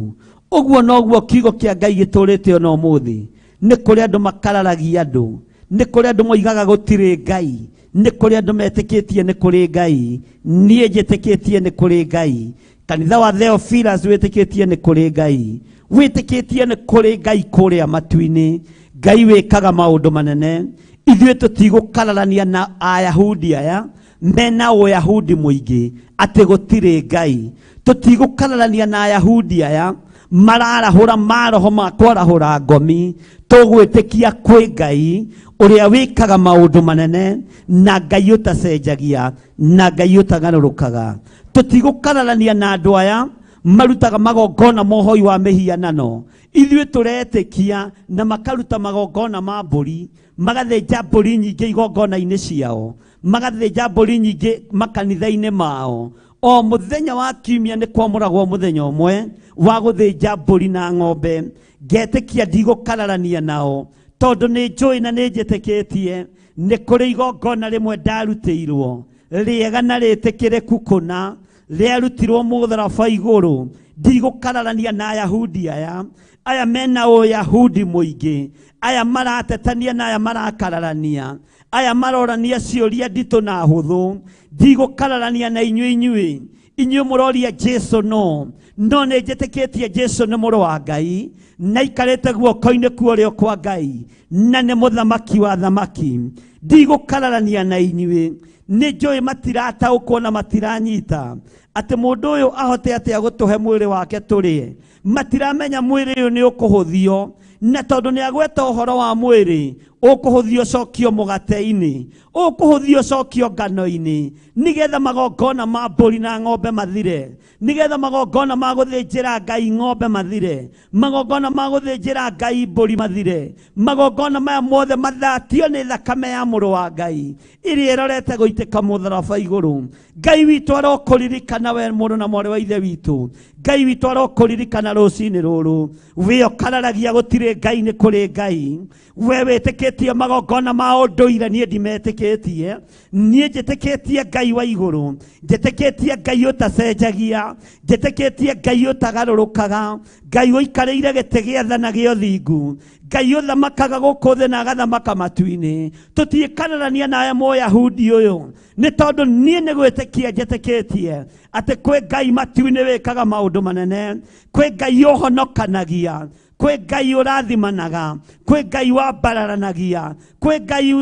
Speaker 2: Ũguo noguo kiugo kĩa Ngai gĩtũrĩte ona ũmũthĩ. Nĩ kũrĩ andũ makararagia andũ, nĩ kũrĩ andũ moigaga gũtirĩ Ngai, nĩ kũrĩ andũ metĩkĩtie nĩ kũrĩ Ngai. Niĩ njĩtĩkĩtie nĩ kũrĩ Ngai. Kanitha wa Theophilus wĩtĩkĩtie nĩ kũrĩ Ngai, wĩtĩkĩtie nĩ kũrĩ Ngai kũrĩa matu-inĩ. Ngai wĩkaga maũndũ manene. Ithuĩ tũtigũkararania na Ayahudi aya mena ũyahudi mũingĩ atĩ gũtirĩ Ngai. Tũtigũkararania na Ayahudi aya mararahũra maroho ma kwarahũra ngomi. Tũgwĩtĩkia kwĩ Ngai ũrĩa wĩkaga maũndũ manene, na Ngai ũtacenjagia, na Ngai ũtagarũrũkaga. Tũtigũkararania na andũ aya marutaga magongona mohoi wa mĩhianano. Ithuĩ tũretĩkia na makaruta magongona ma mbũri, magathĩnja mbũri nyingĩ igongona-inĩ ciao, magathĩnja mbũri nyingĩ makanitha-inĩ mao. O mũthenya wa kiumia nĩ kwamũragwo mũthenya ũmwe wa gũthĩnja mbũri na ng'ombe. Ngetĩkia ndigũkararania nao tondũ nĩ njũĩ na nĩ njĩtĩkĩtie nĩ kũrĩ igongona rĩmwe ndarutĩirwo rĩega na rĩtĩkĩrĩku kũna, rĩarutirwo mũtharaba igũrũ. Ndigũkararania na Ayahudi aya, aya mena ũyahudi mũingĩ, aya maratetania na aya marakararania, aya marorania ciũria nditũ na hũthũ. Ndigũkararania na inyuĩ inyuĩ inyuĩ mũroria Jesu no no nĩ njĩtĩkĩtie Jesu nĩ mũrũ wa Ngai na aikarĩte guoko-inĩ kwa ũrĩo kwa Ngai na nĩ mũthamaki wa thamaki. Ndigũkararania na inyuĩ. Nĩ njũĩ matirataũkwo na matiranyita atĩ mũndũ ũyũ ahote atĩa gũtũhe mwĩrĩ wake tũrĩe. Matiramenya mwĩrĩ ũyũ nĩ ũkũhũthio, na tondũ nĩ agweta ũhoro wa mwĩrĩ ũkũhũthio ũcokio mũgate-inĩ, ũkũhũthio ũcokio ngano-inĩ, nĩgetha magongona ma mbũri na ng'ombe mathire, nĩgetha magongona ma gũthĩnjĩra Ngai ng'ombe mathire, magongona ma gũthĩnjĩra Ngai mbũri mathire, magongona maya mothe mathatio nĩ thakame ya mũrũ wa Ngai ĩrĩa ĩrorete gũitĩka mũtharaba igũrũ. Ngai witũ arokũririkana we mũrũ na mwarĩ wa ithe witũ. Ngai witũ arokũririkana rũcinĩ rũrũ. We ũkararagia gũtirĩ Ngai, nĩ kũrĩ Ngai. We wĩtĩkĩtie magongona ma ũndũire, niĩ ndimetĩkĩtie. Niĩ njĩtĩkĩtie Ngai wa igũrũ, njĩtĩkĩtie Ngai ũtacenjagia, njĩtĩkĩtie Ngai ũtagarũrũkaga, Ngai ũikarĩire gĩtĩ gĩa tha na gĩa ũthingu, Ngai ũthamakaga gũkũ thĩ na agathamaka matu-inĩ. Tũtiĩkararania nawe mũyahudi ũyũ, nĩ tondũ niĩ nĩ gwĩtĩkia njĩtĩkĩtie atĩ kwĩ Ngai matu-inĩ wĩkaga maũndũ manene, kwĩ Ngai ũhonokanagia, kwĩ Ngai ũrathimanaga, kwĩ Ngai wambararanagia, kwĩ Ngai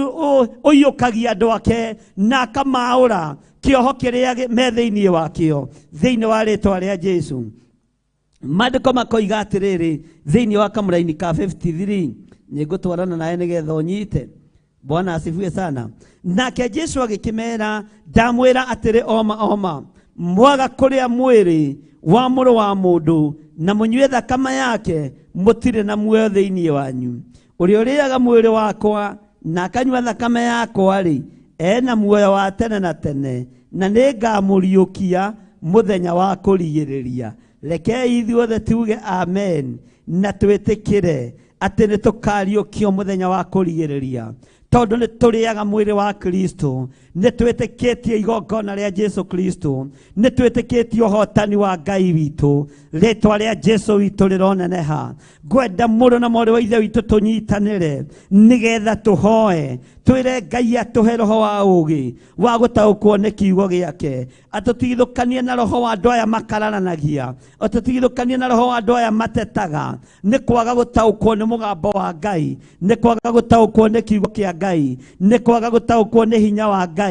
Speaker 2: ũiyũkagia andũ ake na akamaũra kĩoho kĩrĩa me thĩinĩ wakĩo, thĩinĩ wa rĩtwa rĩa Jesu. Maandĩko makoiga atĩrĩrĩ thĩinĩ wa kamũraini ka 53, nĩngũtwarana nawe nĩgetha ũnyite. Bwana asifiwe sana. Nake Jesu agĩkĩmera, ndamwĩra atĩrĩ oma oma, mwaga kũrĩa mwĩrĩ wa mũrũ wa mũndũ na mũnyue thakame yake, mũtirĩ na muoyo thĩinĩ wanyu. Ũrĩa ũrĩaga mwĩrĩ wakwa na akanyua thakame yakwa rĩ, ena muoyo wa tene na tene, na nĩngamũriũkia mũthenya wa kũrigĩrĩria. Rekei ithuothe tuge amen na twĩtĩkĩre atĩ nĩ tũkariũkio mũthenya wa kũrigĩrĩria, tondũ nĩ tũrĩaga mwĩrĩ wa Kristo, nĩ twĩtĩkĩtie igongona rĩa Jesu Kristo, nĩ twĩtĩkĩtie ũhotani wa Ngai witũ. Rĩtwa rĩa Jesu witũ rĩroneneha. Ngwenda mũrũ na mwarĩ wa ithe witũ tũnyitanĩre nĩgetha tũhoe, twĩre Ngai atũhe roho wa ũũgĩ wa gũtaũkwo nĩ kiugo gĩake, atũtigithũkanie na roho wa andũ aya makararanagia, atũtigithũkanie na roho wa andũ aya matetaga, nĩ kwaga gũtaũkwo nĩ mũgambo wa Ngai, nĩ kwaga gũtaũkwo nĩ kiugo kĩa Ngai, nĩ kwaga gũtaũkwo nĩ hinya wa Ngai.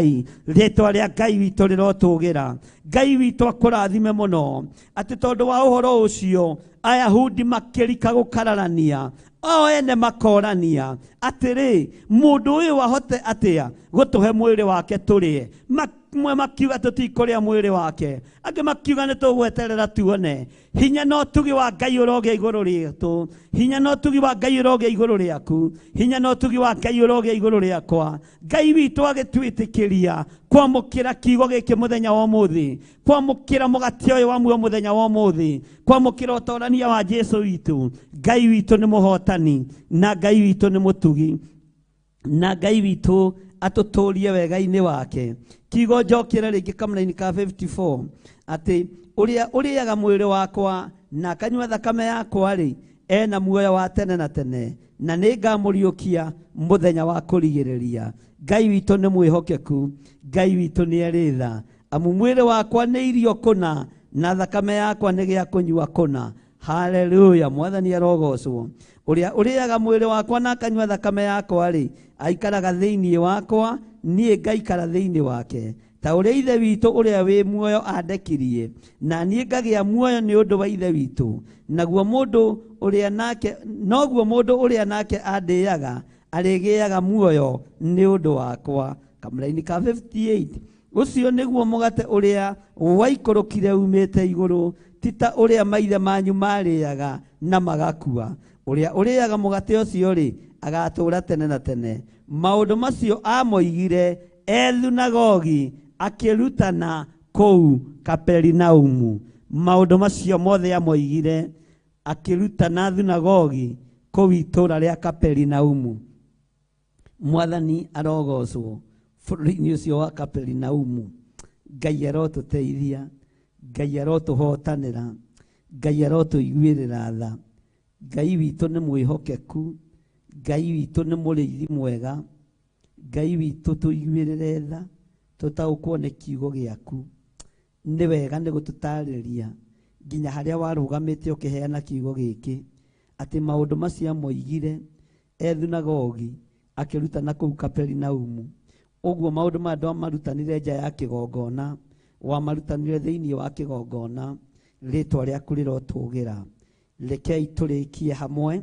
Speaker 2: Rĩtwa rĩa Ngai witũ rĩrotũgĩra. Ngai witũ akũrathime mũno, atĩ tondũ wa ũhoro ũcio Ayahudi makĩrika gũkararania, o ene makorania atĩrĩ, mũndũ ũyũ ahote atĩa gũtũhe mwĩrĩ wake tũrĩe? Mamwe makiuga tũtikũrĩa mwĩrĩ wake, angĩ makiuga nĩ tũgweterera tuone. Hinya na ũtugi wa Ngai ũrogĩa igũrũ rĩtũ, hinya na ũtugi wa Ngai ũrogĩa igũrũ rĩaku, hinya na ũtugi wa Ngai ũrogĩa igũrũ rĩakwa. Ngai witũ agĩtwĩtĩkĩria kwamũkĩra kiugo gĩkĩ mũthenya wa ũmũthĩ, kwamũkĩra mũgate ũyũ wa muoyo mũthenya wa ũmũthĩ, kwamũkĩra ũtorania wa Jesu witũ. Ngai witũ nĩ mũhotani, na Ngai witũ nĩ mũtugi, na Ngai witũ
Speaker 3: Atũtũrie wega-inĩ wake. Kiugo njokere rĩngĩ kamũraini ka 54 atĩ ũrĩa ũrĩaga mwĩrĩ wakwa na akanyua thakame yakwa rĩ, ena muoyo wa tene na tene, na nĩ ngamũriũkia mũthenya wa kũrigĩrĩria. Ngai witũ nĩ mwĩhokeku, Ngai witũ nĩ arĩ tha. Amu mwĩrĩ wakwa nĩ irio kũna na thakame yakwa nĩ gĩa kũnyua kũna. Haleluya, Mwathani arogocwo. Ũrĩa ũrĩaga mwĩrĩ wakwa na akanyua thakame yakwa rĩ, aikaraga thĩinĩ wakwa, niĩ ngaikara thĩinĩ wake. Ta ũrĩa Ithe witũ ũrĩa wĩ muoyo andekirie, na niĩ ngagĩa muoyo nĩ ũndũ wa Ithe witũ. Naguo mũndũ ũrĩa nake, noguo mũndũ ũrĩa nake andĩaga arĩgĩaga muoyo nĩ ũndũ wakwa. Kamũraini ka 58 ũcio nĩguo mũgate ũrĩa waikũrũkire umĩte igũrũ, ti ta ũrĩa maithe manyu marĩaga na magakua. Ũrĩa ũrĩaga mũgate ũcio rĩ, agatũũra tene na tene. Maũndũ macio amoigire e thunagogi akĩrutana kũu Kaperinaumu. Maũndũ macio mothe amoigire akĩrutana thunagogi kũu itũũra rĩa Kaperinaumu. Mwathani arogocwo bũrũri-inĩ ũcio wa Kaperinaumu. Ngai arotũteithia, Ngai arotũhotanĩra, Ngai arotũiguĩrĩra tha. Ngai witũ nĩ mwĩhokeku, Ngai witũ nĩ mũrĩithi mwega, Ngai witũ tũiguĩrĩre tha, tũtaũkwo nĩ kiugo gĩaku. Nĩ wega nĩ gũtũtarĩria nginya harĩa warũgamĩte ũkĩheana kiugo gĩkĩ, atĩ maũndũ macio amoigire e thunagogi akĩrutana kũu Kaperinaumu. Ũguo maũndũ maya ndwamarutanire nja ya kĩgongona, wamarutanire thĩinĩ wa kĩgongona. Rĩtwa rĩaku rĩrotũgĩra. Rekei tũrĩkie hamwe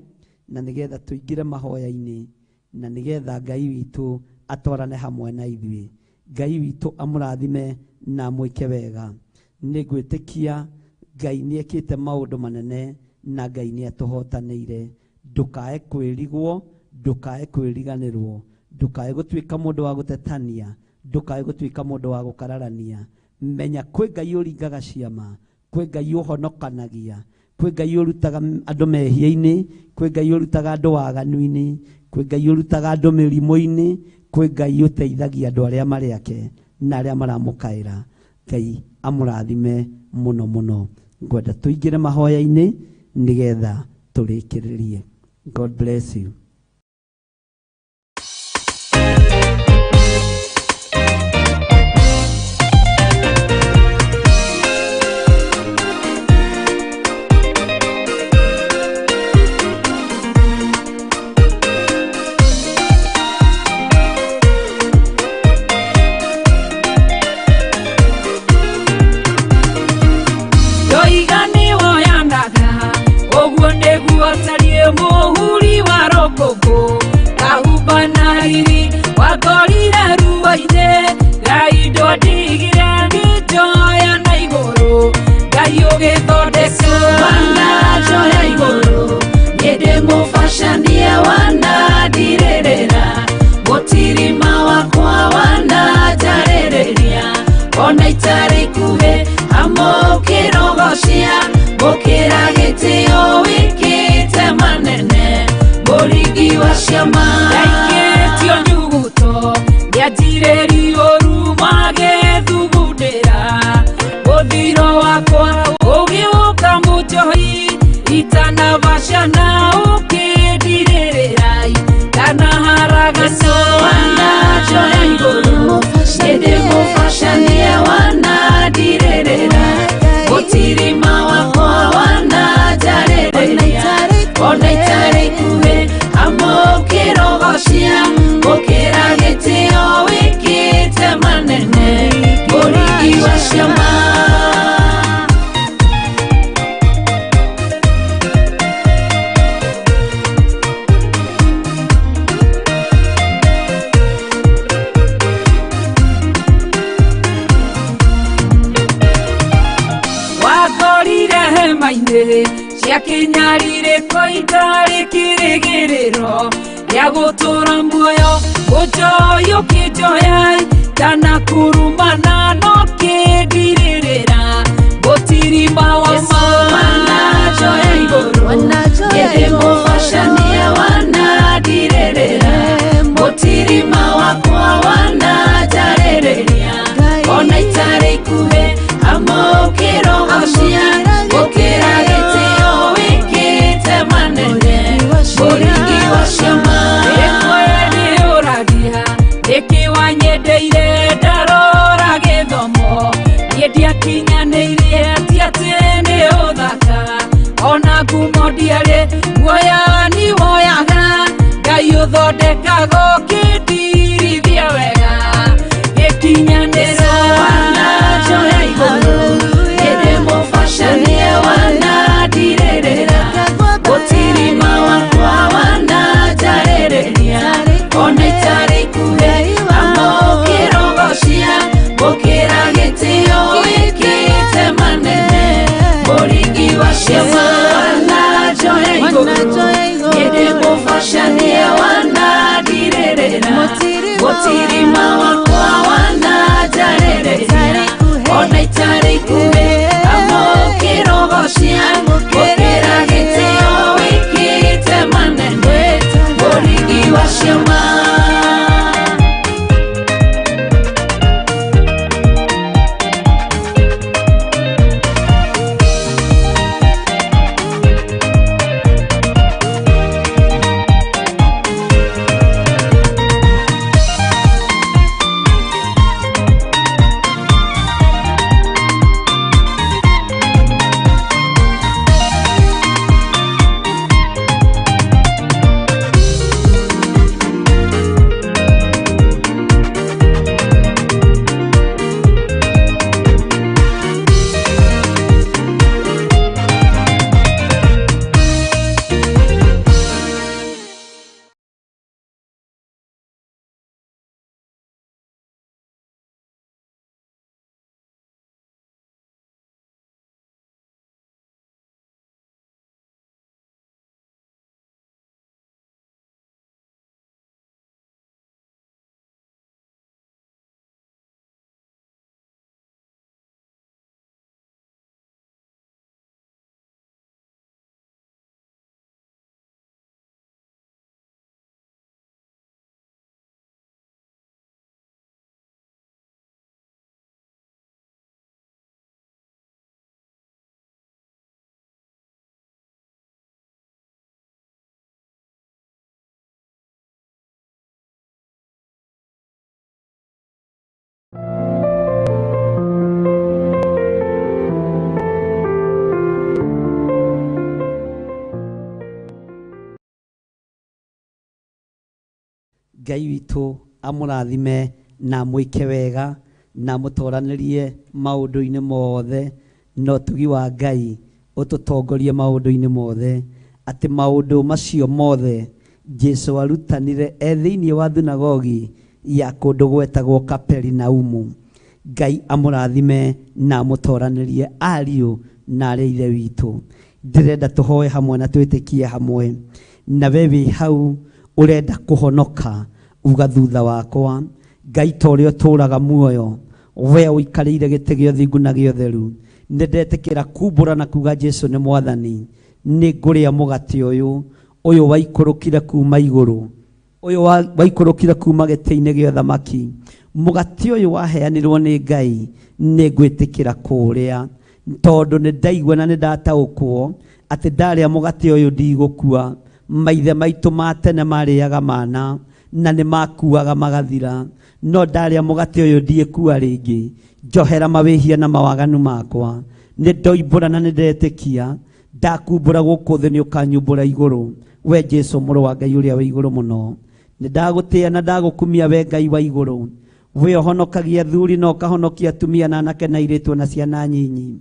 Speaker 3: na nĩgetha tũingĩre mahoya-inĩ, na nĩgetha Ngai witũ atwarane hamwe na ithuĩ. Ngai witũ amũrathime na amwĩke wega. Nĩngwĩtĩkia Ngai nĩekĩte maũndũ manene na Ngai nĩatũhotanĩire. Ndũkae kwĩrigwo, ndũkae kwĩriganĩrwo, ndũkae gũtuĩka mũndũ wa gũtetania, ndũkae gũtuĩka mũndũ wa gũkararania. Menya kwĩ Ngai ũringaga ciama, kwĩ Ngai ũhonokanagia, kwĩ Ngai ũrutaga andũ mehia-inĩ, kwĩ Ngai ũrutaga andũ waganu-inĩ, kwĩ Ngai ũrutaga andũ mĩrimũ-inĩ, kwĩ Ngai ũteithagia andũ arĩa marĩ ake na arĩa maramũkaĩra. Ngai amũrathime mũno mũno. Ngwenda tũingĩre mahoya-inĩ nĩgetha tũrĩkĩrĩrie. God bless you.
Speaker 1: Ndoiga nĩwoyanaga, ũguo nĩguo tariĩ mũhuri wa rũkũngũ. Kahumba na riri wakorire ruo-inĩ, Ngai ndwandigire ngĩnjoya na igũrũ. Ngai ũgĩthondeka
Speaker 6: Wananjoya igũrũ, niĩ ndĩmũbacanie wanandirĩrĩra, mũtirima wakwa wananjarĩrĩria, ona itarĩ ikuhĩ amũkĩrogocia, gũkĩra gĩtĩo wĩkĩte manene, mũringi wa ciama.
Speaker 1: Ndaikĩtio nyuguto nĩanjirĩrio ũru magĩthugundĩra, mũthiro wakwa ũgĩũka mũnjohi, itanabacana ũkĩndirĩrĩra, ndanaharagana.
Speaker 6: Wananjoya igũrũ, niĩ ndĩmũbacanie wanandirĩrĩra, mũtirima wakwa wananjarĩrĩria, ona itarĩ ikuhĩ amũkĩrogocia, gũkĩra gĩtĩo wĩkĩte manene, mũringi wa ciama.
Speaker 1: Wakorire hema-inĩ cia kĩnyarirĩko itarĩ kĩrĩgĩrĩro gĩa gũtũũra muoyo, ũnjoyi ũkĩnjoya ndanakurumana no kĩndirĩrĩra, mũtirima wa ma.
Speaker 6: Wananjoya igũrũ, niĩ ndĩmũbacanie wanandirĩrĩra, mũtirima wakwa.
Speaker 1: Ndekaga ũkĩndirithia wega gĩkinyanĩro wananjoya igũrũ ĩndĩ mũbacanie wanandirĩrĩra gũtirima wakwa wananjarĩrĩria ona itarĩ ikuhĩ amũkĩrogocia gũkĩra gĩtĩo wĩkĩte manene mũringi wa ciama wananjoya igũrũ ĩndĩ mũbacanie wanandirĩrĩra gũtirima wakwa wananjarĩrĩria ona itarĩ ikuhĩ amũkĩrogocia gũkĩra gĩtĩo wĩkĩte manene mũringi wa ciama.
Speaker 2: Ngai witũ amũrathime na amwĩke wega na amũtoranĩrie maũndũ-inĩ mothe na ũtugi wa Ngai ũtũtongorie maũndũ-inĩ mothe atĩ maũndũ macio mothe Jesu arutanire e thĩinĩ wa thunagogi ya kũndũ gwetagwo Kaperinaumu. Ngai amũrathime na amũtoranĩrie ariũ na arĩa ithe witũ. Ndĩrenda tũhoe hamwe na twĩtĩkie hamwe na we wĩ hau ũrenda kũhonoka uga thutha wakwa Ngai ta ũrĩa ũtũũraga muoyo we ũikarĩire gĩtĩ gĩa ũthingu na gĩa ũtheru nĩ ndetĩkĩra kumbũra na kuga Jesu nĩ mwathani nĩ ngũrĩa mũgate ũyũ ũyũ waikũrũkire kuma igũrũ ũyũ waikũrũkire kuma gĩtĩ-inĩ gĩa ũthamaki mũgate ũyũ waheanirwo nĩ Ngai nĩ ngwĩtĩkĩra kũũrĩa tondũ nĩ ndaigua na nĩ ndataũkwo atĩ ndarĩa mũgate ũyũ ndigũkua maithe maitũ ma tene marĩaga mana na nĩ makuaga magathira no ndarĩa mũgate ũyũ ndiĩkua rĩngĩ njohera mawĩhia na mawaganu makwa nĩ ndoimbũra na nĩ ndetĩkia ndakumbũra gũkũ thĩ nĩ ũkanyumbũra igũrũ we Jesu mũrũ wa Ngai ũrĩa wĩ igũrũ mũno nĩ ndagũtĩĩa na ndagũkumia we Ngai wa igũrũ we ũhonokagia athuri na ũkahonokia atumia na anake na airĩtu na ciana nyinyi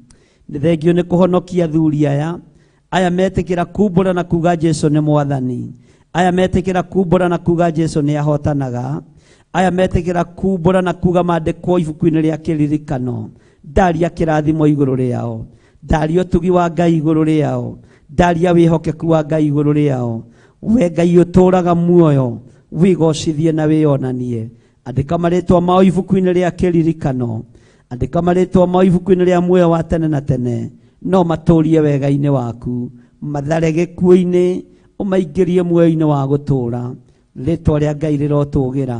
Speaker 2: nĩ thengio nĩ kũhonokia athuri aya aya metĩkĩra kumbũra na kuga Jesu nĩ mwathani aya metĩkĩra kumbũra na kuga Jesu nĩ ahotanaga aya metĩkĩra kumbũra na kuga maandĩkwo ibuku-inĩ rĩa kĩririkano ndaria kĩrathimo igũrũ rĩao ndaria ũtugi wa Ngai igũrũ rĩao ndaria wĩhokeku wa Ngai igũrũ rĩao we Ngai ũtũũraga muoyo wĩgocithie na wĩonanie andĩka marĩtwa mao ibuku-inĩ rĩa kĩririkano andĩka marĩtwa mao ibuku-inĩ rĩa muoyo wa tene na tene no matũrie wega-inĩ waku mathare gĩkuũ-inĩ ũmaingĩrie muoyo-inĩ wa gũtũũra rĩtwa rĩa Ngai rĩrotũgĩra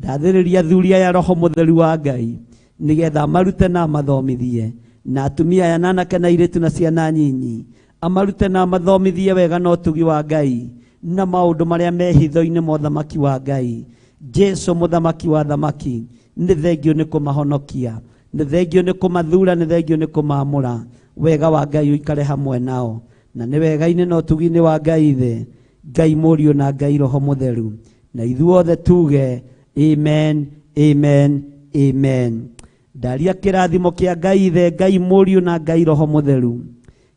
Speaker 2: ndathĩrĩria athuri aya roho mũtheru wa Ngai nĩgetha amarute na amathomithie na atumia aya na anake na airĩtu na ciana nyinyi amarute na amathomithie wega na ũtugi wa Ngai na maũndũ marĩa me hitho-inĩ ma ũthamaki wa Ngai Jesu mũthamaki wa thamaki nĩ thengio nĩ kũmahonokia nĩ thengio nĩ kũmathura nĩ thengio nĩ kũmaamũra wega wa Ngai ũikare hamwe nao na nĩ wega-inĩ na ũtugi-inĩ wa Ngai ithe Ngai Mũriũ na Ngai Roho Mũtheru Na ithuothe tuge amen, amen, amen. Ndaria kĩrathimo kĩa Ngai Ithe, Ngai Mũriũ na Ngai Roho Mũtheru,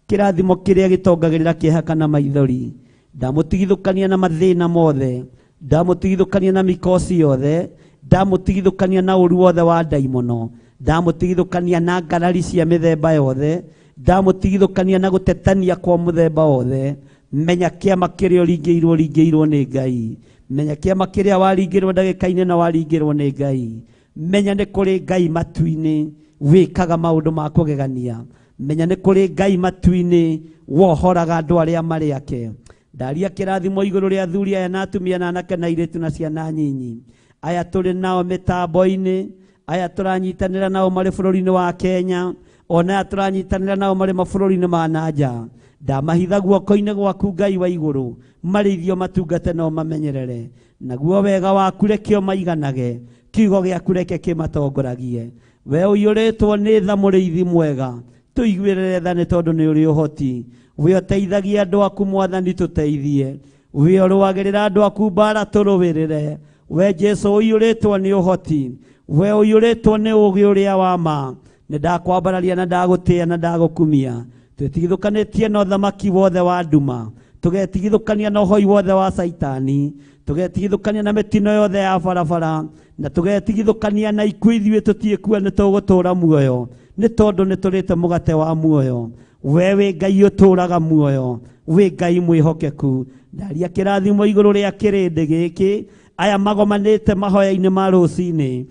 Speaker 2: kĩrathimo kĩrĩa gĩtongagĩrĩra kĩeha kana maithori. Ndamũtigithũkania na mathĩna mothe, ndamũtigithũkania na mikosi yothe, ndamũtigithũkania na ũru wothe wa ndaimono, ndamũtigithũkania na ngarari cia mĩthemba yothe, ndamũtigithũkania na gũtetania kwa mũthemba wothe. Menya kĩama kĩrĩa ũringĩirwo ũringĩirwo nĩ Ngai. Menya kĩama kĩrĩa waringĩrwo ndagĩka-inĩ na waringĩrwo nĩ Ngai. Menya nĩ kũrĩ Ngai matu-inĩ wĩkaga maũndũ ma kũgegania. Menya nĩ kũrĩ Ngai matu-inĩ wohoraga andũ arĩa marĩ ake. Ndaria kĩrathimo igũrũ rĩa athuri aya na atumia na anake na airĩtu na ciana nyinyi, aya tũrĩ nao mĩtambo-inĩ, aya tũranyitanĩra nao marĩ bũrũri-inĩ wa Kenya, ona aya tũranyitanĩra nao marĩ mabũrũri-inĩ ma na nja. Ndamahitha guoko-inĩ gwaku Ngai wa igũrũ, marĩithio matungate no mamenyerere. Naguo wega waku reke ũmaiganage, kiugo gĩaku reke kĩmatongoragie. We ũiyũrĩtwo nĩ tha mũrĩithi mwega, tũiguĩrĩre tha nĩ tondũ nĩ ũrĩ ũhoti. We ũteithagia andũ aku Mwathani tũteithie. We ũrũagĩrĩra andũ aku mbara tũrũĩrĩre. We Jesu ũiyũrĩtwo nĩ ũhoti, we ũiyũrĩtwo nĩ ũũgĩ ũrĩa wa ma, nĩ ndakwambararia na ndagũtĩĩa na ndagũkumia. Twĩtigithũkanĩtie na ũthamaki wothe wa nduma, tũgetigithũkania na ũhoi wothe wa Caitani, tũgetigithũkania na mĩtino yothe ya barabara, na tũgetigithũkania na ikuũ. Ithuĩ tũtiĩkua, nĩ tũgũtũũra muoyo, nĩ tondũ nĩ tũrĩte mũgate wa muoyo. We wĩ Ngai ũtũũraga muoyo, wĩ Ngai mwĩhokeku. Ndaria kĩrathimo igũrũ rĩa kĩrĩndĩ gĩkĩ, aya magomanĩte mahoya-inĩ ma rũcinĩ,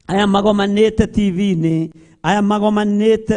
Speaker 2: aya magomanĩte TV-inĩ, aya magomanĩte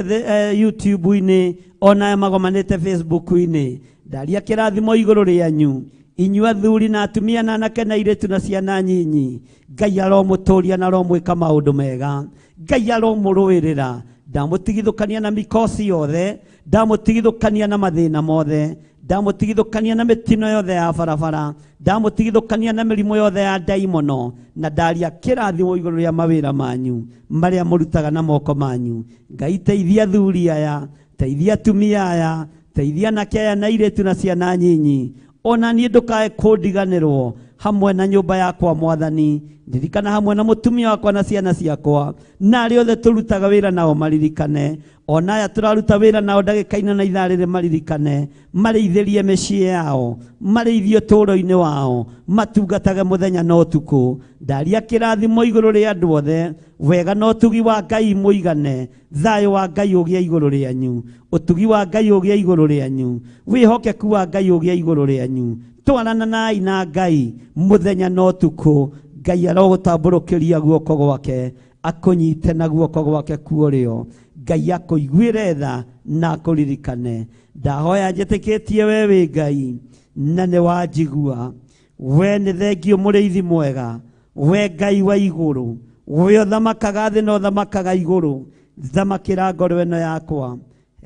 Speaker 2: YouTube-inĩ, ona aya magomanĩte Facebook-inĩ. Ndaria kĩrathimo igũrũ rĩanyu inyuĩ athuri na atumia na anake na airĩtu na ciana nyinyi. Ngai aromũtũria na aromwĩka maũndũ mega. Ngai aromũrũĩrĩra. Ndamũtigithũkania na mikosi yothe, ndamũtigithũkania na mathĩna mothe, ndamũtigithũkania na mĩtino yothe ya barabara, ndamũtigithũkania na mĩrimũ yothe ya ndaimono, na ndaria kĩrathimo igũrũ rĩa mawĩra manyu marĩa mũrutaga na moko manyu. Ngai teithia athuri aya, teithia atumia aya, teithia anake aya na airĩtu na ciana nyinyi. Ona niĩ ndũkae kũndiganĩrwo hamwe na nyũmba yakwa Mwathani. Ndirikana hamwe na mũtumia wakwa na ciana ciakwa na arĩa othe tũrutaga wĩra nao maririkane, ona aya tũraruta wĩra nao ndagĩka-inĩ na ithaa rĩrĩ maririkane, marĩithĩrie mĩciĩ yao, marĩithie ũtũũro-inĩ wao, matungatage mũthenya na ũtukũ. Ndaria kĩrathimo igũrũ rĩa andũ othe, wega na ũtugi wa Ngai mũigane, thayũ wa Ngai ũgĩe igũrũ rĩanyu, ũtugi wa Ngai ũgĩe igũrũ rĩanyu, wĩhokeku wa Ngai ũgĩe igũrũ rĩanyu. Twarananai na Ngai mũthenya na ũtukũ. Ngai arogũtambũrũkĩria guoko gwake, akũnyite na guoko gwake kuorĩo. Ngai akũiguĩre tha na akũririkane. Ndahoya njĩtĩkĩtie we wĩ Ngai na nĩ wanjigua. We nĩ thengio mũrĩithi mwega, we Ngai wa igũrũ, we ũthamakaga thĩ na ũthamakaga igũrũ. Thamakĩra ngoro ĩno yakwa,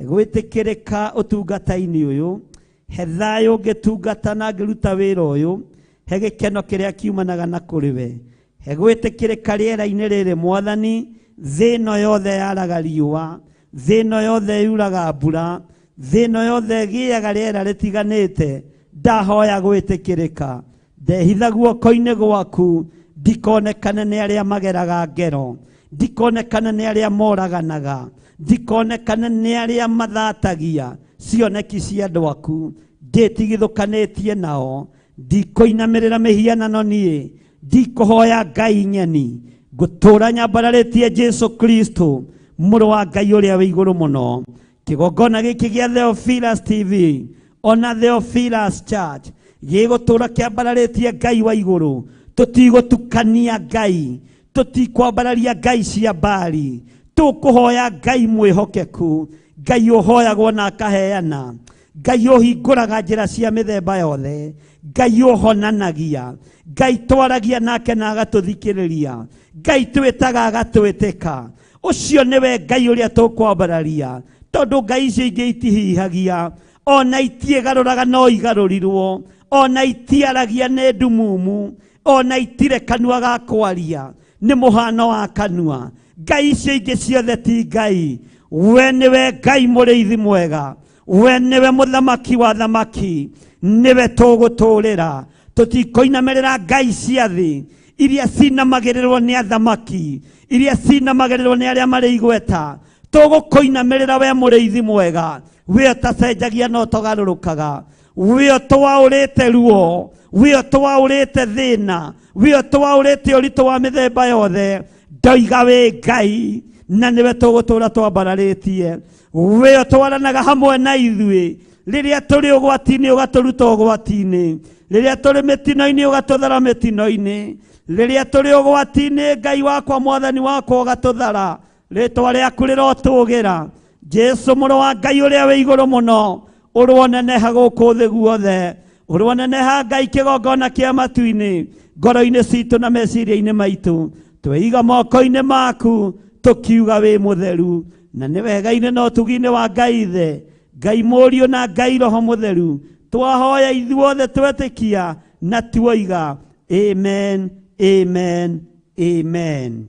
Speaker 2: gwĩtĩkĩrĩka ũtungata-inĩ ũyũ, he thayũ ngĩtungata na ngĩruta wĩra ũyũ, he gĩkeno kĩrĩa kiumanaga na kũrĩ we, he gwĩtĩkĩrĩka rĩera-inĩ rĩrĩ Mwathani. Thĩ ĩno yothe yaraga riũa, thĩ ĩno yothe yuraga mbura, thĩ ĩno yothe ĩgĩaga rĩera rĩtiganĩte. Ndahoya gwĩtĩkĩrĩka, ndehitha guoko-inĩ gwaku, ndikonekane nĩ arĩa mageraga ngero, ndikonekane nĩ arĩa moraganaga, ndikonekane nĩ arĩa mathatagia cioneki cia andũ aku. Ndĩtigithũkanĩtie nao, ndikũinamĩrĩra mĩhianano niĩ, ndikũhoya Ngai ng'eni, ngũtũũra nyambararĩtie Jesu Kristo mũrũ wa Ngai ũrĩa wĩ igũrũ mũno. Kĩgongona gĩkĩ gĩa Theophilus TV ona Theophilus Church gĩgũtũũra kĩambararĩtie Ngai wa igũrũ. Tũtigũtukania Ngai, tũtikwambararia Ngai cia Baali, tũkũhoya Ngai mwĩhokeku, Ngai ũhoyagwo na akaheana, Ngai ũhingũraga njĩra cia mĩthemba yothe, Ngai ũhonanagia, Ngai twaragia nake na agatũthikĩrĩria, Ngai twĩtaga agatwĩtĩka. Ũcio nĩwe Ngai ũrĩa tũkwambararia, tondũ Ngai icio ingĩ itihihagia, ona itiĩgarũraga no igarũrirwo, ona itiaragia nĩ ndumumu, ona itire kanua ga kwaria, nĩ mũhano wa kanua. Ngai icio ingĩ ciothe ti Ngai. We nĩwe Ngai mũrĩithi mwega, we nĩwe mũthamaki wa thamaki, nĩwe tũgũtũũrĩra.
Speaker 3: Tũtikũinamĩrĩra ngai cia thĩ iria cinamagĩrĩrwo nĩ athamaki, iria cinamagĩrĩrwo nĩ arĩa marĩ igweta. Tũgũkũinamĩrĩra we mũrĩithi mwega, we ũtacenjagia na ũtogarũrũkaga, we ũtwaũrĩte ruo, we ũtwaũrĩte thĩna, we ũtwaũrĩte ũritũ wa mĩthemba yothe. Ndoiga wĩ Ngai na nĩwe tũgũtũra twambararĩtie. We ũtwaranaga hamwe na ithuĩ rĩrĩa tũrĩ ũgwati-inĩ, ũgatũruta ũgwati-inĩ, rĩrĩa tũrĩ mĩtino-inĩ, ũgatũthara mĩtino-inĩ, rĩrĩa tũrĩ ũgwati-inĩ, Ngai wakwa, Mwathani wakwa, ũgatũthara. Rĩtwa rĩaku rĩrotũgĩra, Jesu mũrũ wa Ngai ũrĩa wĩ igũrũ mũno, ũrwoneneha gũkũ thĩ guothe, ũrwoneneha Ngai kĩgongona kĩa matu-inĩ, ngoro-inĩ citũ na meciria-inĩ maitũ. Tweiga moko-inĩ maku tũkiuga wĩ mũtheru, na nĩ wega-inĩ na ũtugi-inĩ wa Ngai Ithe, Ngai Mũriũ na Ngai Roho Mũtheru, twahoya ithuothe twetĩkia na tuoiga amen, amen, amen.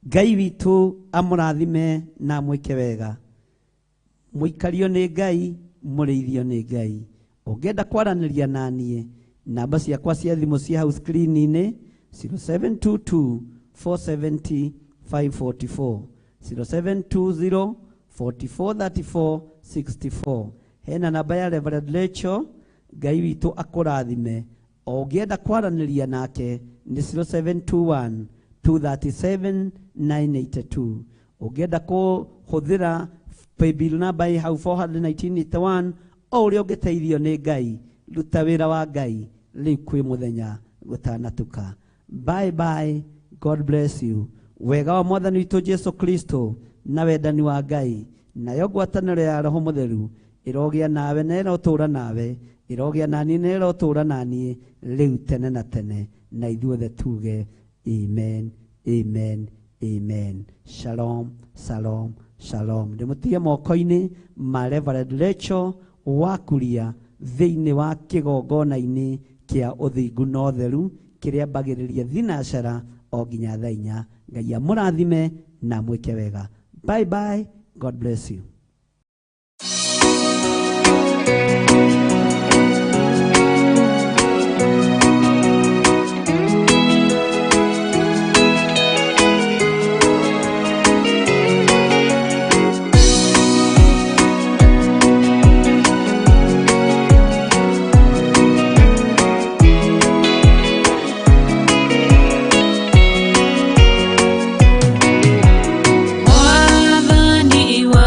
Speaker 3: Ngai witũ amũrathime na amwĩke wega. Mũikario nĩ Ngai, mũrĩithio nĩ Ngai. Ũngĩenda kwaranĩria na niĩ, namba ciakwa cia thimũ cia hau screen-inĩ 0722 470 544, 0720 44 34 64. Hena namba ya Reverend Rachel. Ngai witũ akũrathime. O ũngĩenda kwaranĩria nake nĩ 0721 237 982. Ũngĩenda kũhũthĩra paybill number ĩ hau 41981. O ũrĩa ũngĩteithio nĩ Ngai, ruta wĩra wa Ngai rĩu kwĩ mũthenya gũtanatuka. Bye bye, God bless you. Wega wa Mwathani witũ Jesu Kristo na wendani wa Ngai nayo ngwatanĩro ya Roho Mũtheru ĩrogĩa nawe na ĩrotũũra nawe, ĩrogĩa naniĩ na ĩrotũũra naniĩ rĩu tene na tene, na ithuothe tuge amen, amen, amen. Shalom, shalom, shalom. Ndĩmũtige moko-inĩ ma Reverend Rachel Wakuria thĩinĩ wa kĩgongona-inĩ kĩa ũthingu na ũtheru kĩrĩa mbagĩrĩria thinacara o nginya thaa inya. Ngai amũrathime na amwĩke wega. Bye bye, God bless you.
Speaker 1: Mwathani wa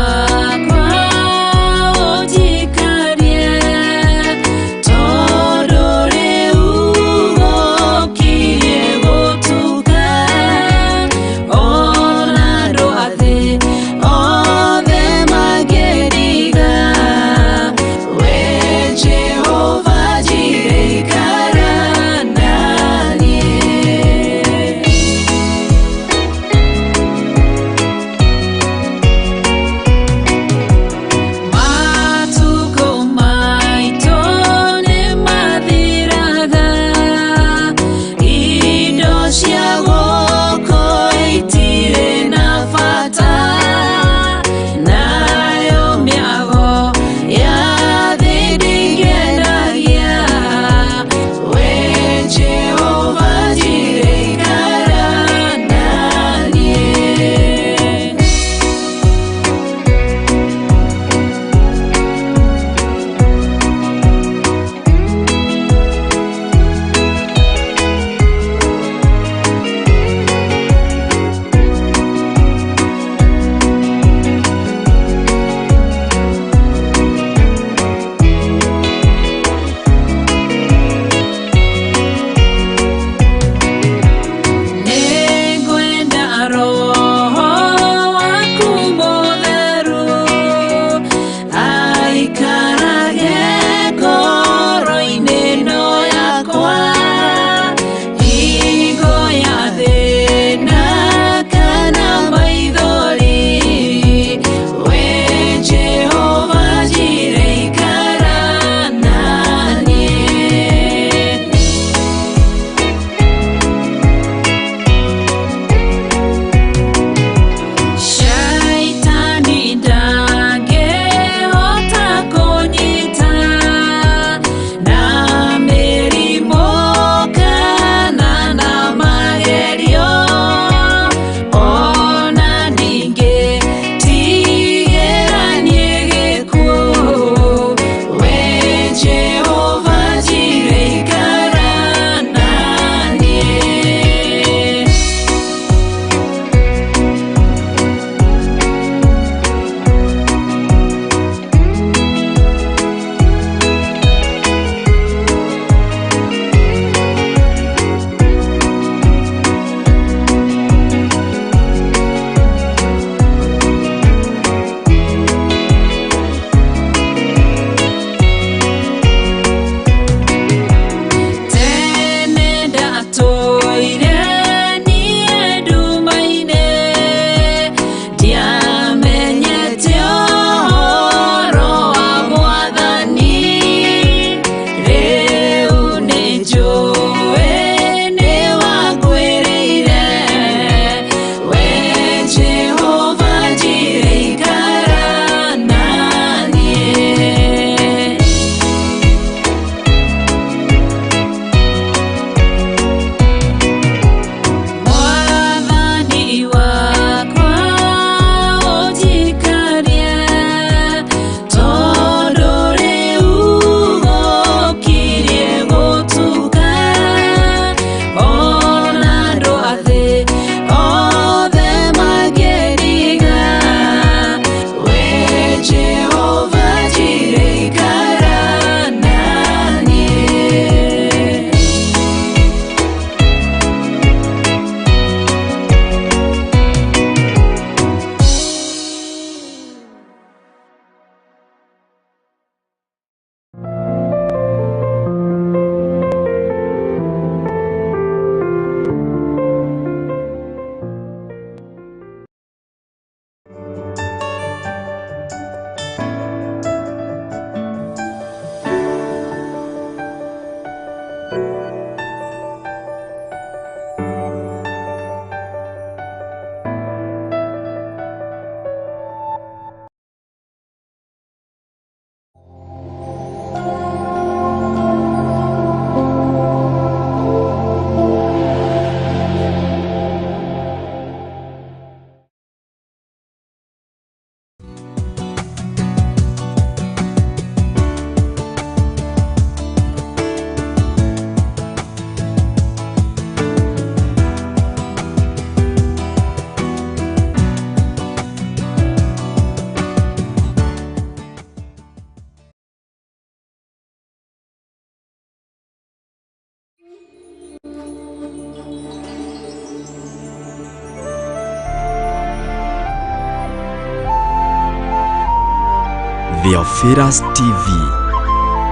Speaker 7: Theophilus TV,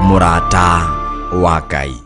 Speaker 7: mũrata wa Ngai.